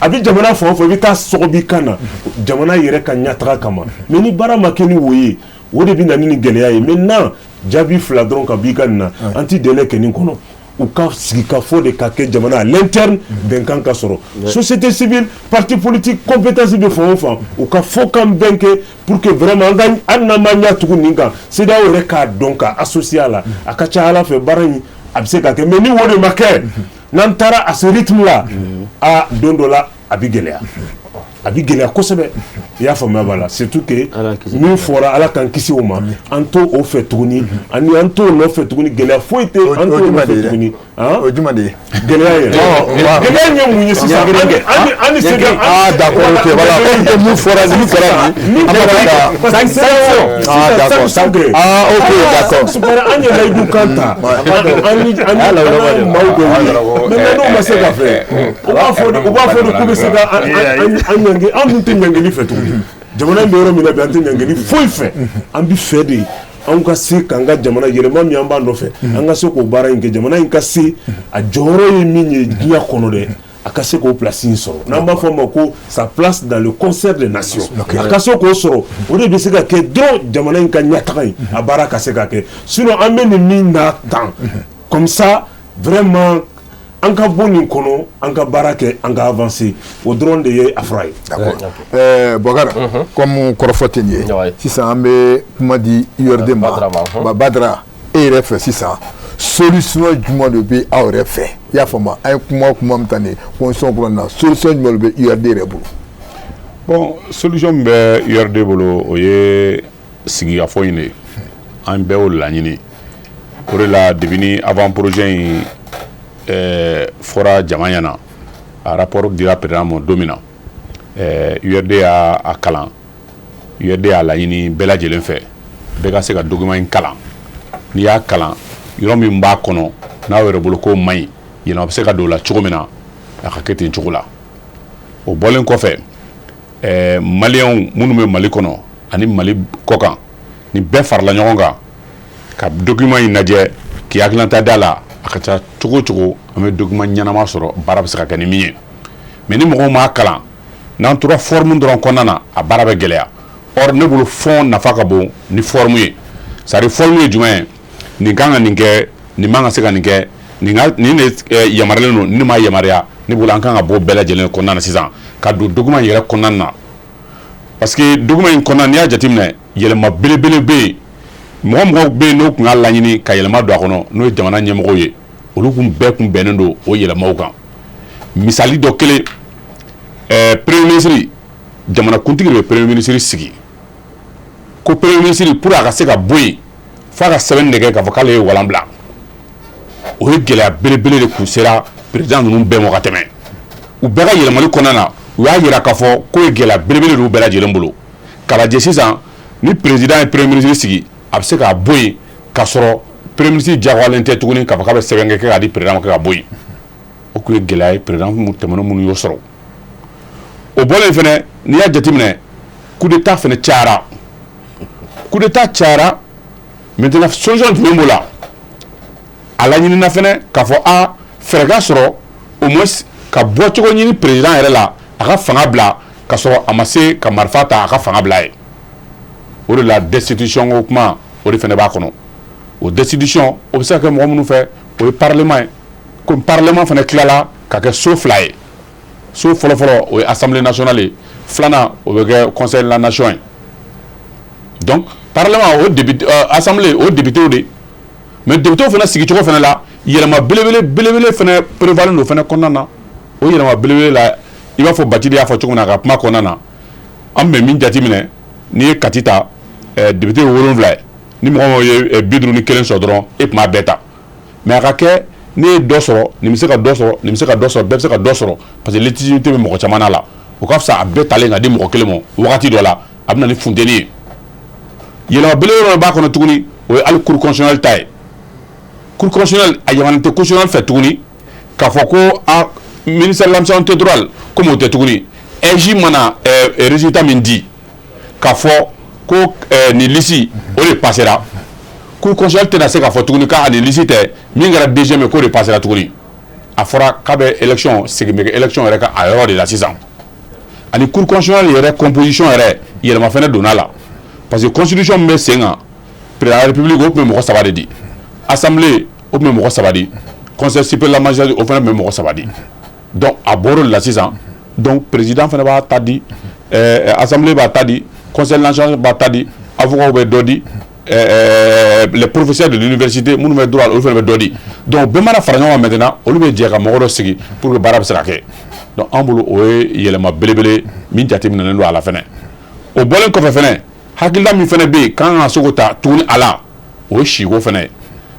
A bɛ jamana fan o fan, i bɛ taa sɔgɔ b'i kan na jamana yɛrɛ ka ɲɛtaga kama. Mais ni baara ma kɛ ni o ye, o de bɛ na ni nin gɛlɛya ye. Maintenant, jaabi fila dɔrɔn ka b'i ka nin na, an ti délai kɛ nin kɔnɔ. U ka sigikafɔ de ka kɛ jamana à l'interne, bɛnkan ka sɔrɔ, société civile, parti politique, compétence bɛ fan o fan, u ka fɔ kan bɛn kɛ pour que vraiment an ka, hali n'an ma ɲɛ tugun nin kan, CEDEAO yɛrɛ k'a dɔn ka associer a la. A ka ca Ala fɛ, baara in a bɛ se ka kɛ. Mais ni o de ma kɛ, n'an taara à ce rythme là, a don dɔ la a bɛ gɛlɛya, a bɛ gɛlɛya kosɛbɛ. I y'a faamuya b'a la, surtout que min fɔra, Ala k'an kisi o ma, an t'o o fɛ tuguni, ani an t'o nɔfɛ tuguni. Gɛlɛya foyi tɛ, an t'o nɔfɛ tuguni. O ye jumɛn de ye? Gɛlɛya yɛrɛ, gɛlɛya in ye mun ye sisan? An ni CEDEAO. Ah d'accord, ok, voilà, comme mun fɔra nin kɛra nin, an b'a ka ah d'accord, ah ok, d'accord. An ye layidu kan ta, an ni maaw dɔw ye, mais n'o ma se ka fɛ, u b'a fɔ de k'u bɛ se ka an ɲangi. An dun tɛ ɲangili fɛ tuguni. Jamana in bɛ yɔrɔ min na bi, an tɛ ɲangili foyi fɛ. An bɛ fɛ de anw ka se k'an ka jamana yɛlɛma min an b'a nɔfɛ, an ka se k'o baara in kɛ, jamana in ka se a jɔyɔrɔ ye min ye diɲɛ kɔnɔ dɛ, a ka se k'o place in sɔrɔ, n'an b'a fɔ a ma ko sa place dans le concert des nations, a ka se k'o sɔrɔ. O de bɛ se ka kɛ dɔrɔn jamana in ka ɲɛtaga in a baara ka se ka kɛ. Sinon an bɛ nin min na tan comme ça, vraiment an ka bɔ nin kɔnɔ, an ka baara kɛ, an ka avancer, o dɔrɔn de ye a fura ye. D'accord, Bɔkara, comme kɔrɔfɔ tɛ nin ye sisan, an bɛ kuma di URD ma. Badara, e yɛrɛ fɛ sisan, solution jumɛn de bɛ aw yɛrɛ fɛ? I y'a faamu, an ye kuma o kuma min ta nin constitution kura na, solution jumɛn de bɛ URD yɛrɛ bolo? Bon, solution min bɛ URD bolo, o ye sigikafɔ in de ye. An bɛɛ y'o laɲini. O de la, depuis ni avant projet in fɔra jama ɲɛna, a rapport dira président ma don min na, URD y'a a kalan. URD y'a laɲini bɛɛ lajɛlen fɛ, bɛɛ ka se ka document in kalan. N'i y'a kalan, yɔrɔ min b'a kɔnɔ n'aw yɛrɛ bolo k'o man ɲi, yɛlɛma bɛ se ka don o la cogo min na, a ka kɛ ten cogo la. O bɔlen kɔfɛ, maliyɛnw minnu bɛ Mali kɔnɔ ani Mali kɔkan, ni bɛɛ farala ɲɔgɔn kan ka document in lajɛ k'i hakilinata da la, a ka ca cogo o cogo, an bɛ document ɲɛnama sɔrɔ, baara bɛ se ka kɛ ni min ye. Mais ni mɔgɔw m'a kalan, n'an tora forme dɔrɔn kɔnɔna na, a baara bɛ gɛlɛya. Or ne bolo, fond nafa ka bon ni forme ye. C'est à dire, forme ye jumɛn ye? Nin kan ka nin kɛ, nin man ka se ka nin kɛ, nin ka nin de yamaruyalen don, nin ma yamaruya. Ne bolo, an kan ka bɔ bɛɛ lajɛlen kɔnɔna na sisan ka don document yɛrɛ kɔnɔna na, parce que document in kɔnɔna, n'i y'a jateminɛ, yɛlɛma belebele bɛ yen. Mɔgɔ mɔgɔ bɛ yen n'o tun y'a laɲini ka yɛlɛma don a kɔnɔ, n'o ye jamana ɲɛmɔgɔw ye, olu kun bɛɛ kun bɛnnen don o yɛlɛmaw kan. Misali dɔ kelen, premier ministre, jamanakuntigi de bɛ premier ministre sigi. Ko premier ministre, pour a ka se ka bɔ yen, f'a ka sɛbɛnni de kɛ k'a fɔ k'ale ye walan bila. O ye gɛlɛya belebele de kun sera président ninnu bɛɛ ma ka tɛmɛ. U bɛɛ ka yɛlɛmali kɔnɔna na, u y'a yira k'a fɔ k'o ye gɛlɛya belebele de y'u bɛɛ lajɛlen bolo. K'a lajɛ sisan, ni président ye premier ministre sigi, a bɛ se k'a bɔ yen k'a sɔrɔ premier ministre diyagoyalen tɛ tuguni k'a fɔ k'a bɛ sɛbɛn kɛ k'a di président ma k'a bɔ yen. O tun ye gɛlɛya ye président tɛmɛnen minnu y'o sɔrɔ. O bɔlen fɛnɛ, n'i y'a jateminɛ, coup d'état fɛnɛ cayara, coup d'état cayara. Maintenant, solution jumɛn b'o la? A laɲinina fɛnɛ k'a fɔ a fɛɛrɛ ka sɔrɔ, au moins ka bɔcogo ɲini président yɛrɛ la, a ka fanga bila ka sɔrɔ a ma se ka marifa ta a ka fanga bila ye. O de la, destitution ko kuma, o de fɛnɛ b'a kɔnɔ. O destitution, o bɛ se ka kɛ mɔgɔ minnu fɛ, o ye parlement ye. Komi parlement fɛnɛ tilala ka kɛ so fila ye, so fɔlɔfɔlɔ, o ye Assemblée nationale ye, filanan, o bɛ kɛ Conseil de la nation ye. Donc parlement, o député, assemblée, o député de. Mais député fana sigicogo fana la, yɛlɛma belebele belebele fana prévalen don fana kɔnɔna na. O yɛlɛma belebele la, i b'a fɔ Batili y'a fɔ cogo min na a ka kuma kɔnɔna na, an bɛ min jateminɛ, n'i ye Kati ta, député ye 7 ye, ni mɔgɔ mɔgɔ ye 51 sɔrɔ dɔrɔn, e tun b'a bɛɛ ta. Mais a ka kɛ ne ye dɔ sɔrɔ, nin bɛ se ka dɔ sɔrɔ, nin bɛ se ka dɔ sɔrɔ, bɛɛ bɛ se ka dɔ sɔrɔ, parce que légitimité bɛ mɔgɔ caman na la. O ka fisa a bɛɛ talen ka di mɔgɔ kelen ma. Wagati dɔ la, a bɛ na ni funteni ye. Yɛlɛma belebele dɔ b'a kɔnɔ tuguni, o ye hali Cour constitutionnelle ta ye. Cour constitutionnelle, a yamaruya tɛ constitutionnelle fɛ tuguni k'a fɔ ko a ministère de l'administration territoriale, komi o tɛ tuguni, AIGE mana résultat min di k'a fɔ ko nin liste, o de passera, Cour constitutionnelle tɛna se k'a fɔ tuguni k'a nin liste tɛ, min kɛra deuxième ye, k'o de passera tuguni. A fɔra k'a bɛ élection segin bɛ kɛ élection yɛrɛ kan a yɔrɔ de la sisan. Ani cour constitutionnelle yɛrɛ composition yɛrɛ, yɛlɛma fɛnɛ donna la, parce que constitution min bɛ sen kan, président de la République, o tun bɛ mɔgɔ saba de di, assemblée, o tun bɛ mɔgɔ saba di, conseil supérieur de la magistrature, o fana tun bɛ mɔgɔ saba di. Donc a bɔr'o de la sisan. Donc président fana b'a ta di, assemblée b'a ta di, conseil national b'a ta di, avocat bɛ dɔ di, les professeurs de l'université minnu bɛ droit, olu fana bɛ dɔ di. Donc bɛɛ mana fara ɲɔgɔn kan maintenant, olu bɛ jɛ ka mɔgɔ dɔ sigi pour que baara bɛ se ka kɛ. Donc an bolo, o ye yɛlɛma belebele min jateminɛnen don a la fɛnɛ. O bɔlen kɔfɛ fɛnɛ, hakilina min fɛnɛ bɛ yen k'an ka se k'o ta tuguni a la, o ye siko fɛnɛ ye,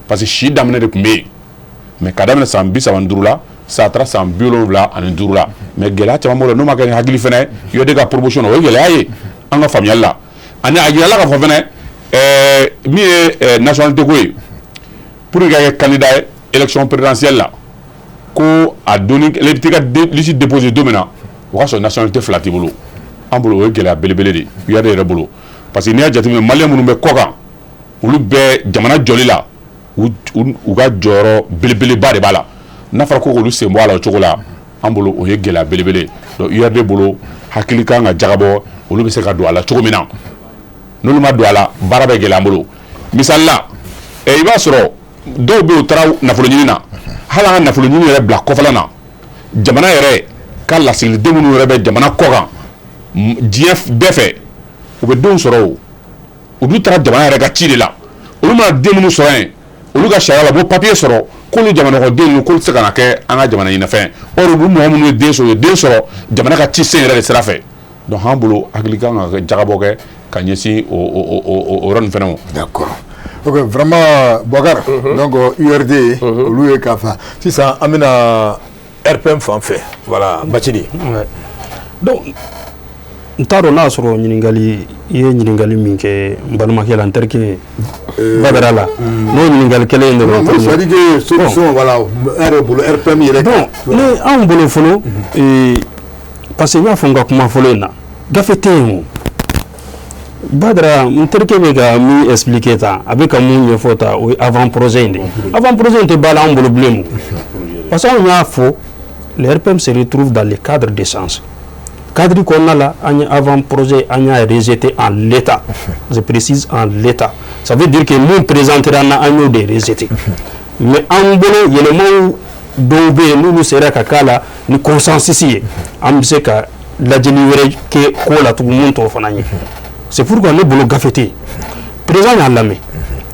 parce que si daminɛ de tun bɛ yen, mais ka daminɛ san 35 la, sa taara san 75 la. Mais gɛlɛya caman b'o la, n'o ma kɛ ni hakili fɛnɛ URD ka proposition na, o ye gɛlɛya ye an ka faamuyali la. Ani a yirala k'a fɔ fɛnɛ, min ye nationalité ko ye, pour que ka kɛ candidat ye élection présidentielle la, ko a donni i bɛ t'i ka liste déposer don min na, o ka sɔrɔ nationalité fila t'i bolo. An bolo, o ye gɛlɛya belebele de ye URD yɛrɛ bolo, parce que n'i y'a jateminɛ, malien minnu bɛ kɔ kan, olu bɛɛ jamana jɔli la, u ka jɔyɔrɔ belebeleba de b'a la. N'a fɔra ko k'olu sen bɔ a la o cogo la, an bolo, o ye gɛlɛya belebele. Donc URD bolo, hakili kan ka jagabɔ olu bɛ se ka don a la cogo min na. N'olu ma don a la, baara bɛ gɛlɛya an bolo. Misali la, i b'a sɔrɔ dɔw bɛ yen, u taara nafolo ɲini na, hali an ka nafolo ɲini yɛrɛ bila kɔfɛla na, jamana yɛrɛ ka lasigiden minnu yɛrɛ bɛ jamana kɔ kan diɲɛ bɛɛ fɛ, u bɛ denw sɔrɔ. O olu taara jamana yɛrɛ ka ci de la. Olu mana den minnu sɔrɔ yen, olu ka sariya la, u b'o papier sɔrɔ k'olu jamanakɔnɔden ninnu, k'olu tɛ se ka na kɛ an ka jamana ɲinifɛn. Or olu mɔgɔ minnu ye den sɔrɔ, u ye den sɔrɔ jamana ka ci sen yɛrɛ de sira fɛ. Donc an bolo, hakili kan ka jagabɔ kɛ ka ɲɛsin o yɔrɔ nin fɛnɛ ma. D'accord. Ok, vraiment, Boubacar, donc URD, olu ye k'a fa. Sisan an bɛna RPM fan fɛ. Voilà, Bacili. Ouais. Donc n t'a dɔn n'a sɔrɔ ɲininkali i ye ɲininkali min kɛ n balimakɛ la, n terikɛ Badara la, n'o ɲininkali kelen in de Non, c'est à dire que solution, voilà, e yɛrɛ bolo, RPM yɛrɛ. Bon, ni anw bolo fɔlɔ, parce que n y'a fɔ n ka kuma fɔlɔ in na, gafe tɛ yen. O Badara, n terikɛ bɛ ka min expliquer tan, a bɛ ka mun ɲɛfɔ tan, o ye avant projet in de ye. Avant projet in tɛ ba la anw bolo bilen o, parce que anw y'a fɔ, le RPM se retrouve dans le cadre d'échange. Cadre kɔnɔna la, an ye avant projet, an y'a rejeté en l'état. Je précise, en l'état, ça veut dire que mun présentera na, an y'o de rejeté. Mais an bolo, yɛlɛmaw dɔw bɛ yen, n'olu sera ka k'a la ni consensus ye, an bɛ se ka lajɛli wɛrɛ kɛ ko la tugun mun t'o fana ye. C'est pourquoi ne bolo, gafe tɛ yen. Président y'a lamɛn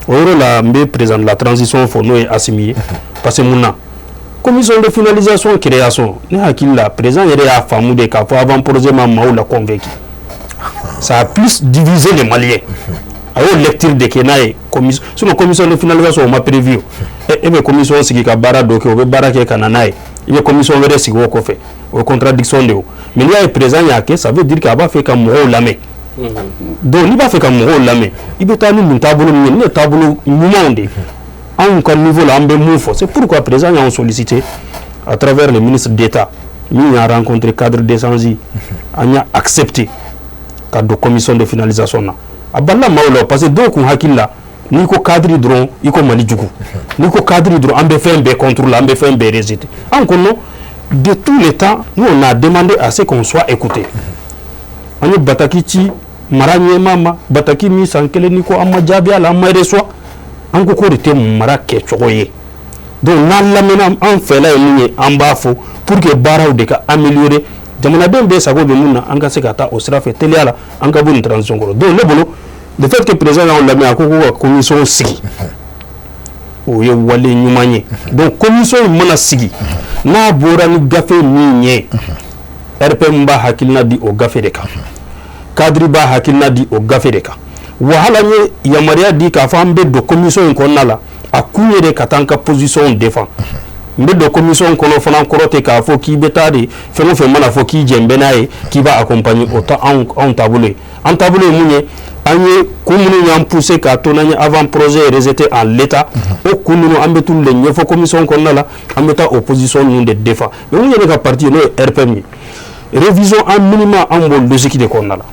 o yɔrɔ la. N bɛ président de la transition fɔ, n'o ye Assimi ye, parce que mun na commission de finalisation création, ne hakili la, président yɛrɛ y'a faamu de k'a fɔ avant projet ma maaw la convaincu, ça a plus divisé les Maliens. A y'o lecture de kɛ n'a ye commission. Sinon commission de finalisation, o ma prévu. O e bɛ commission sigi ka baara dɔ kɛ, o bɛ baara kɛ ka na n'a ye, i bɛ commission wɛrɛ sigi o kɔfɛ, o ye contradiction de ye. O mais n'i y'a ye président y'a kɛ, ça veut dire que a b'a fɛ ka mɔgɔw lamɛn. Donc n'i b'a fɛ ka mɔgɔw lamɛn, i bɛ taa ni nin taabolo min ye, nin ye taabolo ɲumanw de ye anw ka niveau la, an bɛ mun fɔ. C'est pourquoi président y'anw sollicité à travers le ministre d'État min y'a rencontré cadre d'échange. An y'a accepté ka don commission de finalisation na. A balila maaw la, parce que dɔw kun hakili la, n'i ko cadre dɔrɔn, i ko Mali jugu, n'i ko cadre dɔrɔn, an bɛ fɛn bɛɛ contre la, an bɛ fɛn bɛɛ rejeté. An ko non. De tous les temps, nous, on a demandé à ce qu'on soit écouté. An ye bataki ci mara ɲɛmaa ma, bataki min san kelen ni ko, an ma jaabi a la, an ma reçoit. An ko k'o de tɛ mara kɛcogo ye. Donc n'an lamɛnna, an fɛla ye min ye, an b'a fɔ pour que baaraw de ka améliorer, jamanaden bɛɛ sago bɛ mun na, an ka se ka taa o sira fɛ teliya la, an ka bɔ nin transition kɔrɔ. Donc ne bolo, le fait que président y'anw lamɛn, a ko ko ka commission sigi, o ye wale ɲuman ye. Donc commission in mana sigi, n'a bɔra ni gafe min ye, RPM b'a hakilina di o gafe de kan, cadre b'a hakilina di o gafe de kan. Wa hali an ye yamaruya di k'a fɔ an bɛ don commission in kɔnɔna la, a kun ye de ka taa an ka position défend. N bɛ don commission kɔnɔ fana, kɔrɔ tɛ k'a fɔ k'i bɛ taa de, fɛn o fɛn mana fɔ k'i jɛn bɛ n'a ye, k'i b'a accompagner. O tɛ anw taabolo ye. An taabolo ye mun ye? An ye kun minnu y'an poussé k'a to n'an ye avant projet rejeté en l'état, o kun ninnu, an bɛ t'olu de ɲɛfɔ commission kɔnɔna la, an bɛ taa o position ninnu de défend. Mais mun ye ne ka parti ye, n'o ye RPM ye, révision en minima, an b'o logique de kɔnɔna la.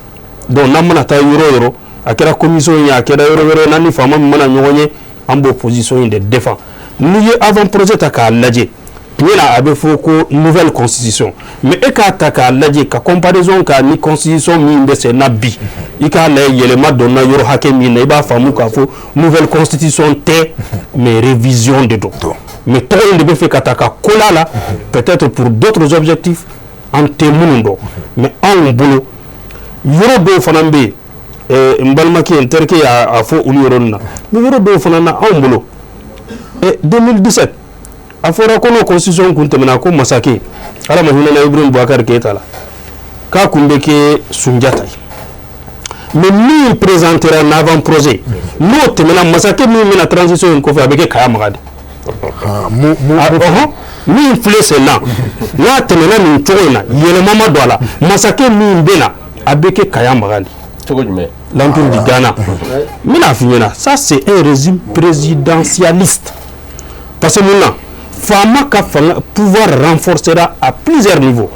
Donc n'an mana taa yɔrɔ o yɔrɔ, a kɛra commission ye, a kɛra yɔrɔ wɛrɛ, n'an ni faama min mana ɲɔgɔn ye, an b'o position in de défend. N'i ye avant projet ta k'a lajɛ, Tiɲɛ na, a bɛ fɔ ko nouvelle constitution, mais e k'a ta k'a lajɛ, ka comparaison k'a ni constitution min bɛ sen na bi, i k'a lajɛ yɛlɛma donna yɔrɔ hakɛ min na, i b'a faamu k'a fɔ nouvelle constitution tɛ, mais révision de don. Mais tɔgɔ in de bɛ fɛ ka ta ka kola la, peut-être pour d'autres objectifs an tɛ minnu dɔn. Mais anw bolo, yɔrɔ dɔw fana bɛ yen, n balimakɛ, n terikɛ y'a fɔ olu yɔrɔ ninnu na, mais yɔrɔ dɔw fana na, anw bolo, 2017 a fɔra ko n'o constitution kun tɛmɛna, ko masakɛ, Ala ma hinɛ na Ibrahim Boubacar Keïta la, k'a kun bɛ kɛ Sunjata ye. Mais min présentera en avant projet, n'o tɛmɛna, masakɛ min bɛna transition in kɔfɛ, a bɛ kɛ Kaya Maga de. Min filɛ sen na, n'a tɛmɛna nin cogo in na, yɛlɛma ma don a la, masakɛ min bɛ na, a bɛ kɛ Kaya Maga de. Cogo jumɛn? L'Empire du Ghana. N bɛna f'i ɲɛna, ça c'est un régime présidentialiste, parce que mun na, faama ka fanga, pouvoir renforcera à plusieurs niveaux.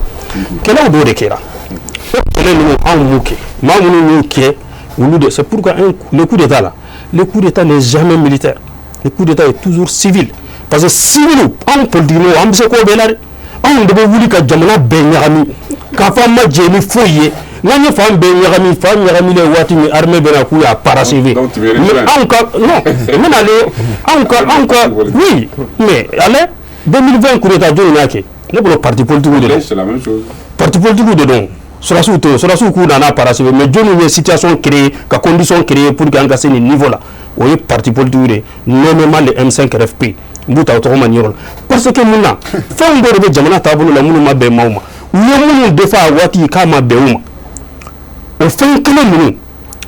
Kɛlɛw dɔw de kɛra, o kɛlɛ ninnu, anw m'u kɛ, maa minnu y'u kɛ, olu de. C'est pourquoi le coup d'état là, le coup d'état n'est jamais militaire, le coup d'état est toujours civil, parce que civil, anw politique mɔgɔw, an bɛ se k'o bɛɛ la dɛ. Anw de bɛ wuli ka jamana bɛɛ ɲagami k'a fɔ an ma jɛ ni foyi ye. N'an ye fan bɛɛ ɲagami, fan ɲagamilen waati min, armée bɛna k'u y'a parachever. Mais anw ka, non, n bɛna ale, anw ka, oui, mais ale 2020 coup d'état, jɔnni y'a kɛ? Ne bolo, parti politique de don. C'est la même chose. Parti politique de don, sɔrɔdasiw tɛ yen. Sɔrɔdasiw k'u nana parachever, mais jɔnni ye situation créer, ka condition créer pour que an ka se nin niveau la? O ye parti politique de ye, nommément le M5 RFP. N b'u ta o tɔgɔ ma nin yɔrɔ la, parce que mun na, fɛn dɔw de bɛ jamana taabolo la minnu ma bɛn maaw ma. U ye minnu defa a waati k'a ma bɛn u ma, o fɛn kelen ninnu,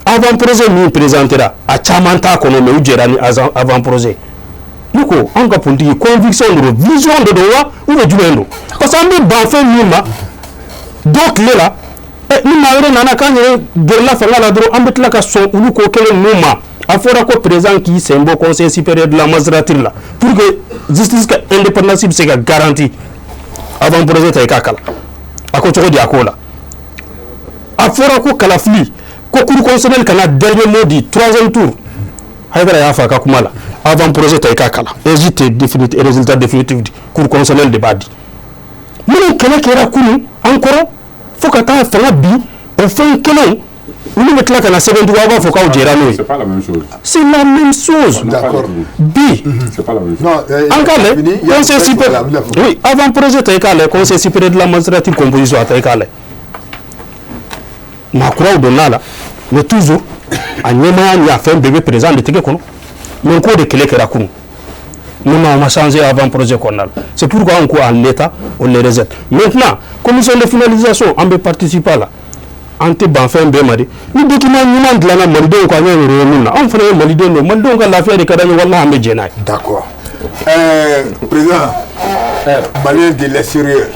avant projet min présentera, a caman t'a kɔnɔ, mais u jɛra ni avant projet. Ne ko anw ka politique, conviction de don, vision de don wa, ou bien jumɛn don? Parce que an bɛ ban fɛn min ma dɔw tile la, ni maa wɛrɛ nana k'an yɛrɛ gɛrɛla fanga la dɔrɔn, an bɛ tila ka sɔn olu ko kelen ninnu ma. A fɔra ko président k'i sen bɔ Conseil supérieur de la magistrature la pour que justice ka indépendance bɛ se ka garantir. Avant projet ta, i k'a kalan, a ko cogo di a k'o la? A fɔra ko kalafili ko Cour constitutionnelle kana dernier mot di troisième tour. Hayidara y'a fɔ a ka kuma la. Avant projet ta, i k'a kalan, AIGE tɛ définitif, résultat définitif di, Cour constitutionnelle de b'a di. Minnu kɛlɛ kɛra kunun an kɔrɔ fo ka taa fanga bin, o fɛn kelenw, olu bɛ tila ka na sɛbɛn tugun, aw b'a fɔ k'aw jɛra n'o ye. C'est pas la même chose. C'est la même chose. D'accord. Bi C'est pas la même chose. Non, an k'a lajɛ Conseil supérieur, oui, avant projet ta, i k'a lajɛ Conseil supérieur de la magistrature composition, a ta, i k'a lajɛ, maa kuraw donn'a la, mais toujours a ɲɛmaaya ni a fɛn bɛɛ bɛ président de tɛgɛ kɔnɔ. Mais k'o de kɛlɛ kɛra kunun, non, on ma changé avant projet kɔnɔna la. C'est pourquoi an ko en l'état, on les rejette. Maintenant, commission de finalisation, an bɛ participer a la, an tɛ ban fɛn bɛɛ ma de. Ni document ɲuman dilanna malidenw ka ɲɛ yɛrɛ ye mun na, anw fana ye maliden don, malidenw ka lafiya de ka d'an ye, walahi an bɛ jɛn n'a ye. D'accord. Président, Malien de l'extérieur.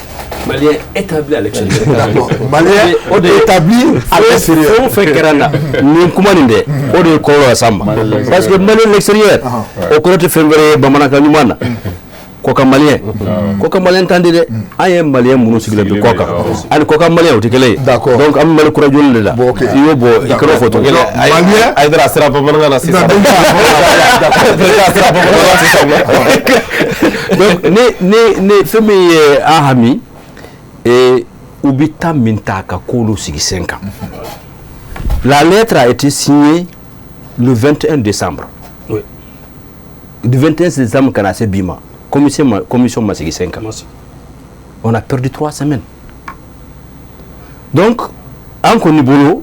Malien établi à l'extérieur. D'accord. Malien établi à l'extérieur. Fɛn o fɛn kɛra na nin kuma nin dɛ, o de ye kɔlɔlɔ las'an ma, parce que Malien l'extérieur, o kɔrɔ tɛ fɛn wɛrɛ ye bamanankan ɲuman na, kɔkan Malien. Kɔkan Malien t'an di dɛ, an ye Malien minnu sigilen bɛ kɔ kan ani kɔkan Malien, o tɛ kelen ye. D'accord. Donc an bɛ Mali kura joli de la. Bon, ok. I y'o bɔ, i kɛra o fɔ cogo. Malien. Hayidara sera bamanankan na sisan. Président sera bamanankan na sisan. Donc ni fɛn min ye an hami, u bɛ taa min ta ka k'olu sigi sen kan. La lettre a été signée le 21 décembre. Oui. Du 21 décembre ka na se bi ma, commission ma sigi sen kan. On a perdu 3 semaines. Donc an kɔni bolo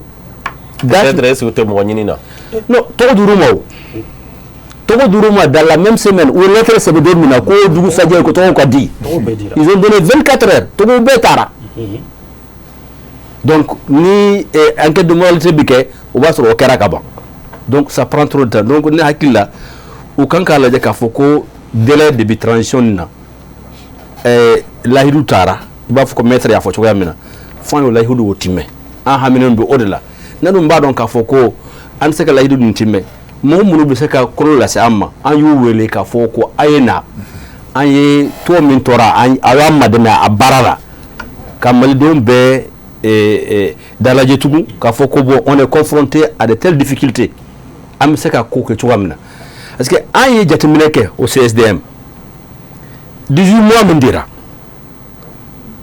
date Peut-être est-ce que u tɛ mɔgɔ ɲini na? Non, tɔgɔ dir'u ma, o tɔgɔ dir'u ma dans la même semaine u ye lettre sɛbɛn don min na, ko dugusajɛ ko tɔgɔw ka di. Tɔgɔ bɛɛ dira. Ils ont donné 24 heures, tɔgɔw bɛɛ taara. Donc ni enquête de moralité bi kɛ, o b'a sɔrɔ o kɛra ka ban. Donc ça prend trop de temps. Donc ne hakili la, u kan k'a lajɛ k'a fɔ ko délai de bi transition nin na, lahidu taara, i b'a fɔ ko maître y'a fɔ cogoya min na, fo an y'o lahidu o timɛ. An haminen bɛ o de la. Ne dun b'a dɔn k'a fɔ ko an tɛ se ka lahidu nin timɛ. Mɔgɔ minnu bɛ se ka kɔlɔlɔ lase an ma, an y'u wele k'a fɔ ko a ye na, an ye tɔn min tɔra, an a y'an madɛmɛ a baara la, ka malidenw bɛɛ dalajɛ tugun k'a fɔ ko bon, on est confronté à de telles difficultés, an bɛ se ka ko kɛ cogoya min na. Parce que an ye jateminɛ kɛ o CSDM. 18 mois min dira,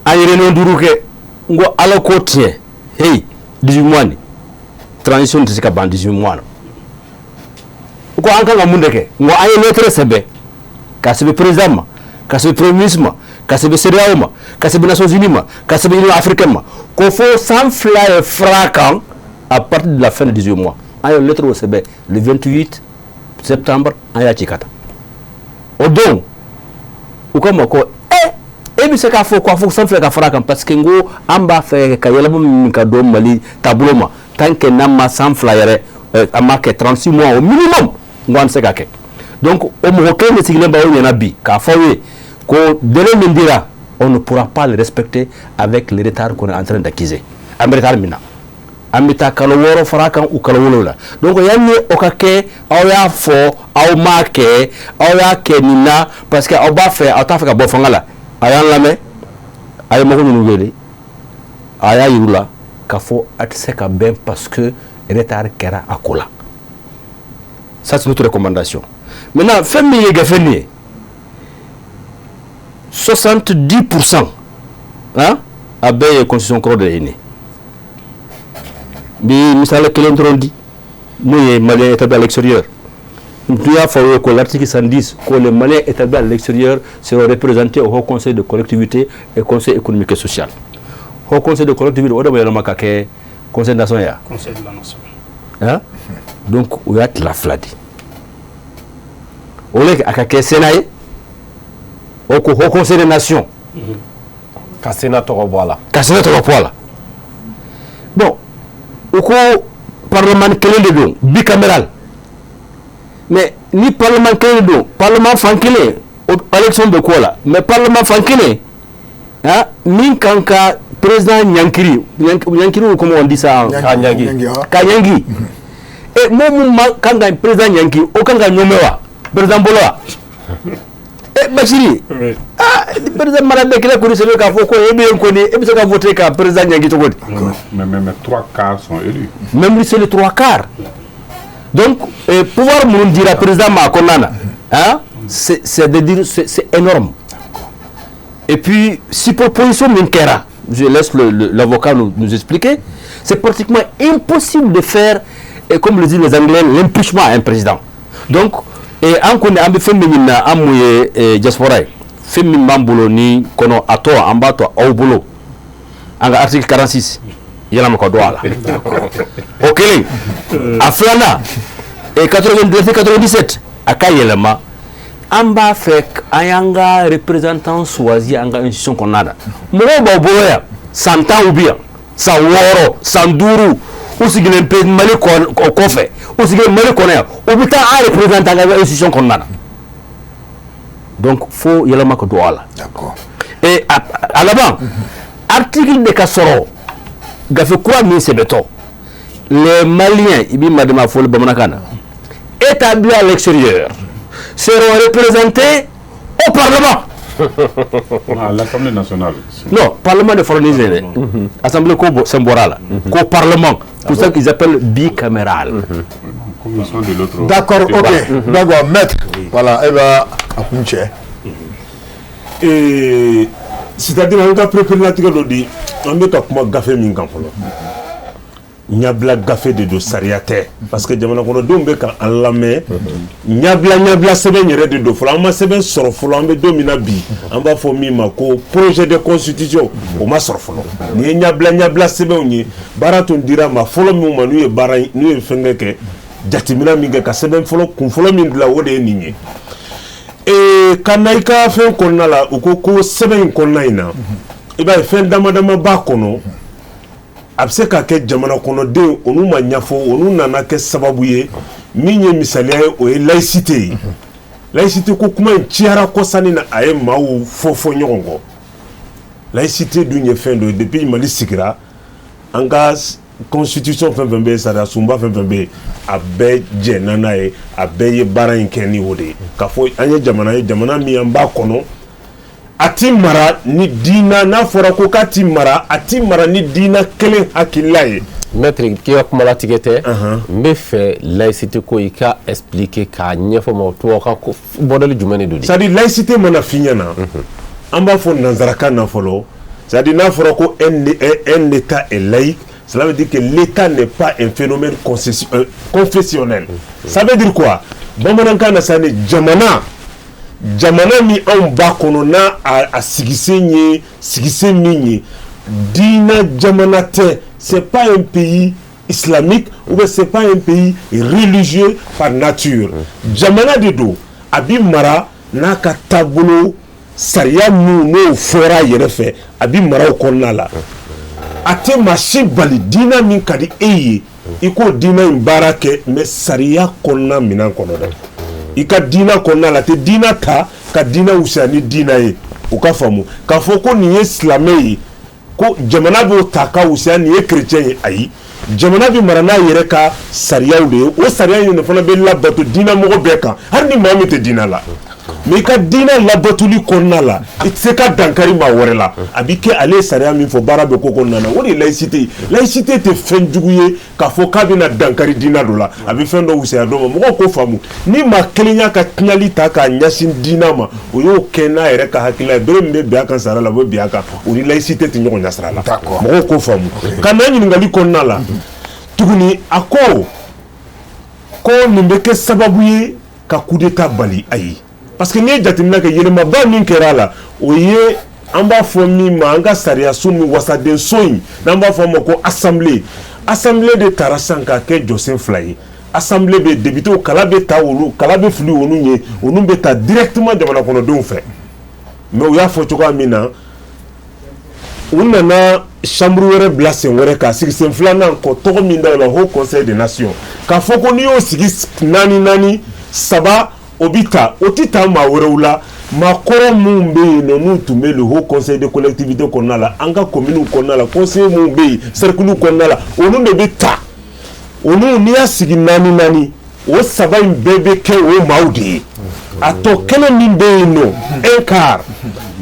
an ye réunion duuru kɛ. N ko Ala ko tiɲɛ, hey, 18 mois nin, transition tɛ se ka ban 18 mois la. U ko an kan ka mun de kɛ? N ko an ye lettre sɛbɛn ka sɛbɛn président ma, ka sɛbɛn premier ministre ma, ka sɛbɛn CEDEAO ma, ka sɛbɛn Nations Unies ma, ka sɛbɛn Union africaine ma, ko fo san 2 ye fara kan à partir de la fin de 18 mois. An ye lettre o sɛbɛn le 28 septembre, an y'a ci ka taa. O don u ko ma ko e bɛ se k'a fɔ k'a fɔ san 2 ka fara kan, parce que n ko an b'a fɛ ka yɛlɛma min ka don Mali taabolo ma, tant que n'an ma san 2 yɛrɛ, an ma kɛ 36 mois au minimum, n ko an tɛ se ka kɛ. Donc o mɔgɔ kelen de sigilen b'aw ɲɛna bi k'a fɔ aw ye ko délai min dira, on ne pourra pas le respecter avec le retard qu'on est en train d'accuser. An bɛ retard min na, an bɛ taa kalo 6 fara kan u kalo 7. Donc yanni o ka kɛ, aw y'a fɔ aw m'a kɛ, aw y'a kɛ nin na parce que aw b'a fɛ, aw t'a fɛ ka bɔ fanga la. A y'an lamɛn, a ye mɔgɔ minnu wele, a y'a yir'u la k'a fɔ a tɛ se ka bɛn parce que retard kɛra a ko la. Ça, c'est notre recommandation. Maintenant, fɛn min ye gafe nin ye, 70%, hein, a bɛɛ ye constitution kɔrɔ de ye. Nin n bɛ misali kelen dɔrɔn di, mun ye Malien établi à l'extérieur. N tun y'a fɔ aw ye ko l'article 110, ko les Maliens établis à l'extérieur seront représentés au Haut Conseil de collectivité et Conseil économique et social. Haut Conseil de collectivité, o de bɛ yɛlɛma ka kɛ Conseil nation ya. Conseil de la nation. Hein? Donc o y'a tila fila di, au lieu a ka kɛ Sénat ye, o ko Haut Conseil des nations. Ka Sénat tɔgɔ bɔ a la. Ka Sénat tɔgɔ bɔ a la. Bon, u ko parlement kelen de don, bicaméral. Mais ni parlement kelen de don, parlement fan kelen o élection bɛ k'o la, mais parlement fan kelen, ah, min kan ka président ɲankiri, ɲankiri ou comment on dit ça? K'a ɲangi. Ka ɲangi. E mɔgɔ mun ma kan ka président ɲangi, o kan ka ɲɔmɛ wa président bolo wa? E Bachiri, ah, président mana bɛɛ kelen kɔni sɛbɛn k'a fɔ ko e bɛ yen kɔni, e bɛ se ka voter ka président ɲangi cogo di? Mais trois quarts sont élus. Même si c'est les trois quarts. Donc pouvoir minnu dira président ma a kɔnɔna na, hein, c'est de dire c'est énorme. Et puis si proposition min kɛra, je laisse l'avocat nous expliquer, c'est pratiquement impossible de faire, et comme le disent les Anglais, l'impeachment à un président. Donc et an kɔni an bɛ fɛn min ɲini na, an mun ye diaspora ye, fɛn min b'an bolo ni kɔnɔ, a tɔ an b'a to aw bolo. An ka article 46 yɛlɛma ka don a la, o kelen. A filanan, 82 97, a ka yɛlɛma. An b'a fɛ an y'an ka représentant choisi an ka institution kɔnɔna na. Mɔgɔw b'aw bolo yan san 10 u bɛ yan san 6, san 5, u sigilen bɛ Mali kɔfɛ, u sigilen Mali kɔnɔ yan, u bɛ taa an représentant an ka institution kɔnɔna na. Donc fo yɛlɛma ka don a la. Et a laban, article de ka sɔrɔ gafe kura min sɛbɛtɔ, les Maliens, i b'i madama fɔli bamanankan na, établis à l'extérieur seront représentés au Parlement. À l'Assemblée nationale. Non, Parlement de fɔlɔ ni dɛ. Assemblée ko sen bɔra a la. Ko Parlement. Pour ça qu'ils appellent bicaméral. Comme ils sont de l'autre. D'accord, ok. D'accord, maître. Voilà, e b'a a kun cɛ. C'est-à-dire an ka pereperelatigɛ dɔ di, an bɛ ka kuma gafe min kan fɔlɔ, ɲabila gafe de don, sariya tɛ, parce que jamana kɔnɔdenw bɛ ka an lamɛn. Ɲabila sɛbɛn yɛrɛ de don fɔlɔ, an ma sɛbɛn sɔrɔ fɔlɔ. An bɛ don min na bi, an b'a fɔ min ma ko projet de constitution, o ma sɔrɔ fɔlɔ. Nin ye ɲabila sɛbɛnw ye. Baara tun dira ma fɔlɔ min ma, n'u ye baara, n'u ye fɛnkɛ kɛ, jateminɛ min kɛ ka sɛbɛn fɔlɔ kun fɔlɔ min dilan, o de ye nin ye. Ka na i ka fɛn kɔnɔna la, u ko ko sɛbɛn in kɔnɔna in na, i b'a ye fɛn dama dama b'a kɔnɔ, a bɛ se ka kɛ jamana kɔnɔdenw olu ma ɲɛfɔ, olu nana kɛ sababu ye. Min ye misaliya ye, o ye laïcité ye. Laïcité ko kuma in ciyara kɔsani na, a ye maaw fɔ fɔ ɲɔgɔn kɔ. Laïcité dun ye fɛn dɔ ye, depuis Mali sigira, an ka constitution fɛn fɛn bɛ yen, sariya sunba fɛn fɛn bɛ yen, a bɛɛ jɛnna n'a ye, a bɛɛ ye baara in kɛ ni o de ye, k'a fɔ an ye jamana ye, jamana min an b'a kɔnɔ, a ti mara ni diina. N'a fɔra ko k'a ti mara, a ti mara ni diina kelen hakilila ye. Maître, k'i ka kuma latigɛ tɛ, n bɛ fɛ laïcité ko i ka expliquer k'a ɲɛfɔ mɔgɔ tubabukan ko modèle jumɛn de don. C'est à dire, laïcité mana f'i ɲɛna, an b'a fɔ nanzarakan na fɔlɔ, c'est à dire, n'a fɔra ko un État est laïque, cela veut dire que l'État n'est pas un phénomène confessionnel. Ça veut dire quoi? Bamanankan na sa, ni jamana min anw ba kɔnɔ, n'a a sigisen ye sigisen min ye diinɛ jamana tɛ, c'est pas un pays islamique ou bien c'est pas un pays religieux par nature. Jamana de don, a bi mara n'a ka taabolo sariya minnu n'o fɔra a yɛrɛ fɛ, a bi mara o kɔnɔna la. A tɛ maa si bali, diinɛ min ka di e ye, i k'o diinɛ in baara kɛ, mais sariya kɔnɔna minɛn kɔnɔ dɛ. I ka diinɛ kɔnɔna la, a tɛ diinɛ ta ka diinɛ wusaya ni diinɛ ye. O ka faamu k'a fɔ ko nin ye silamɛ ye, ko jamana b'o ta ka wusaya nin ye chrétien ye, ayi. Jamana bɛ mara n'a yɛrɛ ka sariyaw de ye. O sariya in de fana bɛ labato diinɛmɔgɔ bɛɛ kan, hali ni maa min tɛ diinɛ la. Mais i ka diinɛ labatoli kɔnɔna la, i tɛ se ka dankari maa wɛrɛ la. A bɛ kɛ ale ye sariya min fɔ, baara bɛ ko kɔnɔna na. O de ye laïcité ye. Laïcité tɛ fɛn jugu ye k'a fɔ k'a bɛna dankari diinɛ dɔ la, a bɛ fɛn dɔ wusaya dɔ ma. Mɔgɔw k'o faamu. Ni maa kelen y'a ka tiɲɛli ta k'a ɲɛsin diinɛ ma, o y'o kɛ n'a yɛrɛ ka hakilila ye. Bere min bɛ bin a kan sariya la, o bɛ bin a kan. O ni laïcité tɛ ɲɔgɔn ɲɛsira la. Mɔgɔw k'o faamu. Ka na ɲininkali kɔnɔna la tuguni, a ko nin bɛ kɛ sababu ye ka coup d'état bali. Ayi, parce que n'i ye jateminɛ kɛ, yɛlɛmaba min kɛra a la, o ye an b'a fɔ min ma an ka sariyaso min, wasadenso in, n'an b'a fɔ a ma ko assemblée. Assemblée de taara sisan k'a kɛ jɔsen fila ye. Assemblée bɛ député, kala bɛ ta olu, kala bɛ fili olu ye, olu bɛ ta directement jamana kɔnɔdenw fɛ. Mais u y'a fɔ cogoya min na, u nana chambre wɛrɛ bila sen wɛrɛ k'a sigi sen filanan kɔ, tɔgɔ min da o la, Haut Conseil des Nations, k'a fɔ ko n'i y'o sigi naani naani, saba o bi ta, o ti ta maa wɛrɛw la. Maa kɔrɔ minnu bɛ yen nɔ, n'u tun bɛ le Haut Conseil de collectivité kɔnɔna la, an ka communes kɔnɔna la, conseiller minnu bɛ yen cercle kɔnɔna la, olu de bɛ ta. Olu, n'i y'a sigi naani naani, o saba in bɛɛ bɛ kɛ o maaw de ye. A tɔ kelen min bɛ yen nɔ, un quart,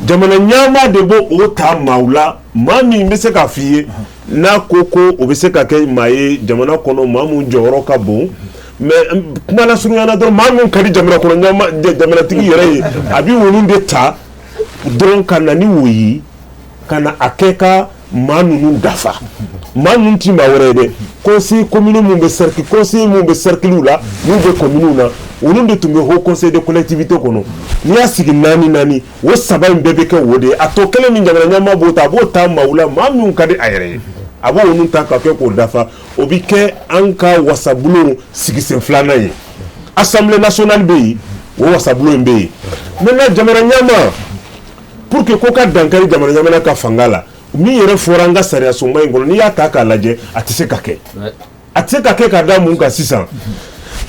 jamana ɲɛmaa de b'o o ta maaw la. Maa min bɛ se k'a f'i ye n'a ko ko o bɛ se ka kɛ maa ye jamana kɔnɔ, maa mun jɔyɔrɔ ka bon. Mais kuma lasurunya na dɔrɔn, maa min ka di jamana kɔnɔ ɲɛma, jamanatigi yɛrɛ ye, a bɛ olu de ta dɔrɔn ka na ni o ye, ka na a kɛ ka maa ninnu dafa. Maa ninnu ti maa wɛrɛ ye dɛ, conseil commune mun bɛ cercle, conseil mun bɛ cercle la, mun bɛ commune na, olu de tun bɛ Haut Conseil de collectivité kɔnɔ. N'i y'a sigi naani naani, o saba in bɛɛ bɛ kɛ o de ye. A tɔ kelen min, jamana ɲɛmaa b'o ta, a b'o ta maaw la, maa minnu ka di a yɛrɛ ye, a b'o olu ta ka kɛ k'o dafa. O bɛ kɛ an ka wasabulon sigisen filanan ye. Assemblée nationale bɛ yen, o wasabulon in bɛ yen. Maintenant, jamana ɲɛmaa, pour que ko ka dankari jamana ɲɛmaa ka fanga la, min yɛrɛ fɔra an ka sariya sunba in kɔnɔ, n'i y'a ta k'a lajɛ, a tɛ se ka kɛ. A tɛ se ka kɛ ka da mun kan? Sisan,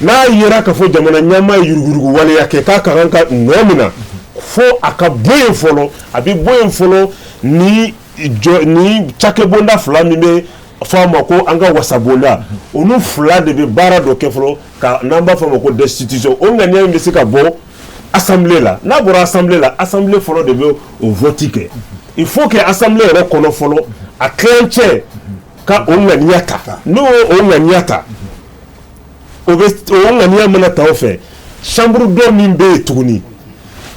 n'a yera k'a fɔ jamana ɲɛmaa ye yuruguyurugu waleya kɛ, k'a ka kan ka nɔ min na, fo a ka bɔ yen fɔlɔ. A bɛ bɔ yen fɔlɔ ni jɔ ni cakɛbonda fila min bɛ fɔ a ma ko an ka wasabonda, olu fila de bɛ baara dɔ kɛ fɔlɔ, ka n'an b'a fɔ a ma ko destitution. O ŋaniya in bɛ se ka bɔ assemblée la. N'a bɔra assemblée la, assemblée fɔlɔ de bɛ o vote kɛ. Il faut que assemblée yɛrɛ kɔnɔ fɔlɔ, a tilancɛ ka o ŋaniya ta. N'o o ŋaniya ta, o bɛ o ŋaniya mana ta o fɛ, chambre dɔ min bɛ yen tuguni,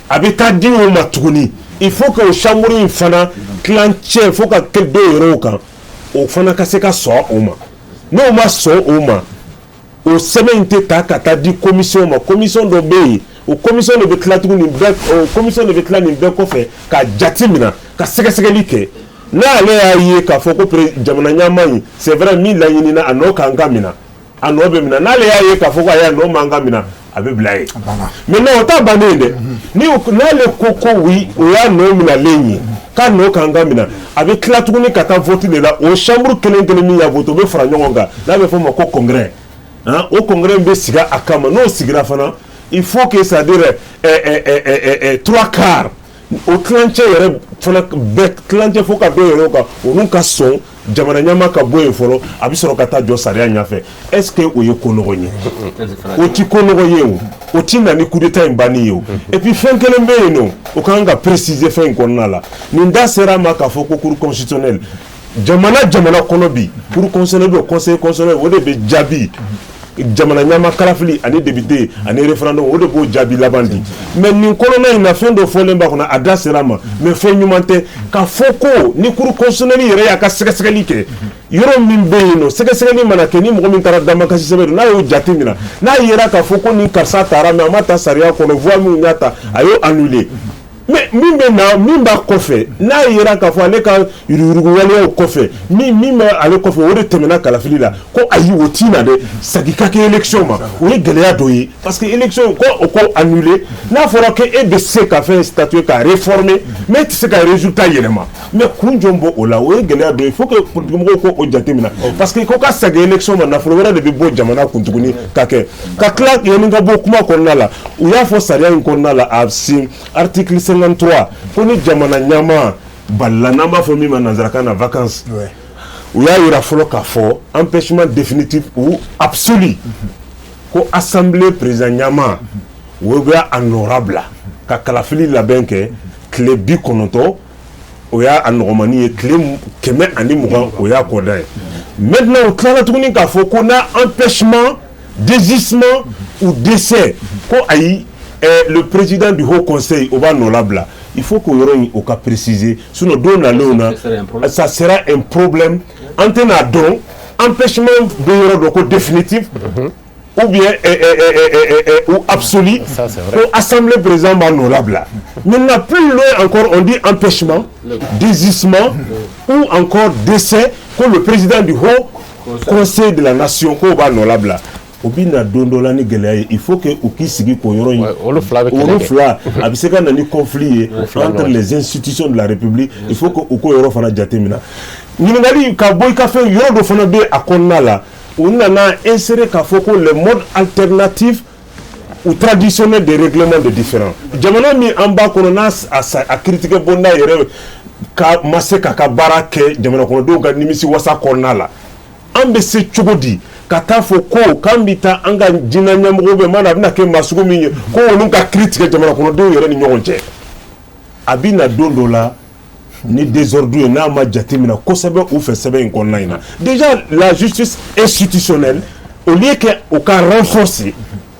a bɛ taa di o ma tuguni. Il faut que o chambre in fana tilancɛ, fo ka kɛ dɔw yɛrɛ o kan, o fana ka se ka sɔn o ma. N'o ma sɔn o ma, o sɛbɛn in tɛ ta ka taa di commission ma. Commission dɔ bɛ yen, o commission de bɛ tila tuguni bɛɛ, o commission de bɛ tila nin bɛɛ kɔfɛ ka jate minɛ, ka sɛgɛsɛgɛli kɛ. N'ale y'a ye k'a fɔ ko jamana ɲɛmaa in, c'est vrai, min laɲinina, a nɔ kan ka minɛ, a nɔ bɛ minɛ. N'ale y'a ye k'a fɔ ko ayi, a nɔ man ka minɛ, a bɛ bila yen. Maintenant, o t'a bannen ye dɛ. Ni n'ale ko oui, o y'a nɔ minɛlen ye, k'a nɔ kan ka minɛ, a bɛ tila tuguni ka taa vote de la. O chambre kelen kelen min y'a vote, o bɛ fara ɲɔgɔn kan, n'a bɛ fɔ o ma ko congrès. Han, o congrès bɛ sigi a kama. N'o sigira fana, il faut que, c'est à dire, trois quarts, o tilancɛ yɛrɛ fana bɛɛ tilancɛ, fo ka dɔw yɛrɛ kan, olu ka sɔn jamana ɲɛmaa ka bɔ yen fɔlɔ, a bɛ sɔrɔ ka taa jɔ sariya ɲɛfɛ. Est ce que o ye ko nɔgɔ ye? O ti ko nɔgɔ ye. O ti na ni coup d'état in banni ye. O et puis, fɛn kelen bɛ yen nɔ, o kan ka préciser fɛn in kɔnɔna la. Nin da sera a ma k'a fɔ ko cour constitutionnelle Jamana kɔnɔ bi, cour constitutionnelle bɛ, conseil constitutionnel, o de bɛ jaabi jamana ɲɛmaa kalafili ani député ani référendum, o de b'o jaabi laban di. Mais nin kɔnɔna in na, fɛn dɔ fɔlen b'a kɔnɔ, a da sera a ma, mais fɛn ɲuman tɛ k'a fɔ ko ni cour constitutionnelle yɛrɛ y'a ka sɛgɛsɛgɛli kɛ, yɔrɔ min bɛ yen nɔ, sɛgɛsɛgɛli mana kɛ, ni mɔgɔ min taara damakasi sɛbɛn don, n'a y'o jate minɛ, n'a yera k'a fɔ ko nin karisa taara, mais a ma ta sariya kɔnɔ, voie min y'a ta, a y'o annulé. Mais min bɛ na, min b'a kɔfɛ, n'a yera k'a fɔ ale ka yuruguyurugu waleyaw kɔfɛ, min bɛ ale kɔfɛ, o de tɛmɛna kalafili la, ko ayi, o t'i na dɛ, segin ka kɛ élection ma. O ye gɛlɛya dɔ ye, parce que élection ko o ko annulé, n'a fɔra ko e bɛ se ka fɛn statuer k'a réformer, mais e tɛ se ka résultat yɛlɛma, mais kun jɔn bɔ o la? O ye gɛlɛya dɔ ye. Il faut que politique mɔgɔw k'o jateminɛ, parce que ko ka segin élection ma, nafolo wɛrɛ de bɛ bɔ jamana kun tuguni ka kɛ ka tila. Yanni ka bɔ kuma kɔnɔna la, u y'a fɔ sariya in kɔnɔna la, a sin article 53, ko ni jamana ɲɛmaa balila, n'an b'a fɔ min ma nanzarakan na vacances, u y'a yira fɔlɔ k'a fɔ empêchement définitif ou absolu, ko assemblée président ɲɛmaa, o bɛ a nɔra bila ka kalafili labɛn kɛ tile 90, o y'a a nɔgɔmani ye, tile 120, o y'a kɔda ye. Maintenant, u tilala tuguni k'a fɔ ko n'a empêchement, désistement ou décès, ko ayi, le président du haut conseil, o b'a nɔ labila. Il faut qu'o yɔrɔ in, o ka préciser, sinon don nalenw na, ça sera un problème. An tɛna dɔn empêchement bɛ yɔrɔ dɔ ko définitif ou bien ou absolu, ko assemblée président b'a nɔ labila. Maintenant, plus loin encore, on dit empêchement, désistement ou encore décès, ko le président du haut conseil de la nation, k'o b'a nɔ labila. O bɛ na don dɔ la ni gɛlɛya ye. Il faut que u k'i sigi k'o yɔrɔ in, olu fila bɛ kɛlɛ olu kɛ. fila, a bɛ se ka na ni conflit ye entre les institutions de la République. Il faut que u k'o yɔrɔ fana jateminɛ. Ɲininkali ka bɔ i ka fɛn yɔrɔ dɔ fana bɛ a kɔnɔna la, u nana insérer k'a fɔ ko les modes alternatifs ou traditionnels de règlement de différends. Jamana min an b'a kɔnɔ, n'a a kiiritigɛ bonda yɛrɛ ka ma se k'a ka baara kɛ jamana kɔnɔdenw ka nimisi wasa kɔnɔna la, an bɛ se cogo di ka taa fɔ ko k'an bɛ taa an ka jinɛ ɲɛmɔgɔw bɛ mana, a bɛna kɛ maa sugu min ye, ko olu ka kiiri tigɛ jamana kɔnɔdenw yɛrɛ ni ɲɔgɔn cɛ? A bɛ na don dɔ la ni désordre ye, n'a ma jate minɛ kosɛbɛ u fɛ sɛbɛn in kɔnɔna in na. Déjà, la justice institutionnelle, au lieu que o ka renforcer,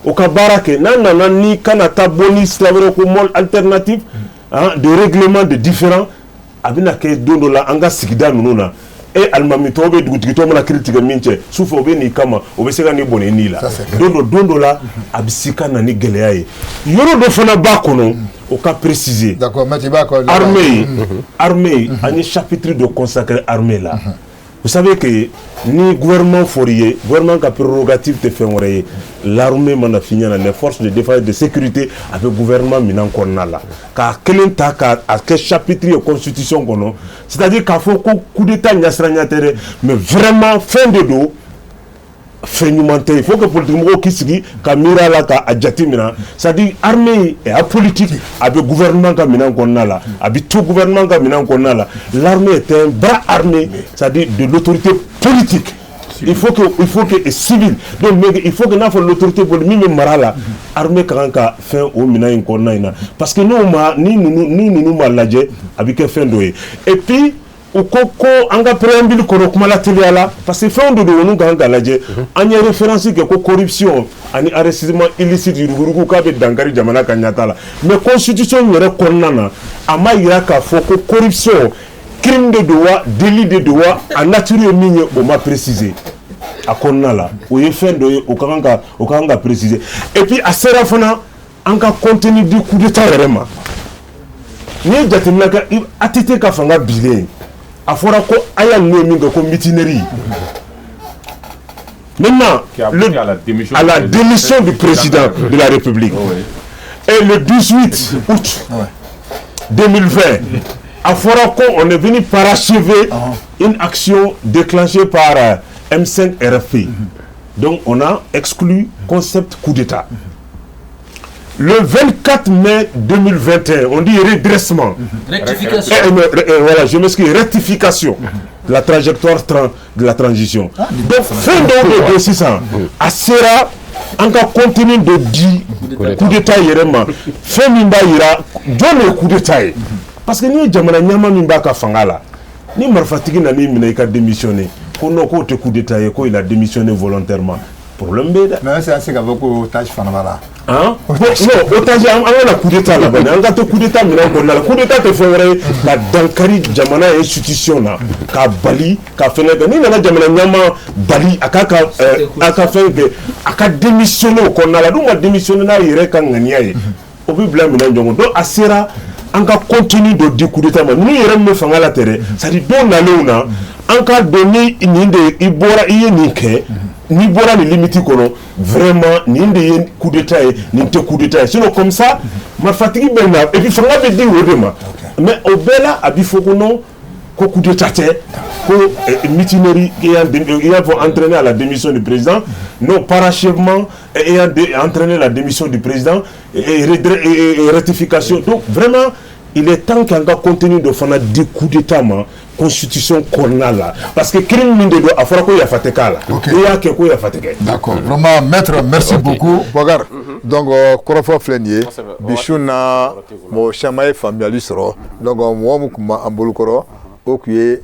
o ka baara kɛ, n'a nana ni kana taa bɔ ni sira wɛrɛ ko mode alternatif, hein, de règlement de différends, a bɛna kɛ don dɔ la an ka sigida ninnu na, e alimami tɔw bɛ dugutigi tɔw mana kiiri tigɛ min cɛ sufɛ, o bɛ n'i kama, o bɛ se ka n'i bɔnɛ i ni la don dɔ la, a bɛ se ka na ni gɛlɛya ye. Yɔrɔ dɔ fana b'a kɔnɔ, o ka préciser. D'accord, maître, i b'a kɔ. Armée, an ye chapitre dɔ consacré armée la. Vous savez que ni gouvernement fɔr'i ye, gouvernement ka prérogative tɛ fɛn wɛrɛ ye, l'armée mana f'i ɲɛna, les forces de défense et de sécurité, a bɛ gouvernement minɛn kɔnɔna la k'a kelen ta k'a kɛ chapitre ye constitution kɔnɔ. C'est à dire k'a fɔ ko coup d'état ɲɛsiranya tɛ dɛ, mais vraiment fɛn de don, fɛn ɲuman tɛ. Il faut que politique mɔgɔw k'i sigi ka miiri a la, k'a jate minɛ. C'est à dire armée est apolitique, a bɛ gouvernement ka minɛn kɔnɔna la, a bɛ to gouvernement ka minɛn kɔnɔna la. L'armée est un bras armé, c'est à dire de l'autorité politique. Il faut que et civil. Donc, mais il faut que n'a fɔ l'autorité politique min bɛ mara la, armée ka kan ka fɛn o minɛn in kɔnɔna in na, parce que n'o ma ni ninnu ma lajɛ, a bɛ kɛ fɛn dɔ ye. Et puis u ko an ka préambule kɔnɔ, kuma la teliya la, parce que fɛnw de don, olu kan ka lajɛ. An ye référence kɛ ko corruption ani enrichissement illicite, yuruguyurugu, k'a bɛ dankari jamana ka ɲɛtaa la, mais constitution yɛrɛ kɔnɔna na, a ma yira k'a fɔ ko corruption crime de don wa, délit de don wa, a nature ye min ye, o ma préciser a kɔnɔna la. O ye fɛn dɔ ye, o ka kan ka préciser. Et puis a sera fana an ka contenu di coup d'état yɛrɛ ma. N'i ye jateminɛ kɛ, ATT ka fanga bilen, a fɔra ko a y'a ninnu ye min kɛ ko mutinerie. Maintenant, à la démission du président de la République. Et le 18 août 2020, a fɔra ko on est venu parachever une action déclenchée par M5 RFP. Donc on a exclu concept coup d'État. Le 24 mai 2021, on dit redressement. Rectification. Voilà, je m'excuse, rectification de la trajectoire de la transition. Donc, fɛn dɔw de don sisan, a sera an ka contenu de di coup d'état yɛrɛ ma, fɛn min b'a yira jɔn de ye coup d'état ye. Parce que n'i ye jamana ɲɛmaa min b'a ka fanga la, Ni marifatigi nan'i minɛ i ka démissionner, ko non, k'o tɛ coup d'état ye, ko il a démissionné volontairement, problème bɛ yen dɛ. Mais est-ce que an tɛ se k'a fɔ ko otage fana b'a la? Han, non, otage, an kana coup d'état laban, an ka to coup d'état minɛn kɔnɔna la. Coup d'état tɛ fɛn wɛrɛ ye ka dankari jamana institution na, k'a bali ka fɛngɛ kɛ. N'i nana jamana ɲɛmaa bali a k'a ka a ka fɛn kɛ, a ka démissionner o kɔnɔna la, n'u ma démissionner n'a yɛrɛ ka ŋaniya ye, o bɛ bila minɛn jɔn. Donc a sera an ka contenu dɔ di coup d'état ma. Ninnu yɛrɛ min bɛ fanga la tɛ dɛ, c'est à dire don nalenw na, an k'a dɔn ni nin de i bɔra, i ye nin kɛ, n'i bɔra nin limite kɔnɔ, vraiment nin de ye coup d'état ye, nin tɛ coup d'état ye. Sinon comme ça, marifatigi bɛ na et puis fanga bɛ di o de ma. Mais o bɛɛ la, a bɛ fɔ ko non, ko coup d'état tɛ, ko mutinerie ayant fɔ entraîner à la démission du président, non, parachèvement ayant entraîné la démission du président et rectification. Donc vraiment, il est temps qu'an ka contenu dɔ fana di coup d'état ma constitution kɔnɔna la, parce que crime min de don, a fɔra ko yafa tɛ k'a la. N'i y'a kɛ, ko yafa tɛ kɛ. D'accord, vraiment maître, merci beaucoup Bokar. Donc kɔrɔfɔ filɛ nin ye bi su na, mɔgɔ caman ye faamuyali sɔrɔ. Donc mɔgɔ min tun b'an bolokɔrɔ, o tun ye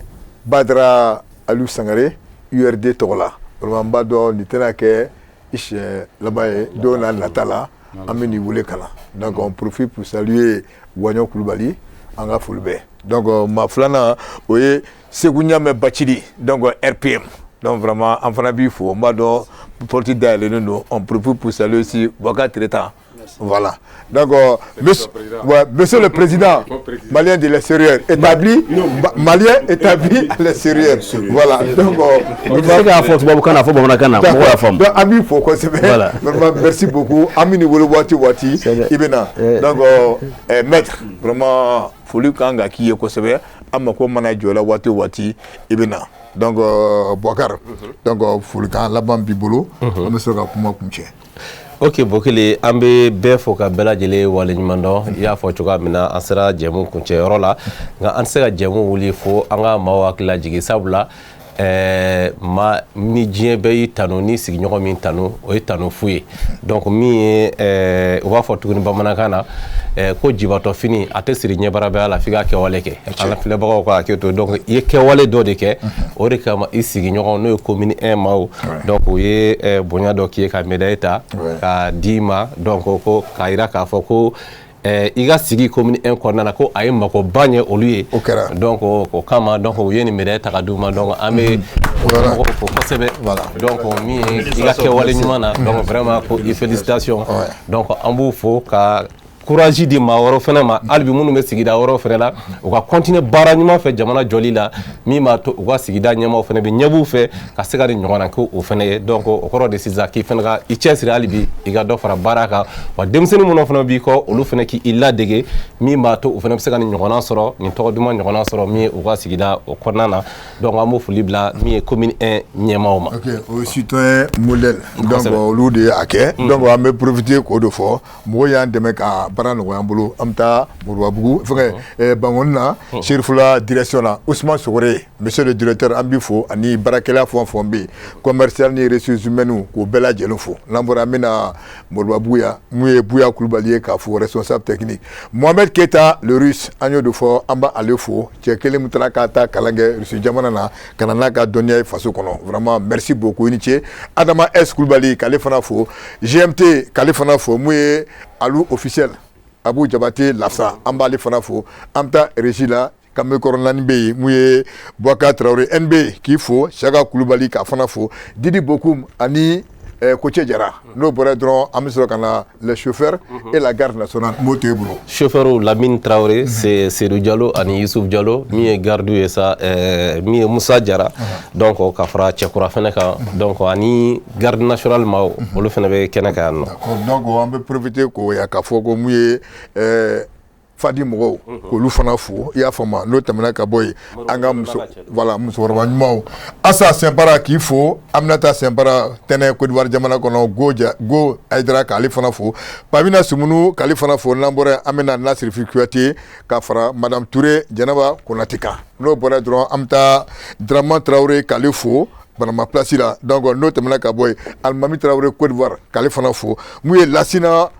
Badara Aliou Sangare, URD tɔgɔ la. Vraiment n b'a dɔn nin tɛna kɛ i siɲɛ laban ye, don n'a nata la an bɛ nin wele ka na. Donc on profite pour saluer Waɲɔ Kulubali, an ka foli bɛ. Donc maa filanan, o ye Segu Ɲamɛ Bacili, donc RPM. Donc vraiment an fana b'i fo, n b'a dɔn porte dayɛlɛlen don. On profite pour saluer aussi Boubacar Treta. Voilà. Donc, monsieur, ouais, monsieur le président malien de l'extérieur, établi, malien établi à l'extérieur. Voilà. Donc, I tɛ se k'a fɔ tubabukan na, a fɔ bamanankan na, mɔgɔw y'a faamu. Donc, an b'i fo kosɛbɛ. Voilà. Vraiment, merci beaucoup. An bɛ nin wele waati o waati, i bɛ na. Donc, maître, vraiment, foli kan ka k'i ye kosɛbɛ. An mako mana jɔ la waati o waati, i bɛ na. Donc, Boubacar, donc folikan laban b'i bolo. An bɛ sɔrɔ ka kuma kuncɛ. Ok Bokele, an bɛ bɛɛ fo ka bɛɛ lajɛlen waleɲuman dɔn. I y'a fɔ cogoya min na, an sera jɛmu kuncɛyɔrɔ la, nka an tɛ se ka jɛmu wuli fo an ka maaw hakili lajigin, sabula ma ni diɲɛ bɛɛ y'i tanu, ni sigiɲɔgɔn min tanu, o ye tanu fu ye. Donc min ye u b'a fɔ tuguni bamanankan na ko jibatɔ fini a tɛ siri ɲɛbarabaya la, f'i ka kɛwale kɛ. An filɛbagaw ka hakɛ to. Donc i ye kɛwale dɔ de kɛ, o de kama i sigiɲɔgɔn, n'o ye commune 1 maaw, donc u ye bonya dɔ k'i ye ka médaille ta k'a d'i ma. Donc ko k'a yira k'a fɔ ko i ka sigi commune 1 kɔnɔna na, ko a ye makoba ɲɛ olu ye. O kɛra. Donc o kama, donc u ye nin médaille ta ka d'u ma. Donc an bɛ mɔgɔw fo kosɛbɛ. Donc min ye i ka kɛwale ɲuman na, donc vraiment ko i félicitation. Donc an b'u fo ka courage di maa wɛrɛw fana ma hali bi, minnu bɛ sigida wɛrɛw fana la, u ka continuer baara ɲuman fɛ jamana jɔli la, min b'a to u ka sigida ɲɛmaaw fana bɛ ɲɛ b'u fɛ ka se ka nin ɲɔgɔnna kɛ o fana ye. Donc o kɔrɔ de sisan k'i fana ka i cɛsiri hali bi, i ka dɔ fara baara kan, wa denmisɛnnin minnu fana b'i kɔ, olu fana k'i ladege, min b'a to u fana bɛ se ka nin ɲɔgɔnna sɔrɔ, nin tɔgɔ duman ɲɔgɔnna sɔrɔ min ye u ka sigida o kɔnɔna na. Donc an b'o foli bila min ye commune 1 ɲɛmaaw ma. Ok, o ye citoyen modèle, donc olu de y'a kɛ. Donc an bɛ profiter k'o de fɔ, mɔgɔw y'an dɛmɛ ka baara nɔgɔya an bolo. An bɛ taa Moribabugu fɛnkɛ Bankoni na, Serifula direction na, Ousmane Sogore, monsieur le directeur, an b'i fo ani baarakɛla fɛn o fɛn bɛ yen, commercial ni ressources humaines, k'o bɛɛ lajɛlen fo. N'an bɔra, an bɛ na Moribabugu yan, mun ye Buya Kulubali ye k'a fo, responsable technique, Mohamed Keita le Russe, an y'o de fɔ, an b'ale fo, cɛ kelen min taara k'a ta kalan kɛ Russe jamana na ka na n'a ka dɔnniya ye faso kɔnɔ. Vraiment merci beaucoup, i ni ce. Adama S Kulubali, k'ale fana fo, GMT, k'ale fana fo, mun ye Alu officiel, Abu Jabate Lasa, an b'ale fana fo. An bɛ taa régie la, Kamekɔrɔ naani bɛ yen, mun ye Boubacar Traoré NB, k'i fo, Saka Kulubali k'a fana fo, Didi Bokum ani Koce Jara. N'o bɔra dɔrɔn, an bɛ sɔrɔ ka na les chauffeurs et la garde nationale, m'o to e bolo. Chauffeur Lamine Traoré, c'est Seydou Diallo ani Youssouf Diallo, min ye garde ye sa, min ye Moussa Jara, donc ka fara Cɛkura fɛnɛ kan, donc ani garde nationale maaw, olu fɛnɛ bɛ kɛnɛ kan yan nɔ. D'accord, donc an bɛ profiter k'o ya k'a fɔ ko mun ye Fadi mɔgɔw, k'olu fana fo, i y'a faamu. N'o tɛmɛna ka bɔ yen, an ka muso, voilà, musokɔrɔba ɲumanw, Asa Sɛnpara k'i fo, Aminata Sɛnpara tɛnɛ Côte d'Ivoire jamana kɔnɔ, Go ja Go Ayidara k'ale fana fo, Pamina Sumunu k'ale fana fo. N'an bɔra yen, an bɛna Nasirifi Kuyate ka fara Madame Touré Jɛnɛba Konate kan. N'o bɔra dɔrɔn, an bɛ taa Dramane Traoré k'ale fo Banama place la. Donc n'o tɛmɛna ka bɔ yen, Alimami Traoré Côte d'Ivoire k'ale fana fo, mun ye Lasina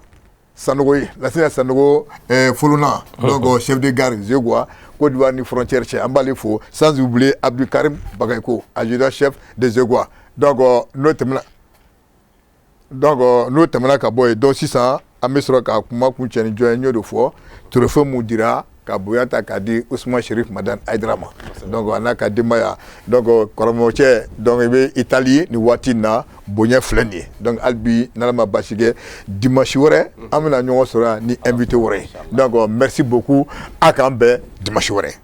Sanogo ye, Lasina Sanogo Folona, donc chef de gare Zegwa, Côte d'Ivoire ni frontière cɛ, an b'ale fo, sans oublier Abdou Karim Bagayoko, adjudant chef des EGOA. Donc n'o tɛmɛna ka bɔ yen, donc sisan an bɛ sɔrɔ ka kuma kuncɛ ni jɔn ye? N y'o de fɔ, trophée mun dira ka bonya ta k'a di Usman Sherif Madani Hayidara ma, donc a n'a ka denbaya. Donc karamɔgɔcɛ, donc i bɛ Italie nin waati in na, bonya filɛ nin ye. Donc hali bi, n'Ala ma basi kɛ, dimanche wɛrɛ an bɛna ɲɔgɔn sɔrɔ yan ni invité wɛrɛ ye. Donc merci beaucoup, a k'an bɛn dimanche wɛrɛ.